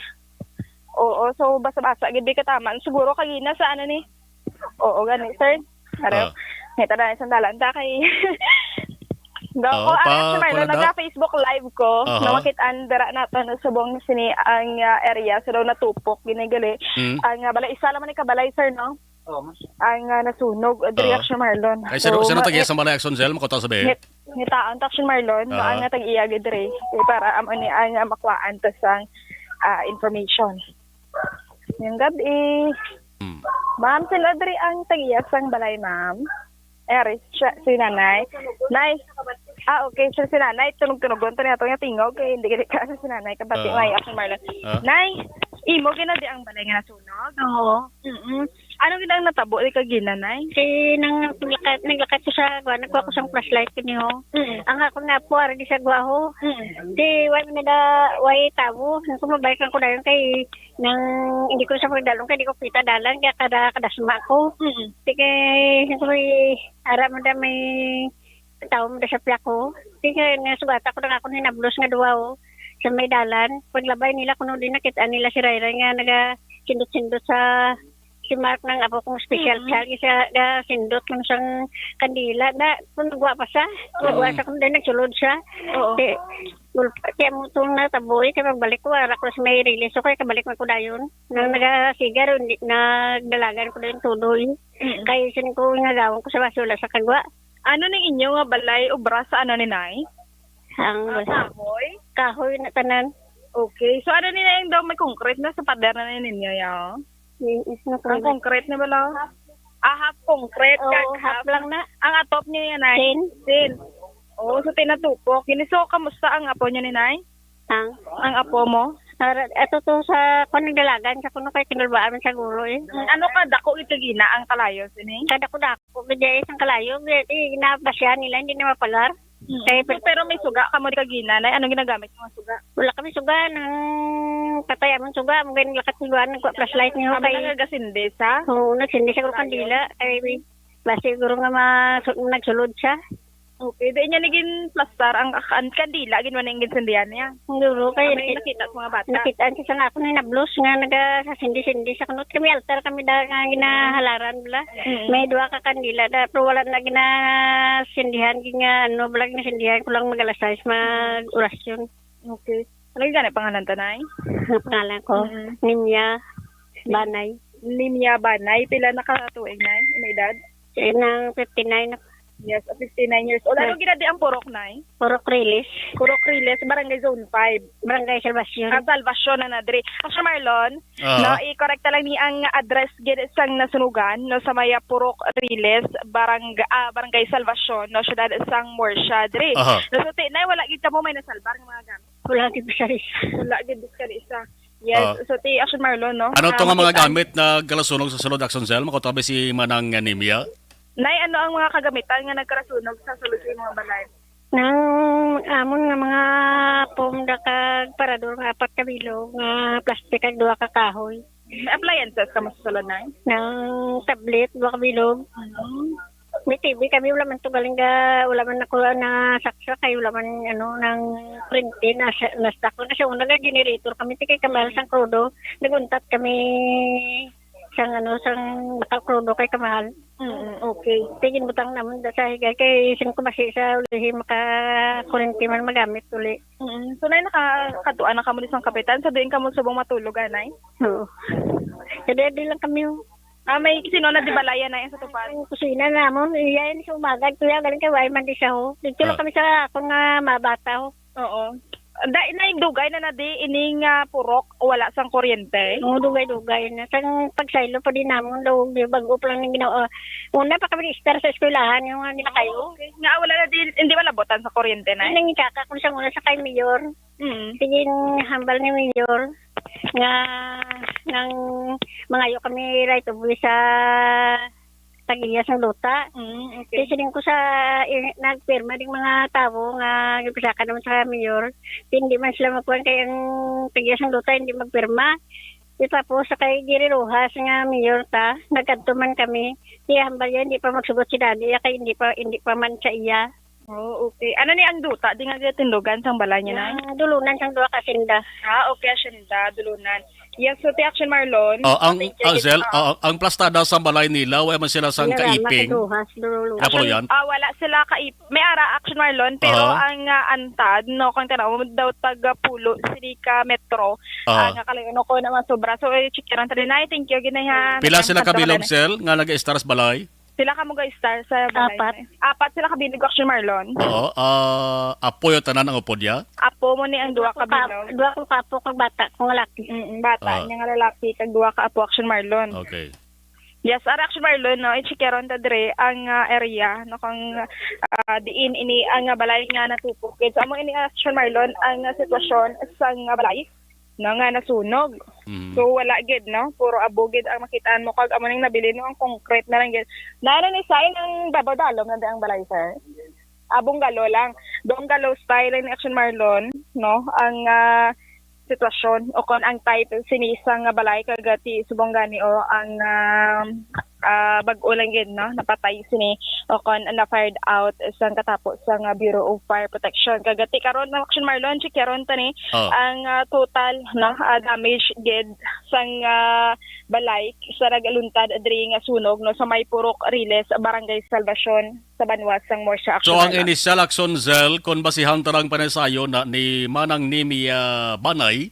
oo, so basa-basa gid di kataman. Siguro kagina sa ano ni? Oo, gani, sir. Arew. Ah. Ngita na isang dalan ta kay Go Oo, ko, pa, Action Marlon, kuwan na. Naga-Facebook Live ko. Aha. Na makit-an dira nato na subong sini ang, ah, area. So daw natupok, ginigali. Mm. Ang, ah, balay, isa lang man ni kabalay, sir, no? Oo, mas. Ang, ah, nasunog, uh, diri Oo. Action Marlon. Ay, sino, So, sino ma-, tag-iya sa balay, Action Cell? Makita sa bi? ngit-, ngitaon ta Action Marlon, no, Aha. ang, ah, tag-iya gid diri. Eh, para amo ni ang, ah, makuhaan ta sang, ah, information. Yung gabi. Hmm. Ma'am, sino diri ang tag-iya sang balay, ma'am? Eri, siya, si nanay. Nay. Ah, okay. So, si nanay, tunog-tunogon to niya, to niya tingog. Eh, hindi ka, si nanay, kabati, Ah. may Action Marlon. Ah. Nay, imo gina di ang balay nga nasunog? Oo. Mm-mm. Ano gid ang natabo ni kagina, Nay? Si nang naglakat, naglakat ko sa gwa, nagkuha ko sang flashlight ko niyo. Mm. Ang ako nga po, ara di sa gwa ho. Mm. Di, way na da, way tabo. Nang kumabalik lang ko dayon kay nang hindi ko sa pagdalong kay di ko kita dalan kaya kada kadasma ko. Mm. Di kay, nang kumay, ara mo da may tawo mo da sa piyak ko. Di kay nga sugata ko na ako hinablos nga duwa, oh. Sa may dalan, paglabay nila kuno din nakita nila si Rayray nga naga sindot-sindot sa si Mark nang apo kong special Mm. child, isa, ah, sindot man sang kandila. Na, kung nagwa pa siya, Oo. nagwa siya, kung din nagsulod siya. Oo. Ti, gulpa, kaya mo itong natabuhi, kaya magbalik ko, ara ko sa may release, so kaya kabalik man ko dayon. Nang Mm. nagasigar, hindi, nagdalagan ko dayon tuloy. Mm. Kaya sin ko nga gawin ko sa basura sa kagwa. Ano ning inyo nga balay, obra sa ano ni Nay? Ang Ah, kahoy? Kahoy na tanan. Okay. So, ano ni Nay, ang daw may concrete na sa pader na ninyo, ya? Yes, na Ang concrete. Concrete na bala? Ah, half concrete, Oo, kag half half. lang na. Ang atop niyo yan, Nay? Tin. Tin. Oo, so tinatupok. Yun, so, kamusta ang apo niyo ni Nay? Ang? Ang apo mo? Ara, ato to sa, kung nagdalagan sa kuno kay kinulbaan man sa gulo eh. Mm, ano ka, dako ito gina ang kalayo, sini? Kadako-dako, gid eh, isang kalayo, gid eh, ginabasya nila, hindi na mapagar. Mm. Kay So, pero may suga ka mo di kagina, Nay? Anong ginagamit mo nga suga? Wala kami suga, nang patay amon suga, mo gani lakat suga, nagwa flashlight niyo Kami kay nagagasindi sa? Oo, nagsindi sa kandila, kay may, basi siguro nga ma-, nagsulod siya. Okay, di niya naging plastar ang, ang kandila, gid man ang ginsindihan niya. Siguro kay May nakita sa mga bata. Nakita siya sa nga ako ni nablos nga nagasindi-sindi sa kunot. Kami altar kami da nga ginahalaran bala. Mm. May duha ka kandila da, pero wala na ginasindihan, gid nga ano, bala ginasindihan ko lang mag-alas sais mag-orasyon. Okay. Ano yung gani pangalan ta, Nay? Ang pangalan ko, Mm. Ninya Banay. Ninya Banay. Pila na ka tuig, Nay? Ang edad? Eh, nang fifty-nine ako. Yes, fifty-nine years old. Ano Yes. ginadi ang Purok, Nay? Purok Riles. Purok Riles, Barangay Zone five. Barangay Salvacion. Ah, Salvacion na na diri. Actually, Marlon, Ah. no, i-correct lang ni ang address gid sang nasunugan, no, sa may Purok Riles, barang-, ah, Barangay Salvacion, no, siyudad sang Murcia diri. Aha. No, so, ti, Nay, wala gid kamo may nasalbar nga mga gamit? Wala gid sa isa. Wala gid sa isa. Yes, Ah. so ti Action Marlon, no? Ano to Ah, nga mga makita- gamit na galasunog sa sulod, Action Cell? Makuha tabi si Manang Nimia? Nay, ano ang mga kagamitan nga nagkarasunog sa sulod sa mga balay? Nang amon nga mga pom da kag parador nga apat ka bilog nga plastic kag duha ka kahoy. May appliances ka mo sa sulod, Nay? Nang tablet, duha ka bilog. Mm. May T V kami, wala man to galing ga, wala man ako na saksa kay wala man, ano, nang kuryente na sa, na stock lang. Kasi una nga generator kami, tikay kamahal sang krudo. Naguntat kami sang, ano, sang bakal krudo kay kamahal. Mm, okay. Tigin butang naman da sa higay kay sin ko masi sa ulihi maka kuryente man magamit uli. Mm. So, Nay, nakakatuan na kamo ni sang kapitan? Sa diin kamo subong matulog, anay? Oo. Sa di lang kami, oh. Ah, may sino na di balaya na yan sa tupad? Ang kusina namon, iya yan sa umaga, kuya, galing kay way man di siya, ho. Dito lang Ah. kami sa akon nga mabata, ho. Oo. Da, na yung dugay na na di, ining, ah, purok, wala sang kuryente? Oo, dugay-dugay na. Sang pagsaylo pa din namon, daw, di, bago pa lang yung ginawa. Una pa kami ni Esther sa eskwelahan, yung, ah, nila kayo. Okay. Nga, wala na di, hindi malabutan sa kuryente na? Ay, nangikaka kung sa una sa kay Mayor. Mm. Sige, hambal ni Mayor nga nang mangayo kami right of way sa tag-iya sang luta. Mm, okay. Kay siling ko sa, eh, nagpirma ding mga tawo nga gipisakan naman sa mayor, hindi man sila magkuhan kay ang tag-iya sang luta hindi magpirma. Di tapos sa kay Jerry Rojas nga mayor ta, nagkadto man kami. Di hambal yan, di pa magsugot si daddy, kay hindi pa, hindi pa man sa iya. Oh, okay. Ano ni ang duta? Di nga ginatindog sang balay niya, Nay? Ah, dulunan sang duha ka senda. Ah, okay, senda, dulunan. Yes, so, ti Action Marlon. Oh, ang, Thank you, ang Sel, ah. oh, ang plastada sa balay nila, wala man sila sang Wala, kaiping. Makaduhas, dulunan. Wala po yan? Ah, wala sila kaip-, may ara, Action Marlon, pero Aha. ang, ah, antad, no, kung tanaw mo daw taga pulo, sini ka metro, Aha. ah, nga kalayo, no, ko na masobra. So, eh, check yan, Nay. Thank you, ginahan. Pila sila Thank you, kabilog, Nay. Sel, nga nag-estar sa balay? Sila ka mo ga-star sa balay, Apat. Nay? Apat sila kabilog, Action Marlon. Oo, ah, apo yung tanan ang upod niya? Apo mo ni ang duha Duha ko ka, kabilog. duha ko ka apo kag bata kong lalaki. Mm, bata Ah. niya nga lalaki, kag duha ka apo, Action Marlon. Okay. Yes, ara, Action Marlon, no, i-check-an ta dire ang, ah, area, no, kung, ah, diin ini ang, ah, balay nga natupok. So, amo ini, Action Marlon, ang, ah, sitwasyon sa, ah, balay. no, nga nasunog. Mhm. So, wala gid, no? Puro abo gid ang makitaan mo. Kag amo ning nabilin, no, ang concrete na lang gid. Naano ni sa, ang babaw dalom na di ang balay, sir? Ah, bungalow lang. Bungalow style ni Action Marlon, no? Ang, ah, sitwasyon o kon ang type sini sa nga balay, kag ti subong gani, o ang, ah, ah, bag-o lang gid, no? Napatay sini o kon na-fired out sang katapo sang, ah, Bureau of Fire Protection. Kag ti karon, Action Marlon, check karon ta ni Oh. ang, ah, total, no, ah, damage gid sang, ah, balay sa nagaluntad diri nga sunog, no, sa may Purok Riles, Barangay Salvacion, sa banwa sang Murcia. So, Action ang Marlon. Initial, Action Zell, kung basihan ta lang panaysayon na ni Manang Nimia Banay,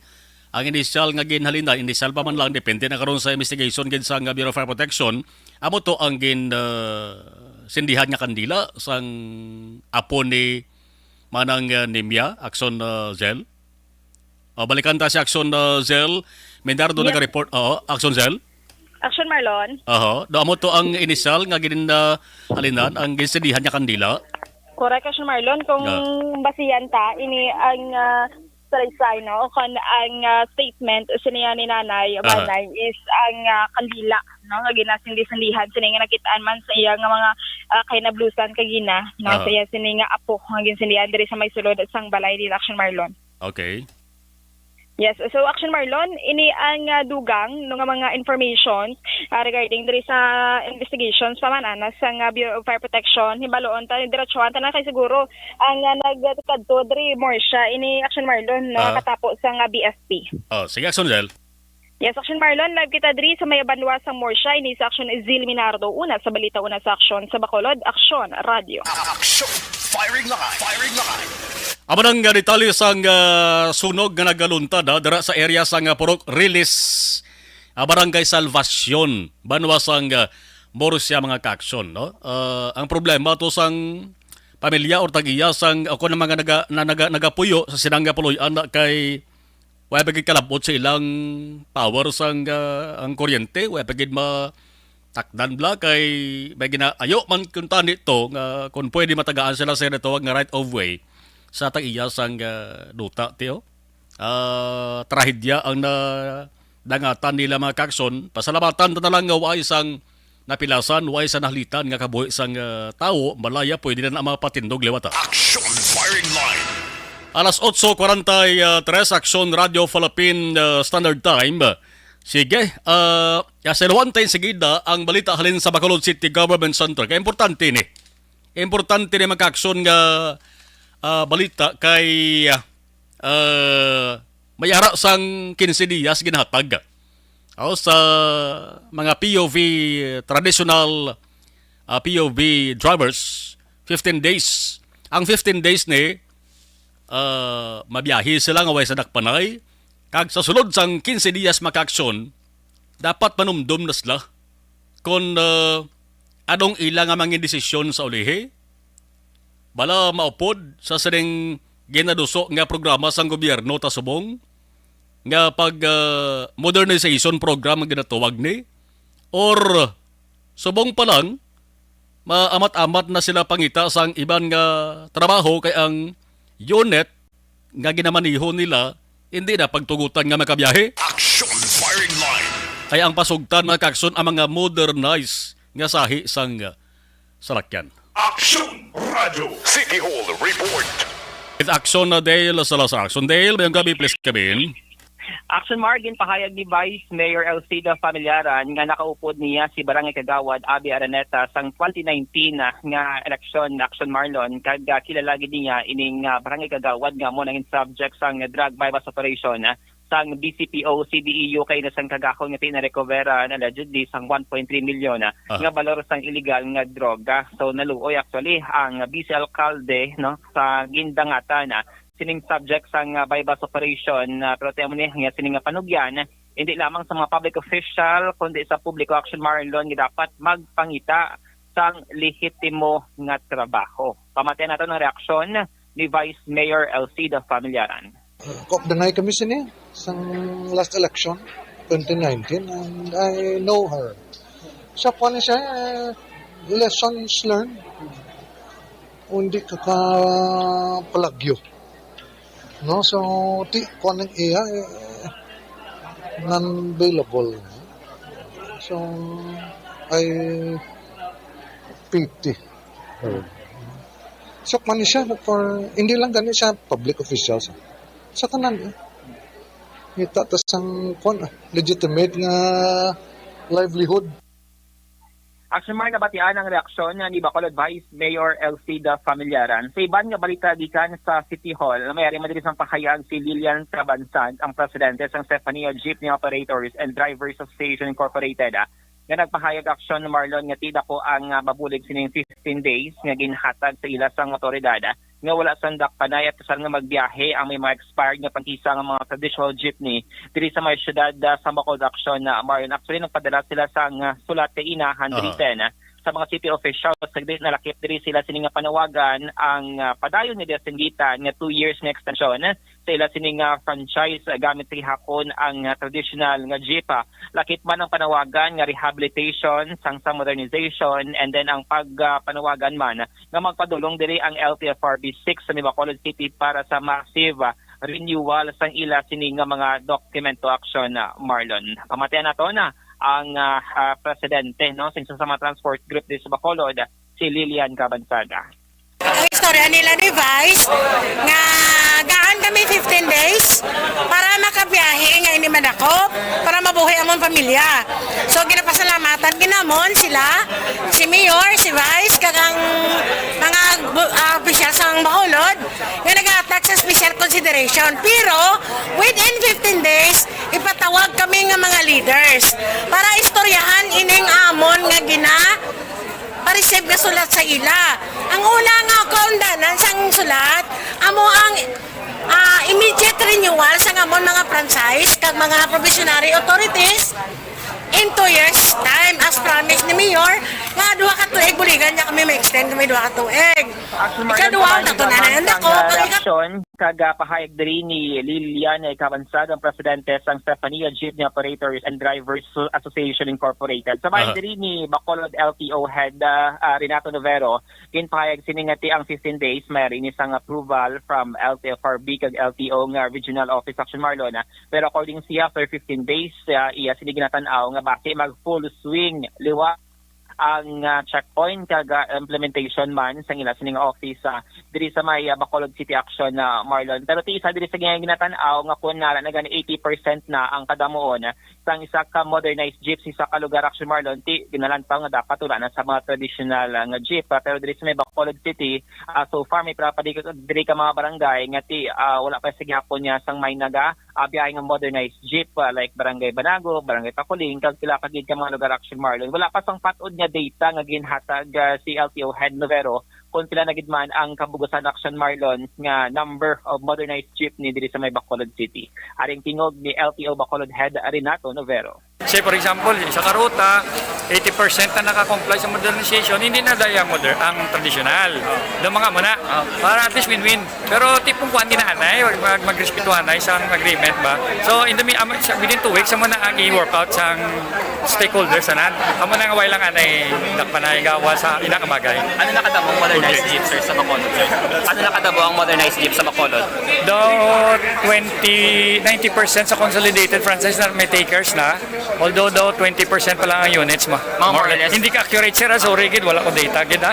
ang initial nga ginhalinan, initial pa man lang, depende na karon sa investigation gid sa nga Bureau of Fire Protection, amo to ang gin, ah, sindihan nga kandila sang apo ni Manang, ah, Nimia, Action, ah, Zell. O, balikan ta si Action, ah, Zell. Mindardo Yes. naga-report. Oo, Action Zell. Action Marlon. Oho. Do amo to ang initial nga gin, ah, halinan, ang ginsindihan nga kandila. Correct, Action Marlon. Kung Ah. basihan ta, ini ang, ah, salaysay, no? O kon ang, ah, statement siniya ni Nanay Aha. Banay is ang, ah, kandila, no? Nga ginasindi-sindihan, sini nga nakitaan man sa iya nga mga, ah, kahinablusan kagina, no? Aha. Sa iya sini nga apo nga ginsindihan diri sa may sulod sang balay ni Action Marlon. Okay. Yes. So, Action Marlon, ini ang, ah, dugang, no, nga mga informations, ah, regarding diri sa investigations pa man, ana, sa nga Bureau of Fire Protection. Hibaluon ta, diretsuhan ta na kay siguro ang, ah, nagkadto diri, Murcia, ini Action Marlon, no, Ah. katapo sa nga B F P. Oh, sige, Action Zell. Yes, Action Marlon, live kita diri sa may banwa sang Murcia, ini sa Action Zil Minardo, una sa balita, una sa aksyon, sa Bacolod, Aksyon Radio. Action! Firing line! Firing line! Amo nang, ah, detalye sang, ah, sunog nga nagaluntad, ah, dira sa area sang, ah, Purok Riles, ah, Barangay Salvacion, banwa sang, ah, Murcia, mga kaaksyon, no? Ah, ang problema to sang pamilya or tag-iya sang, o kon ang mga naga-, na naga-, nagapuyo sa sinang nga puloy-an na kay wala pa gid kalab-ot sa ilang power sang, ah, ang kuryente, wala pa gid matakdan bala kay may ginaayo man kuntani to nga kung pwede matagaan sila sa ginatawag nga right of way sa tag-iya sang, ah, duta, tiyo. Ah, trahedya ang nadangatan nila, mga kaaksyon. Pasalamatan ta na lang nga way sang napilasan, way sa nahalitan nga kabuhi sang, ah, tawo, malaya pwede na na mapatindog liwat, ah. Action Firing Line. Alas otso kwarenta y tres, Action Radio Philippine, ah, Standard Time. Sige, ah, yaseluhan ta enseguida ang balita halin sa Bacolod City Government Center. Kay importante ni. Importante ni, mga kaaksyon, nga, ah, balita kay, ah, may ara sang quince dias ginhatag. O, sa mga P O V, traditional, ah, P O V drivers, fifteen days. Ang fifteen days ni, ah, mabiyahe sila nga way sa dakpanay. Kag sa sulod sang quince dias, mga kaaksyon, dapat manumdom na sila kon, ah, anong ila nga mga desisyon sa ulihi. Bala maupod sa sining ginaduso nga programa sang gobyerno ta subong nga pag, ah, modernization program ang ginatawag ni, or subong pa lang, maamat-amat na sila pangita sang iban nga trabaho kay ang unit nga ginamaniho nila hindi na pagtugutan nga makabiyahe. Action Firing Line. Kay ang pasugtan, mga kaaksyon, ang mga modernized nga sahi sang, uh, salakyan. Action Radio City Hall Report. With Action na Dale Salazar. Action Dale, mayong gabi, please come in. Action Mar, ginpahayag ni Vice Mayor Elcida Familiaran nga nakaupod niya si Barangay Kagawad Abby Araneta sang twenty nineteen, ah, nga eleksyon, Action Marlon, kag, ah, kilala gid niya ining, ah, Barangay Kagawad nga amo nangin subject sang drug buy-bust operation, ah, sang B C P O C D E U kay na sang kagahon nga pinarecoveran allegedly sang one point three million, ah, Ah. nga balor sang illegal nga droga. So, naluoy actually ang vice alkalde, no, sa gindangatan, ah, sining subject sang, ah, buy-bust operation, ah, pero temo ni nga sining nga panugyan, hindi lamang sa mga public official, kundi sa publiko, Action Marlon, nga dapat magpangita sang lehitimo nga trabaho. Pamatian naton ang reaksyon ni Vice Mayor Elcida Familiaran. Kaupdanay kami sini sang last election, twenty nineteen, and I know her. Siya po ni siya, eh, lessons learned. Hindi ka kapalagyo. No? So, ti, kuan ang iya, eh, Non-bailable. So, I pity. So, man siya, for, hindi lang gani sa public officials. Sa tanan, eh. Kita ta sang, kwan, ah, legitimate nga livelihood. Action Mar, nabatian ang reaksyon ni Bacolod Vice Mayor Elfrida Familiaran. Sa iban nga balita gikan sa City Hall, may ari man diri sang pahayag si Lilian Cabansag, ang presidente sang Stefania Jeepney Operators and Drivers Association Incorporated, ah, nga nagpahayag, Action Marlon, nga ti dako ang, ah, mabulig sining fifteen days nga ginhatag sa ila sang awtoridad, ah, nga wala sang dakpanay at kasal nga magbiyahe ang may mga expired nga pangkisa nga mga traditional jeepney diri sa may siyudad, ah, sa Bacolod, Action, ah, Marlon. Actually, nagpadala sila sang, ah, sulat kay ina, handwritten, ah, sa mga city officials, sagdi nalakip diri sila sini nga panawagan ang, ah, padayon nga ginasinggitan nga two years nga extension sa ila sini nga franchise, ah, gamit sa gihapon ang, ah, traditional nga jeep, ah. Lakip man ang panawagan nga rehabilitation, sang, sang modernization, and then ang pag, ah, panawagan man nga magpadulong diri ang L T F R B six sa may Bacolod City para sa massive, ah, renewal sang ila sini nga mga dokumento, Action, ah, Marlon. Pamatian nato na ang, ah, ah, presidente, no, sa isa sa mga transport group diri sa Bacolod, si Lilian Cabansaga. Ang istorya nila ni Vice nga gaan kami fifteen days para makabiyahe nga ini madakop para mabuhi amon pamilya. So, ginapasalamatan ginamon sila, si Mayor, si Vice, kag ang mga bu-, ah, opisyal sa Bacolod nga nagahatag sa special consideration. Pero within fifteen days, ipatawag kami nga mga leaders para istoryahan ining amon nga gina pa-receive nga sulat sa ila. Ang una nga kaundanan sang sulat amo ang, ah, immediate renewal sang amon mga franchise kag mga probationary authorities in two years time, as promised ni Mayor, nga duha ka tuig buligan niya kami ma-extend kami duha ka tuig. Actually, Marlon, Ikaduha, ang pamahigayon tatunanan sa ako, pag ika- reaksyon kag, ah, pahayag diri ni Lilian Cabansag, ang presidente sang Stefania Jeepney Operators and Drivers Association Incorporated. Sa bahin Aha. diri ni Bacolod L T O Head, ah, ah, Renato Novero, ginpahayag sini nga ti ang fifteen days may ari ni sang approval from L T F R B kag L T O nga regional office, Action Marlon, ah. Pero according siya, after fifteen days, ah, iya sini ginatan-aw nga basi mag full swing liwat ang, ah, checkpoint kag, ah, implementation man sang ila sining office, ah, diri sa may, ah, Bacolod City, Action, ah, Marlon. Pero ti isa diri sa gina-, ginatan-aw nga kun nara na gani eighty percent na ang kadamuon sang isa ka modernized jeep sa isa ka lugar, Action Marlon, ti ginalantaw nga dapat wala na sa mga traditional, ah, nga jeep. Ah, pero diri sa may Bacolod City, ah, so far may pira pa di-, diri ka mga barangay nga ti, ah, wala pa sa gihapon niya sang may naga ah, biyahe nga modernized jeep, ah, like Barangay Banago, Barangay Taculing, kag pila pa gid ka mga lugar, Action Marlon. Wala pa sang pat-od nga data nga ginhatag, ah, si L T O Head Novero kung pila na gid man ang kabugasan, Action Marlon, nga number of modernized jeepney diri sa may Bacolod City. Aring tingog ni L T O Bacolod Head Renato Novero. Say, for example, isa ka ruta, eighty percent na nakakomply sa modernization, hindi na daya ang moder-, ang traditional. Doon mga muna. Para at least win-win. Pero tipong kuwan din na anay, mag, mag, magrespetuhan na isang agreement ba? So, in the mi-, am-, sa, within two weeks, amo na ang i-work out sa stakeholders, anan. Amo na nga way lang anay dakpanay gawa sa ina ka bagay. Ano nakatabo ang modernized Okay. jeep, sir, sa Bacolod, sir? Ano nakatabo ang modernized jeep sa Bacolod? Daw twenty, ninety percent sa consolidated franchise na may takers na. Although daw twenty percent pa lang ang units mo. Mga more or less. Hindi ka accurate, sir, ah. Sorry, gid. Wala ko data, gid, ah.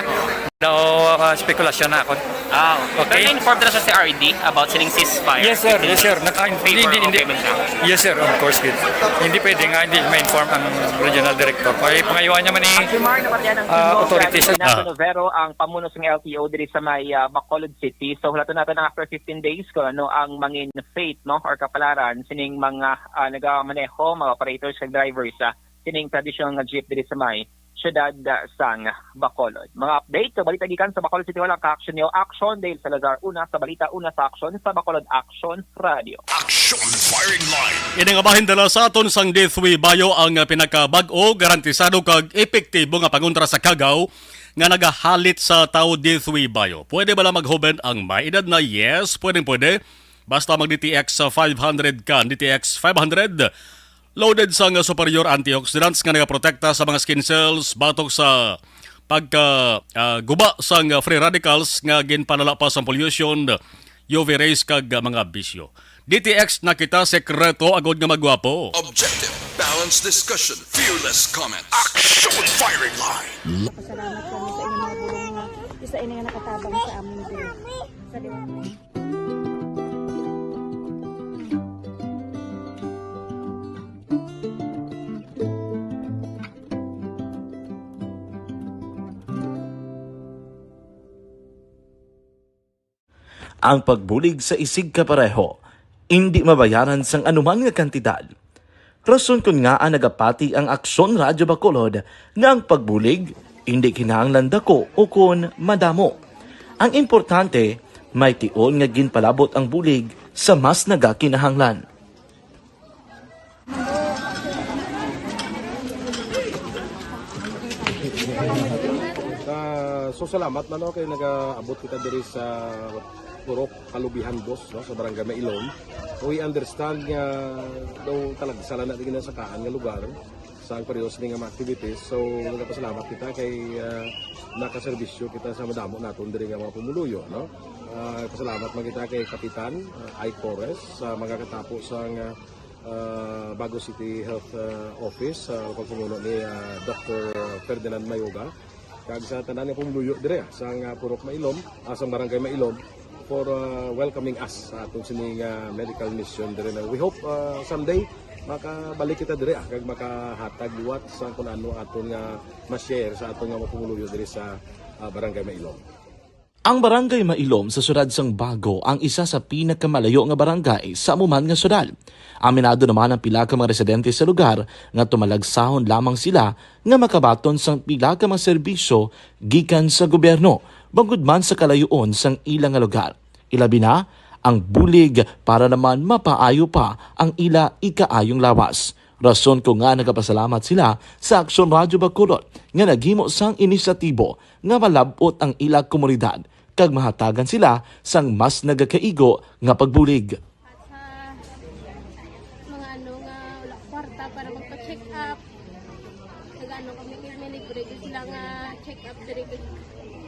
Daw, ah, spekulasyon na ako. Ah, okay. Okay. Pero na-inform na siya si R D about sining ceasefire? Yes, sir. Yes, sir. Naka-, Favor, hindi, hindi. Okay ba siya? Yes, sir. Of course, gid. Hindi pwede nga hindi ma-inform ang regional director. Kaya pangayuan niya man ni, Ang Jumar, napatian ng ah, Jumar, authorities. Grabe, Ignacio Ah. Novero, ang pamuno sa L T O diri sa may, ah, Bacolod City. So, hulaton natin ang after fifteen days kung ano ang mangin fate, no, or kapalaran sining mga, ah, nagamaneho, mga operators kag drivers, ah, sining traditional nga jeep diri sa may syudad, ah, sang Bacolod. Mga update sa balita gikan sa Bacolod City Hall, ang ka-action niyo, Action Dale Salazar, una sa balita, una sa aksyon sa Bacolod Action Radio. Action Firing Line. Ini nga bahin dala sa aton sang D three Bio ang, ah, pinakabag-o, garantisado kag epektibo nga pangontra sa kagaw nga nagahalit sa tawo. D three Bio. Pwede bala maghuben ang may edad na? Yes, pwedeng pwede. Basta mag D T X five hundred ka. D T X five hundred, loaded sang superior antioxidants nga nagaprotekta sa mga skin cells batok sa pagka, ah, guba sang free radicals nga ginpalala pa sang pollution, U V rays kag, ah, mga bisyo. D T X na kita, sekreto agod nga magwapo. Objective, balanced discussion, fearless comments. Action firing line. Pasalamat kami sa inyong mga bulong nga isa ini nga nakatabang sa amon diri. Sa liwat. Ang pagbulig sa isigkapareho indi mabayaran sang anuman nga kantidad. Rason kon ngaa nagapati ang Aksyon Radyo Bacolod nga ang pagbulig indi kinahanglan dako o kon madamo. Ang importante, may tion nga ginpalabot ang bulig sa mas nagakinahanglan. Ah, so salamat man, no, kay nagaabot kita diri sa Purok Kalubihan Dos, no, sa Barangay Mailom. We understand nga daw talagsa lang na din sa kaan nga lugar sa ang pareho sini nga mga activities. So nagapasalamat kita kay, ah, nakaserbisyo kita sa madamo naton diri nga mga pumuluyo, no. Ah, pasalamat man kita kay Kapitan, ah, Ike Torres sa mga katapo sa nga ah, Bago City Health, ah, Office, sa pagpamuno ni, ah, Doctor Ferdinand Mayoga, kag sa tanan nga pumuluyo dire, ah, sang, ah, Purok Mailom, ah, sang Barangay Mailom, for, ah, welcoming us sa atong sining, ah, medical mission dire na. We hope, ah, someday makabalik kita dire, ah, kag makahatag liwat sa kung ano aton nga ma-share sa aton nga mga pumuluyo dire sa, ah, Barangay Mailom. Ang Barangay Mailom sa siyudad sang Bago ang isa sa pinakamalayo nga barangay sa amo man nga siyudad. Aminado naman ang pila ka mga residente sa lugar nga tumalagsahon lamang sila nga makabaton sang pila ka mga serbisyo gikan sa gobyerno, bangod man sa kalayoon sang ila nga lugar. Ilabi na ang bulig para naman mapaayo pa ang ila ikaayong lawas. Rason ko nga nagapasalamat sila sa Aksyon Radyo Bacolod nga naghimo sang inisyatibo nga malab-ot ang ila komunidad kag mahatagan sila sang mas nagakaigo nga pagbulig. At sa mga ano nga wala kwarta para magpa-check up, nag-ano kami, may libre gyud sila nga check up diri, kag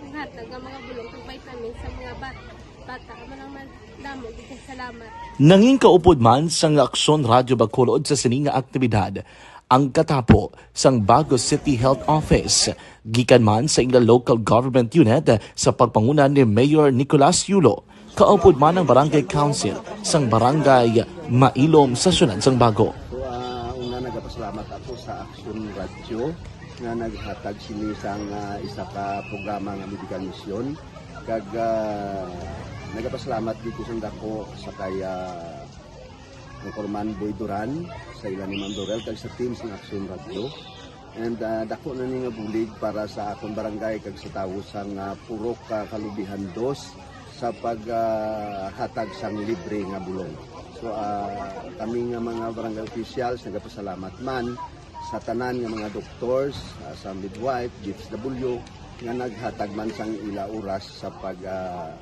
hatag nga mga bulong kag vitamins sa mga bat-, bata. Amo lang man, damo gyud kay salamat. Nangin kaupod man sang Aksyon Radyo Bacolod sa sini nga aktibidad ang katapo sang Bago City Health Office, gikan man sa ila local government unit sa pagpanguna ni Mayor Nicolas Yulo, kaupod man ang Barangay Council sang Barangay Mailom sa siyudad sang Bago. So, ah, una, nagapasalamat ako sa Aksyon Radyo nga naghatag sini sang, ah, isa ka programa nga medical mission. Kag, ah, nagapasalamat dito sa dako sa kay, ah, Anchorman Boy Duran, sa ila ni Ma'am Dorel, kag sa team sa Aksyon Radyo. And, ah, dako na ni nga bulig para sa akon barangay kag sa tawo sang, ah, Purok, ah, Kalubihan Dos sa pag, ah, hatag sang libre nga bulong. So, ah, kami nga mga barangay officials nagapasalamat man sa tanan nga mga doctors, ah, sa midwife, D H W, nga naghatag man sang ila oras sa pag, ah,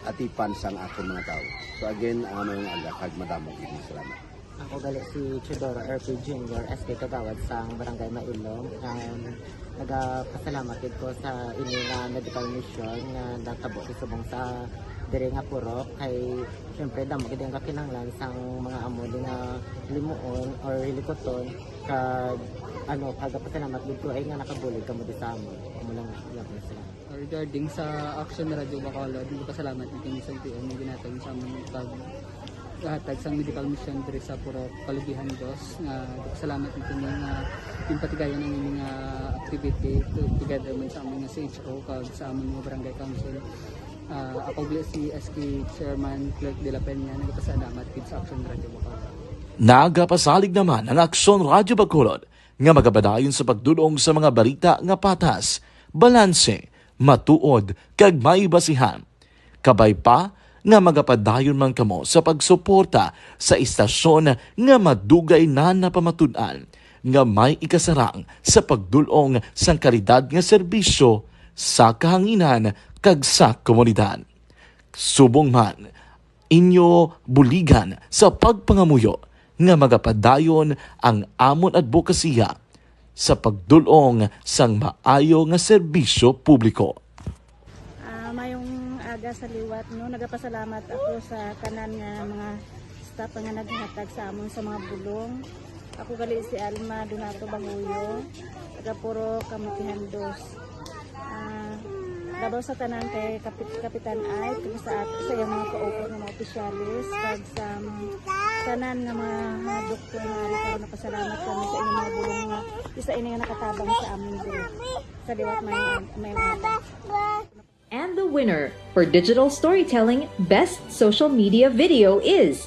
atipan sang akon mga tawo. So again, ah, maayong aga kag madamo gid nga salamat. Ako gali si Teodoro R P Junior, S K Kagawad sang Barangay Mailom. Um, nagapasalamat gid ko sa ini nga medical mission nga natabo sa subong sa diri nga purok, kay syempre damo gid ang kakinahanglan sang mga amo ni nga limuon or hilikuton, kag ano, kagapasalamat gid ko ay nga nakabulig kamo di sa amon. Amo lang, salamat. Regarding sa Action Radio Bacolod, nagpasalamat mi kini sa L T O nga ginhatag sa amon pag hatag sang medical mission diri sa Purok Kalubihan Dos, nga nagpasalamat mi kini nga ginpatigayon ang ini nga activity to-, together man sa amon nga C H O kag sa amon nga barangay council. Ah, ako gali si S K Chairman Clerk de la Peña, nagpasalamat gid sa Action Radio Bacolod. Nagapasalig naman ang Aksyon Radyo Bacolod nga magapadayon sa pagdul-ong sa mga balita nga patas, balanse, matuod, kag may basihan. Kabay pa nga magapadayon man kamo sa pagsuporta sa istasyon nga madugay na napamatud-an nga may ikasarang sa pagdul-ong sang kalidad nga serbisyo sa kahanginan kag sa komunidad. Subong man, inyo buligan sa pagpangamuyo nga magapadayon ang amon adbokasiya sa pagdul-ong sang maayo nga serbisyo publiko. Ah, mayong aga. Sa liwat, no, nagapasalamat ako sa tanan nga mga staff nga naghatag sa amon sa mga bulong. Ako gali si Alma Donato Bahuyo, taga Purok, Kamutihan Dos. Ah, labaw sa tanan kay Kapit-, Kapitan Ike, kag sa at-, sa iyang mga kaupat nga mga opisyalis, kag sa mga tanan nga mga, mga doktor nga ari karon, napasalamat kami sa inyong mga bulong nga isa ini nga nakatabang sa amon diri. Sa liwat, may, may, And the winner for digital storytelling best social media video is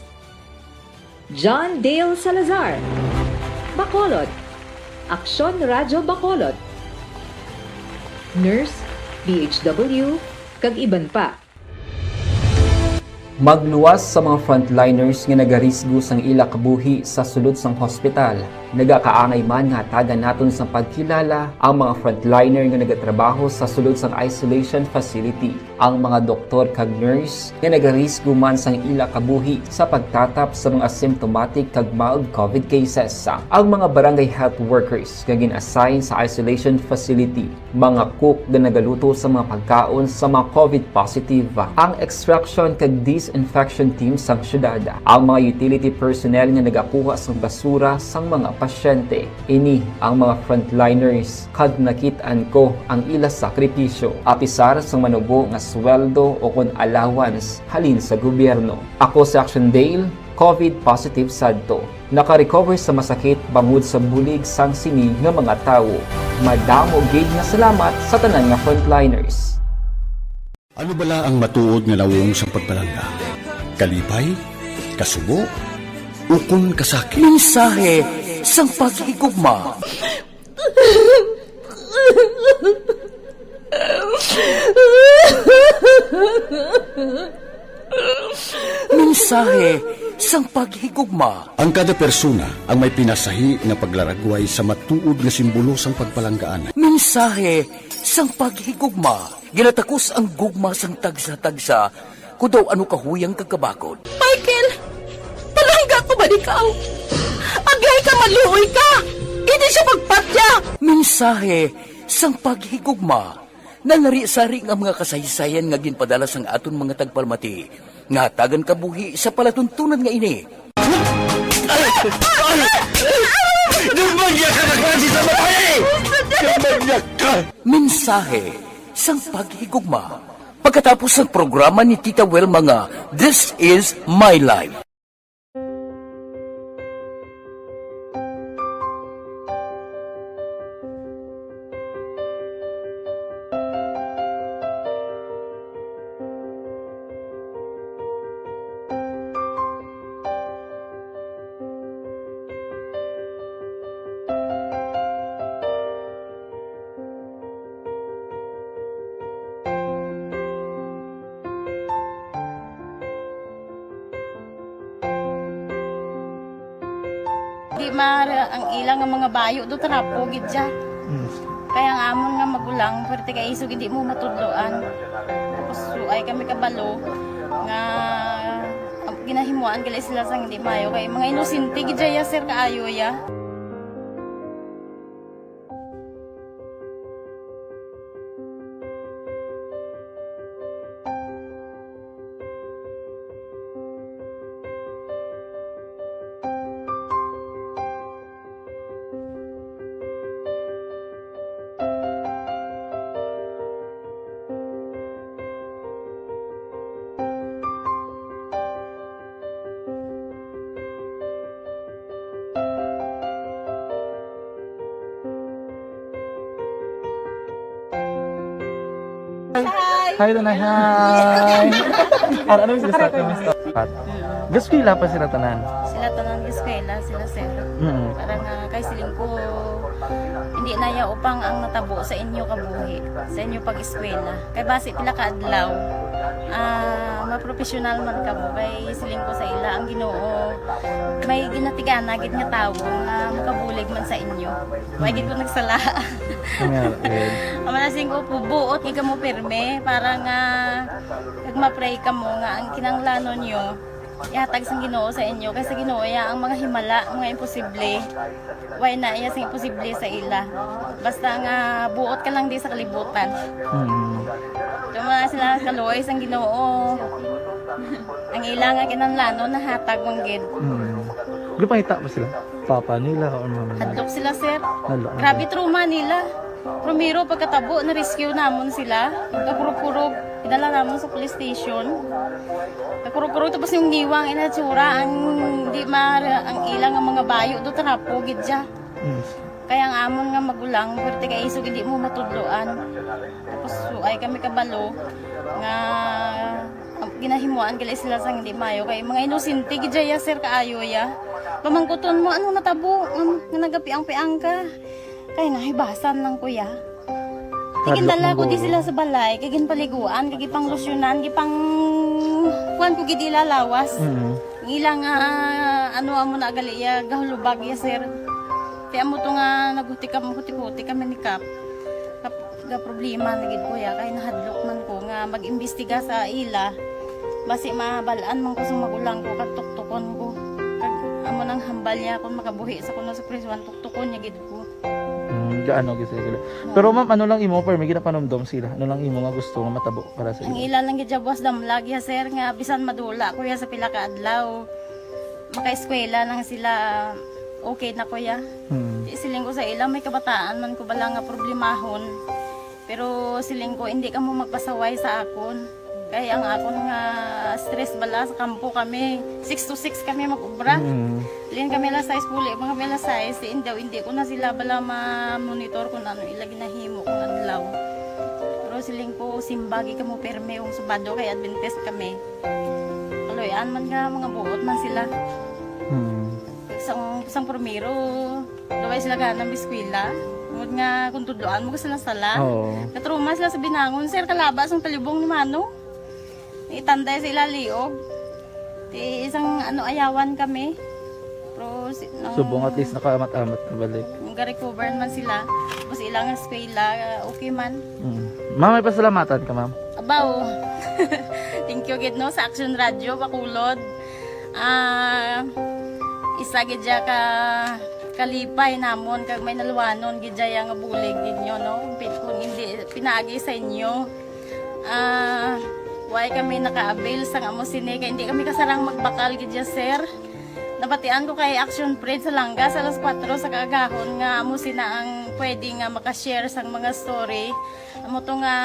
John Dale Salazar, Bacolod, Aksyon Radyo Bacolod, Nurse, D H W, kag iban pa. Magluwas sa mga frontliners nga nagarisgo sang ila kabuhi sa sulod sang hospital. Nagakaangay man nga hatagan naton sang pagkilala ang mga frontliner nga nagatrabaho sa sulod sang isolation facility, ang mga doktor kag nurse nga nagarisgo man sang ila kabuhi sa pagtatap sa mga symptomatic kag mild COVID cases, ang mga barangay health workers nga gin-assign sa isolation facility, mga cook nga nagaluto sa mga pagkaon sa mga COVID positive, ang extraction kag disinfection team sang syudad, ang mga utility personnel nga nagakuha sang basura sang mga pasyente. Ini ang mga frontliners, kag nakit-an ko ang ila sakripisyo, apisar sang manubo nga sweldo o kon allowance halin sa gobyerno. Ako si Action Dale, COVID positive sadto. Naka-recover sa masakit bangod sa bulig sang sini nga mga tawo. Madamo gid nga salamat sa tanan nga frontliners. Ano bala ang matuod nga nawong sang pagpalangga? Kalipay? Kasubo? Ukon kasakit? Mensahe sang paghigugma. Mensahe sang paghigugma. Ang kada persona ang may pinasahi nga paglaragway sa matuod nga simbolo sang pagpalanggaan. Mensahe sang paghigugma. Ginatakos ang gugma sang tagsa-tagsa, kon daw ano kahuyang kag kabakod. Michael! Palangga ko man ikaw! Aglay ka, maluoy ka! Hindi siya pagpatya! Mensahe sang paghigugma. Nalari-sari nga mga kasaysayan nga ginpadala sang aton mga tagpalamati nga hatagan kabuhi sa palatuntunan nga ini. Ay! Ay! Ay! Dumbag niya ka na klase sa babae! Dumbag niya ka! Mensahe sang paghigugma. Pagkatapos sang programa ni Tita Wilma nga This Is My Life. Di ma ang ila nga mga bayo do trapo gid siya. Kaya ang amon nga magulang, pwerte kay isog hindi mo matudloan. Tapos suay kami kabalo nga ginahimuan gali sila sang hindi maayo kay mga inosente gid siya, sir, kaayo ya. Hi, Tanay. Hi. Ano, ano yung sila sa atin? Gaskwela pa sila tanan. Sila tanan gaskwela, sila sir. Mm. Para nga kay siling ko, hindi na ya upang ang natabo sa inyo kabuhi, sa inyo pag-eskwela. Kay basi pila ka adlaw, ah, mapropesyonal man kamo. Kay siling ko sa ila, ang Ginoo may ginatigana gid nga tawo nga makabulig man sa inyo. Wa gid ko nagsala. Ang mga friend. Ang mga singko po, buot gid kamo pirme para nga kag ma-pray kamo nga ang kinahanglanon nyo ihatag sang Ginoo sa inyo, kay sa Ginoo ya ang mga himala, mga imposible. Way na iya sing imposible sa ila. Basta nga buot ka lang di sa kalibutan. Mm. Tuma sila kaluoy sang Ginoo. Ang ila nga kinahanglanon nahatag man gid. Mm. Gipangita ba sila? Papa nila or mama nila? Hadlok sila, sir. Hadlok na Grabe sila. Trauma nila. Primero, pagkatabo, na-rescue namon sila. Kakurog-kurog, idala namon sa police station. Kakurog-kurog, tapos yung niwang inatsura, ang di ma-, ang ilang nga mga bayo, do trapo, gid siya. Mm. Kaya ang amon nga magulang, pwerte kay isog, hindi mo matudloan. Tapos, ay kami kabalo nga, um, ginahimuan gali sila sang hindi mayo. Kay mga inosente gid ya, sir, kaayo ya. Pamangkuton mo, ano natabo? Um, nga nagapiang-piang ka. Kay nahibasan lang, kuya. Hadlok Tigindala man ko di guro. Sila sa balay, kay ginpaliguan, kay gipanglusyonan, gipang kuan ko gid ila lawas. Mm. Ang ila nga, ano, amo na gali ya, gahulubag ya, sir. Kaya mo to nga naghuti kam-, huti-huti kami ni Kap. Kap-, ga problema na gid, kuya, kay nahadlok man ko nga mag-imbestiga sa ila. Basi mabalaan man ko sa magulang ko, kag tuktukon ko. Kag amo nang hambal niya kung makabuhi sa kuno sa prisuan, tuktukon niya gid ko. Hmm, gaano gid sila? Pero ma'am, ano lang imo, pero may ginapanumdom sila? Ano lang imo nga gusto nga matabo para sa Ang ila? Ila lang gid siya, boss, damlag ya, sir, nga bisan madula ko ya sa pila ka adlaw, makaeskwela lang sila, okay na ko ya. Hmm. Di siling ko sa ila, may kabataan man ko bala nga problemahon. Pero siling ko, hindi ka mo magpasaway sa akon. Kay ang akon nga stress bala sa kampo kami, six to six kami mag-ubra. Mm. Lin kami alas sais, puli pa kami alas sais, si Indaw, hindi ko na sila bala ma-monitor kung ano ila ginahimo kung adlaw. Pero siling ko, simbagi ka mo pirme kung Sabado kay Adventist kami. Kaloy-an man nga mga buot man sila. Mm. Sang, sang primero, Daway sila gana mag-eskwela. Tungod nga kung tudloan mo sila sala. Oo. Natrauma sila sa binangon, sir, kalaba sang talibong ni Mano. Itanday sa ila liog. Ti isang ano, ayawan kami. Pero si, nang Subong at least nakaamat-amat na balik. Nung ga-recover man sila. Tapos ilang eskwela, okay man. Mm. Ma'am, may pasalamatan ka, ma'am? Abaw. Thank you gid, no, sa Action Radio, Bacolod. Ah, isa gid siya ka kalipay namon kag may naluwanon gid siya nga bulig gid nyo, no? Pi-, kung hindi pinaagi sa inyo, ah, why kami naka-avail sang amo sini kay hindi kami kasarang magbakal gid siya, sir. Nabatian ko kay Action Fred sa Langas alas kuwatro sa kaagahon nga amo sina ang pwede nga maka-share sang mga story. Amo to nga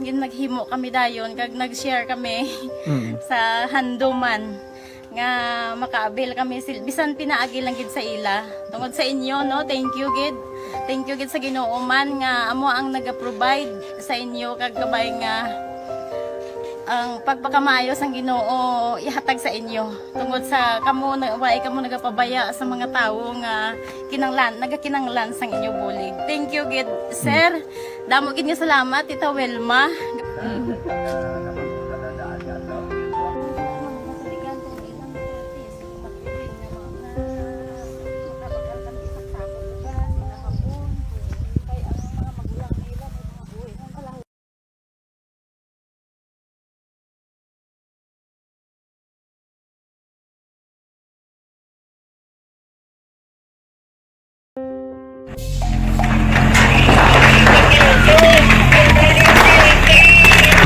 gin-, naghimo kami dayon kag nag-share kami Mm. sa handuman nga maka-avail kami sil-, bisan pinaagi lang gid sa ila. Tungod sa inyo, no, thank you gid. Thank you gid sa Ginoo man nga amo ang naga-provide sa inyo kag kabay nga ang pagpakamaayo sang Ginoo ihatag sa inyo. Tungod sa kamo na, wala kamo nagapabaya sa mga tawo nga kinanglan, nagakinanglan sang inyo bulig. Thank you gid, sir. Damo gid nga salamat, Tita Wilma.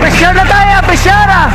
Pressure na tayo, pressure ah!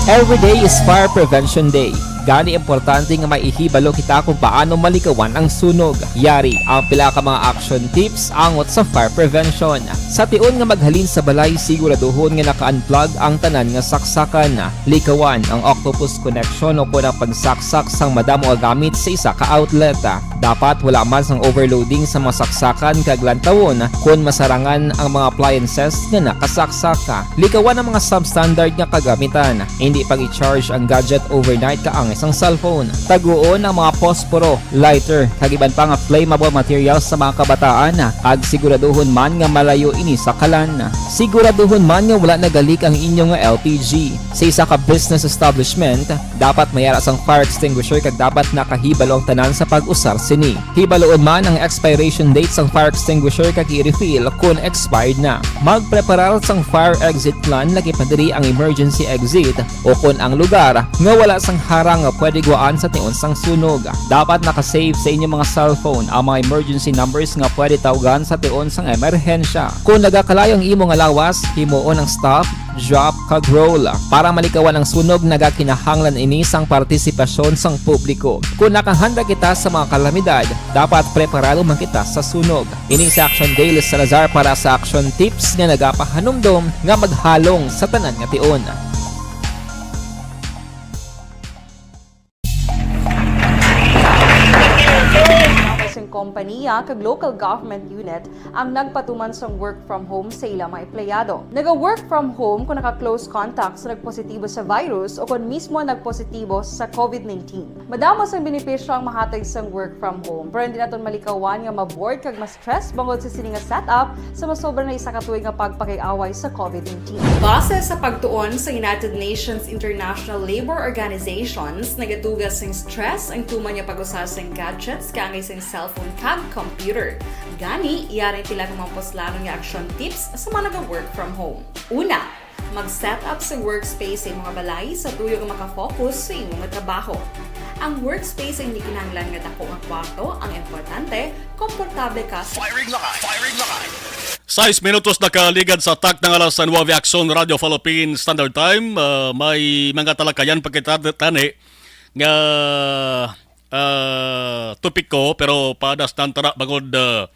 Every day is Fire Prevention Day. Gani, importante nga may ihibalo kita kung paano malikawan ang sunog. Yari ang pila ka mga action tips angot sa fire prevention. Sa tion nga maghalin sa balay, siguraduhon nga naka-unplug ang tanan nga saksakan. Likawan ang octopus connection o kon ang pagsaksak sang madamo nga gamit sa isa ka outlet. Dapat wala man sang overloading sa mga saksakan kag lantawon kon masarangan ang mga appliances nga nakasaksak. Likawan ang mga substandard nga kagamitan. Hindi pag-i-charge ang gadget overnight kaangay sang cellphone. Taguon ang mga posporo, lighter, kag iban pa nga flammable materials sa mga kabataan, kag siguraduhon man nga malayo ini sa kalan. Siguraduhon man nga wala nagalik ang inyo nga L P G. Sa isa ka business establishment, dapat may ara sang fire extinguisher kag dapat nakahibalo ang tanan sa pag-usar sini. Hibaluon man ang expiration date sang fire extinguisher kag i-refill kon expired na. Magpreparar sang fire exit plan, lakip na diri ang emergency exit o kon ang lugar nga wala sang harang nga pwede gwaan sa tion sang sunog. Dapat naka-save sa inyo mga cellphone ang mga emergency numbers nga pwede tawgan sa tion sang emerhensya. Kung nagakalayo ang imo nga lawas, himuon ang stop, drop, kag roll. Para malikawan ang sunog, nagakinahanglan ini sang partisipasyon sang publiko. Kung nakahanda kita sa mga kalamidad, dapat preparado man kita sa sunog. Ini si Action Dale Salazar para sa Action Tips nga nagapahanumdom nga maghalong sa tanan nga tion. Sing kompaniya kag local government unit ang nagpatuman sang work from home sa ilang mga empleyado. Naga-work from home kung naka-close contact sa nagpositibo sa virus o kung mismo nagpositibo sa covid nineteen. Madamo sang benepisyo ang mahatag sang work from home, pero hindi naton malikawan nga ma-bored kag ma-stress bangod sa sini nga setup sa masobra na isa ka tuig nga pagpakig-away sa covid nineteen. Base sa pagtuon sa United Nations International Labour Organizations, nagaduga sing stress ang tuman nga pag-usa sing gadgets kaangay sing cellphone kag computer. Gani, yari ang pila ka mga puslanon nga action tips sa mga naga-work from home. Una, mag-set up sa workspace sa imong balay sa tuyo nga makafocus sa imong trabaho. Ang workspace ay hindi kinahanglan nga dako nga kwarto, ang importante, komportable ka sa Firing line! Firing line! Sais minutos na kaligad sa tak ng alas nuebe, Action Radio Philippines Standard Time. Ah, may mga talakayan pa kita tani nga ah, topiko, pero padas na ang tara bangod, ah,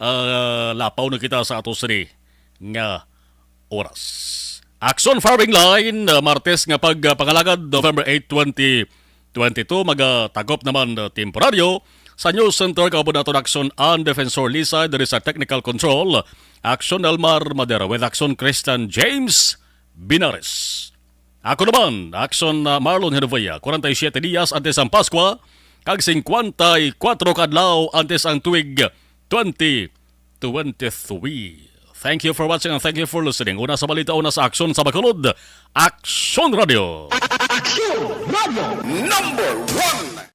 ah, lapaw na kita sa ato sini nga oras. Action Firing Line, ah, Martes nga pag, ah, pangalagad, November eight, twenty twenty-two, magatagop naman, ah, temporaryo sa News Center kaupod naton Action and Defensor Lisay diri sa Technical Control, Action Elmar Madera with Action Christian James Binares. Ako naman, Action, ah, Marlon Hervea, kwarenta y siyete dias antes ang Paskwa, kag singkwenta y kuwatro ka adlaw antes ang tuig twenty twenty-three. Thank you for watching and thank you for listening. Una sa balita, una sa aksyon sa Bacolod, Action Radio. Action Radio number one.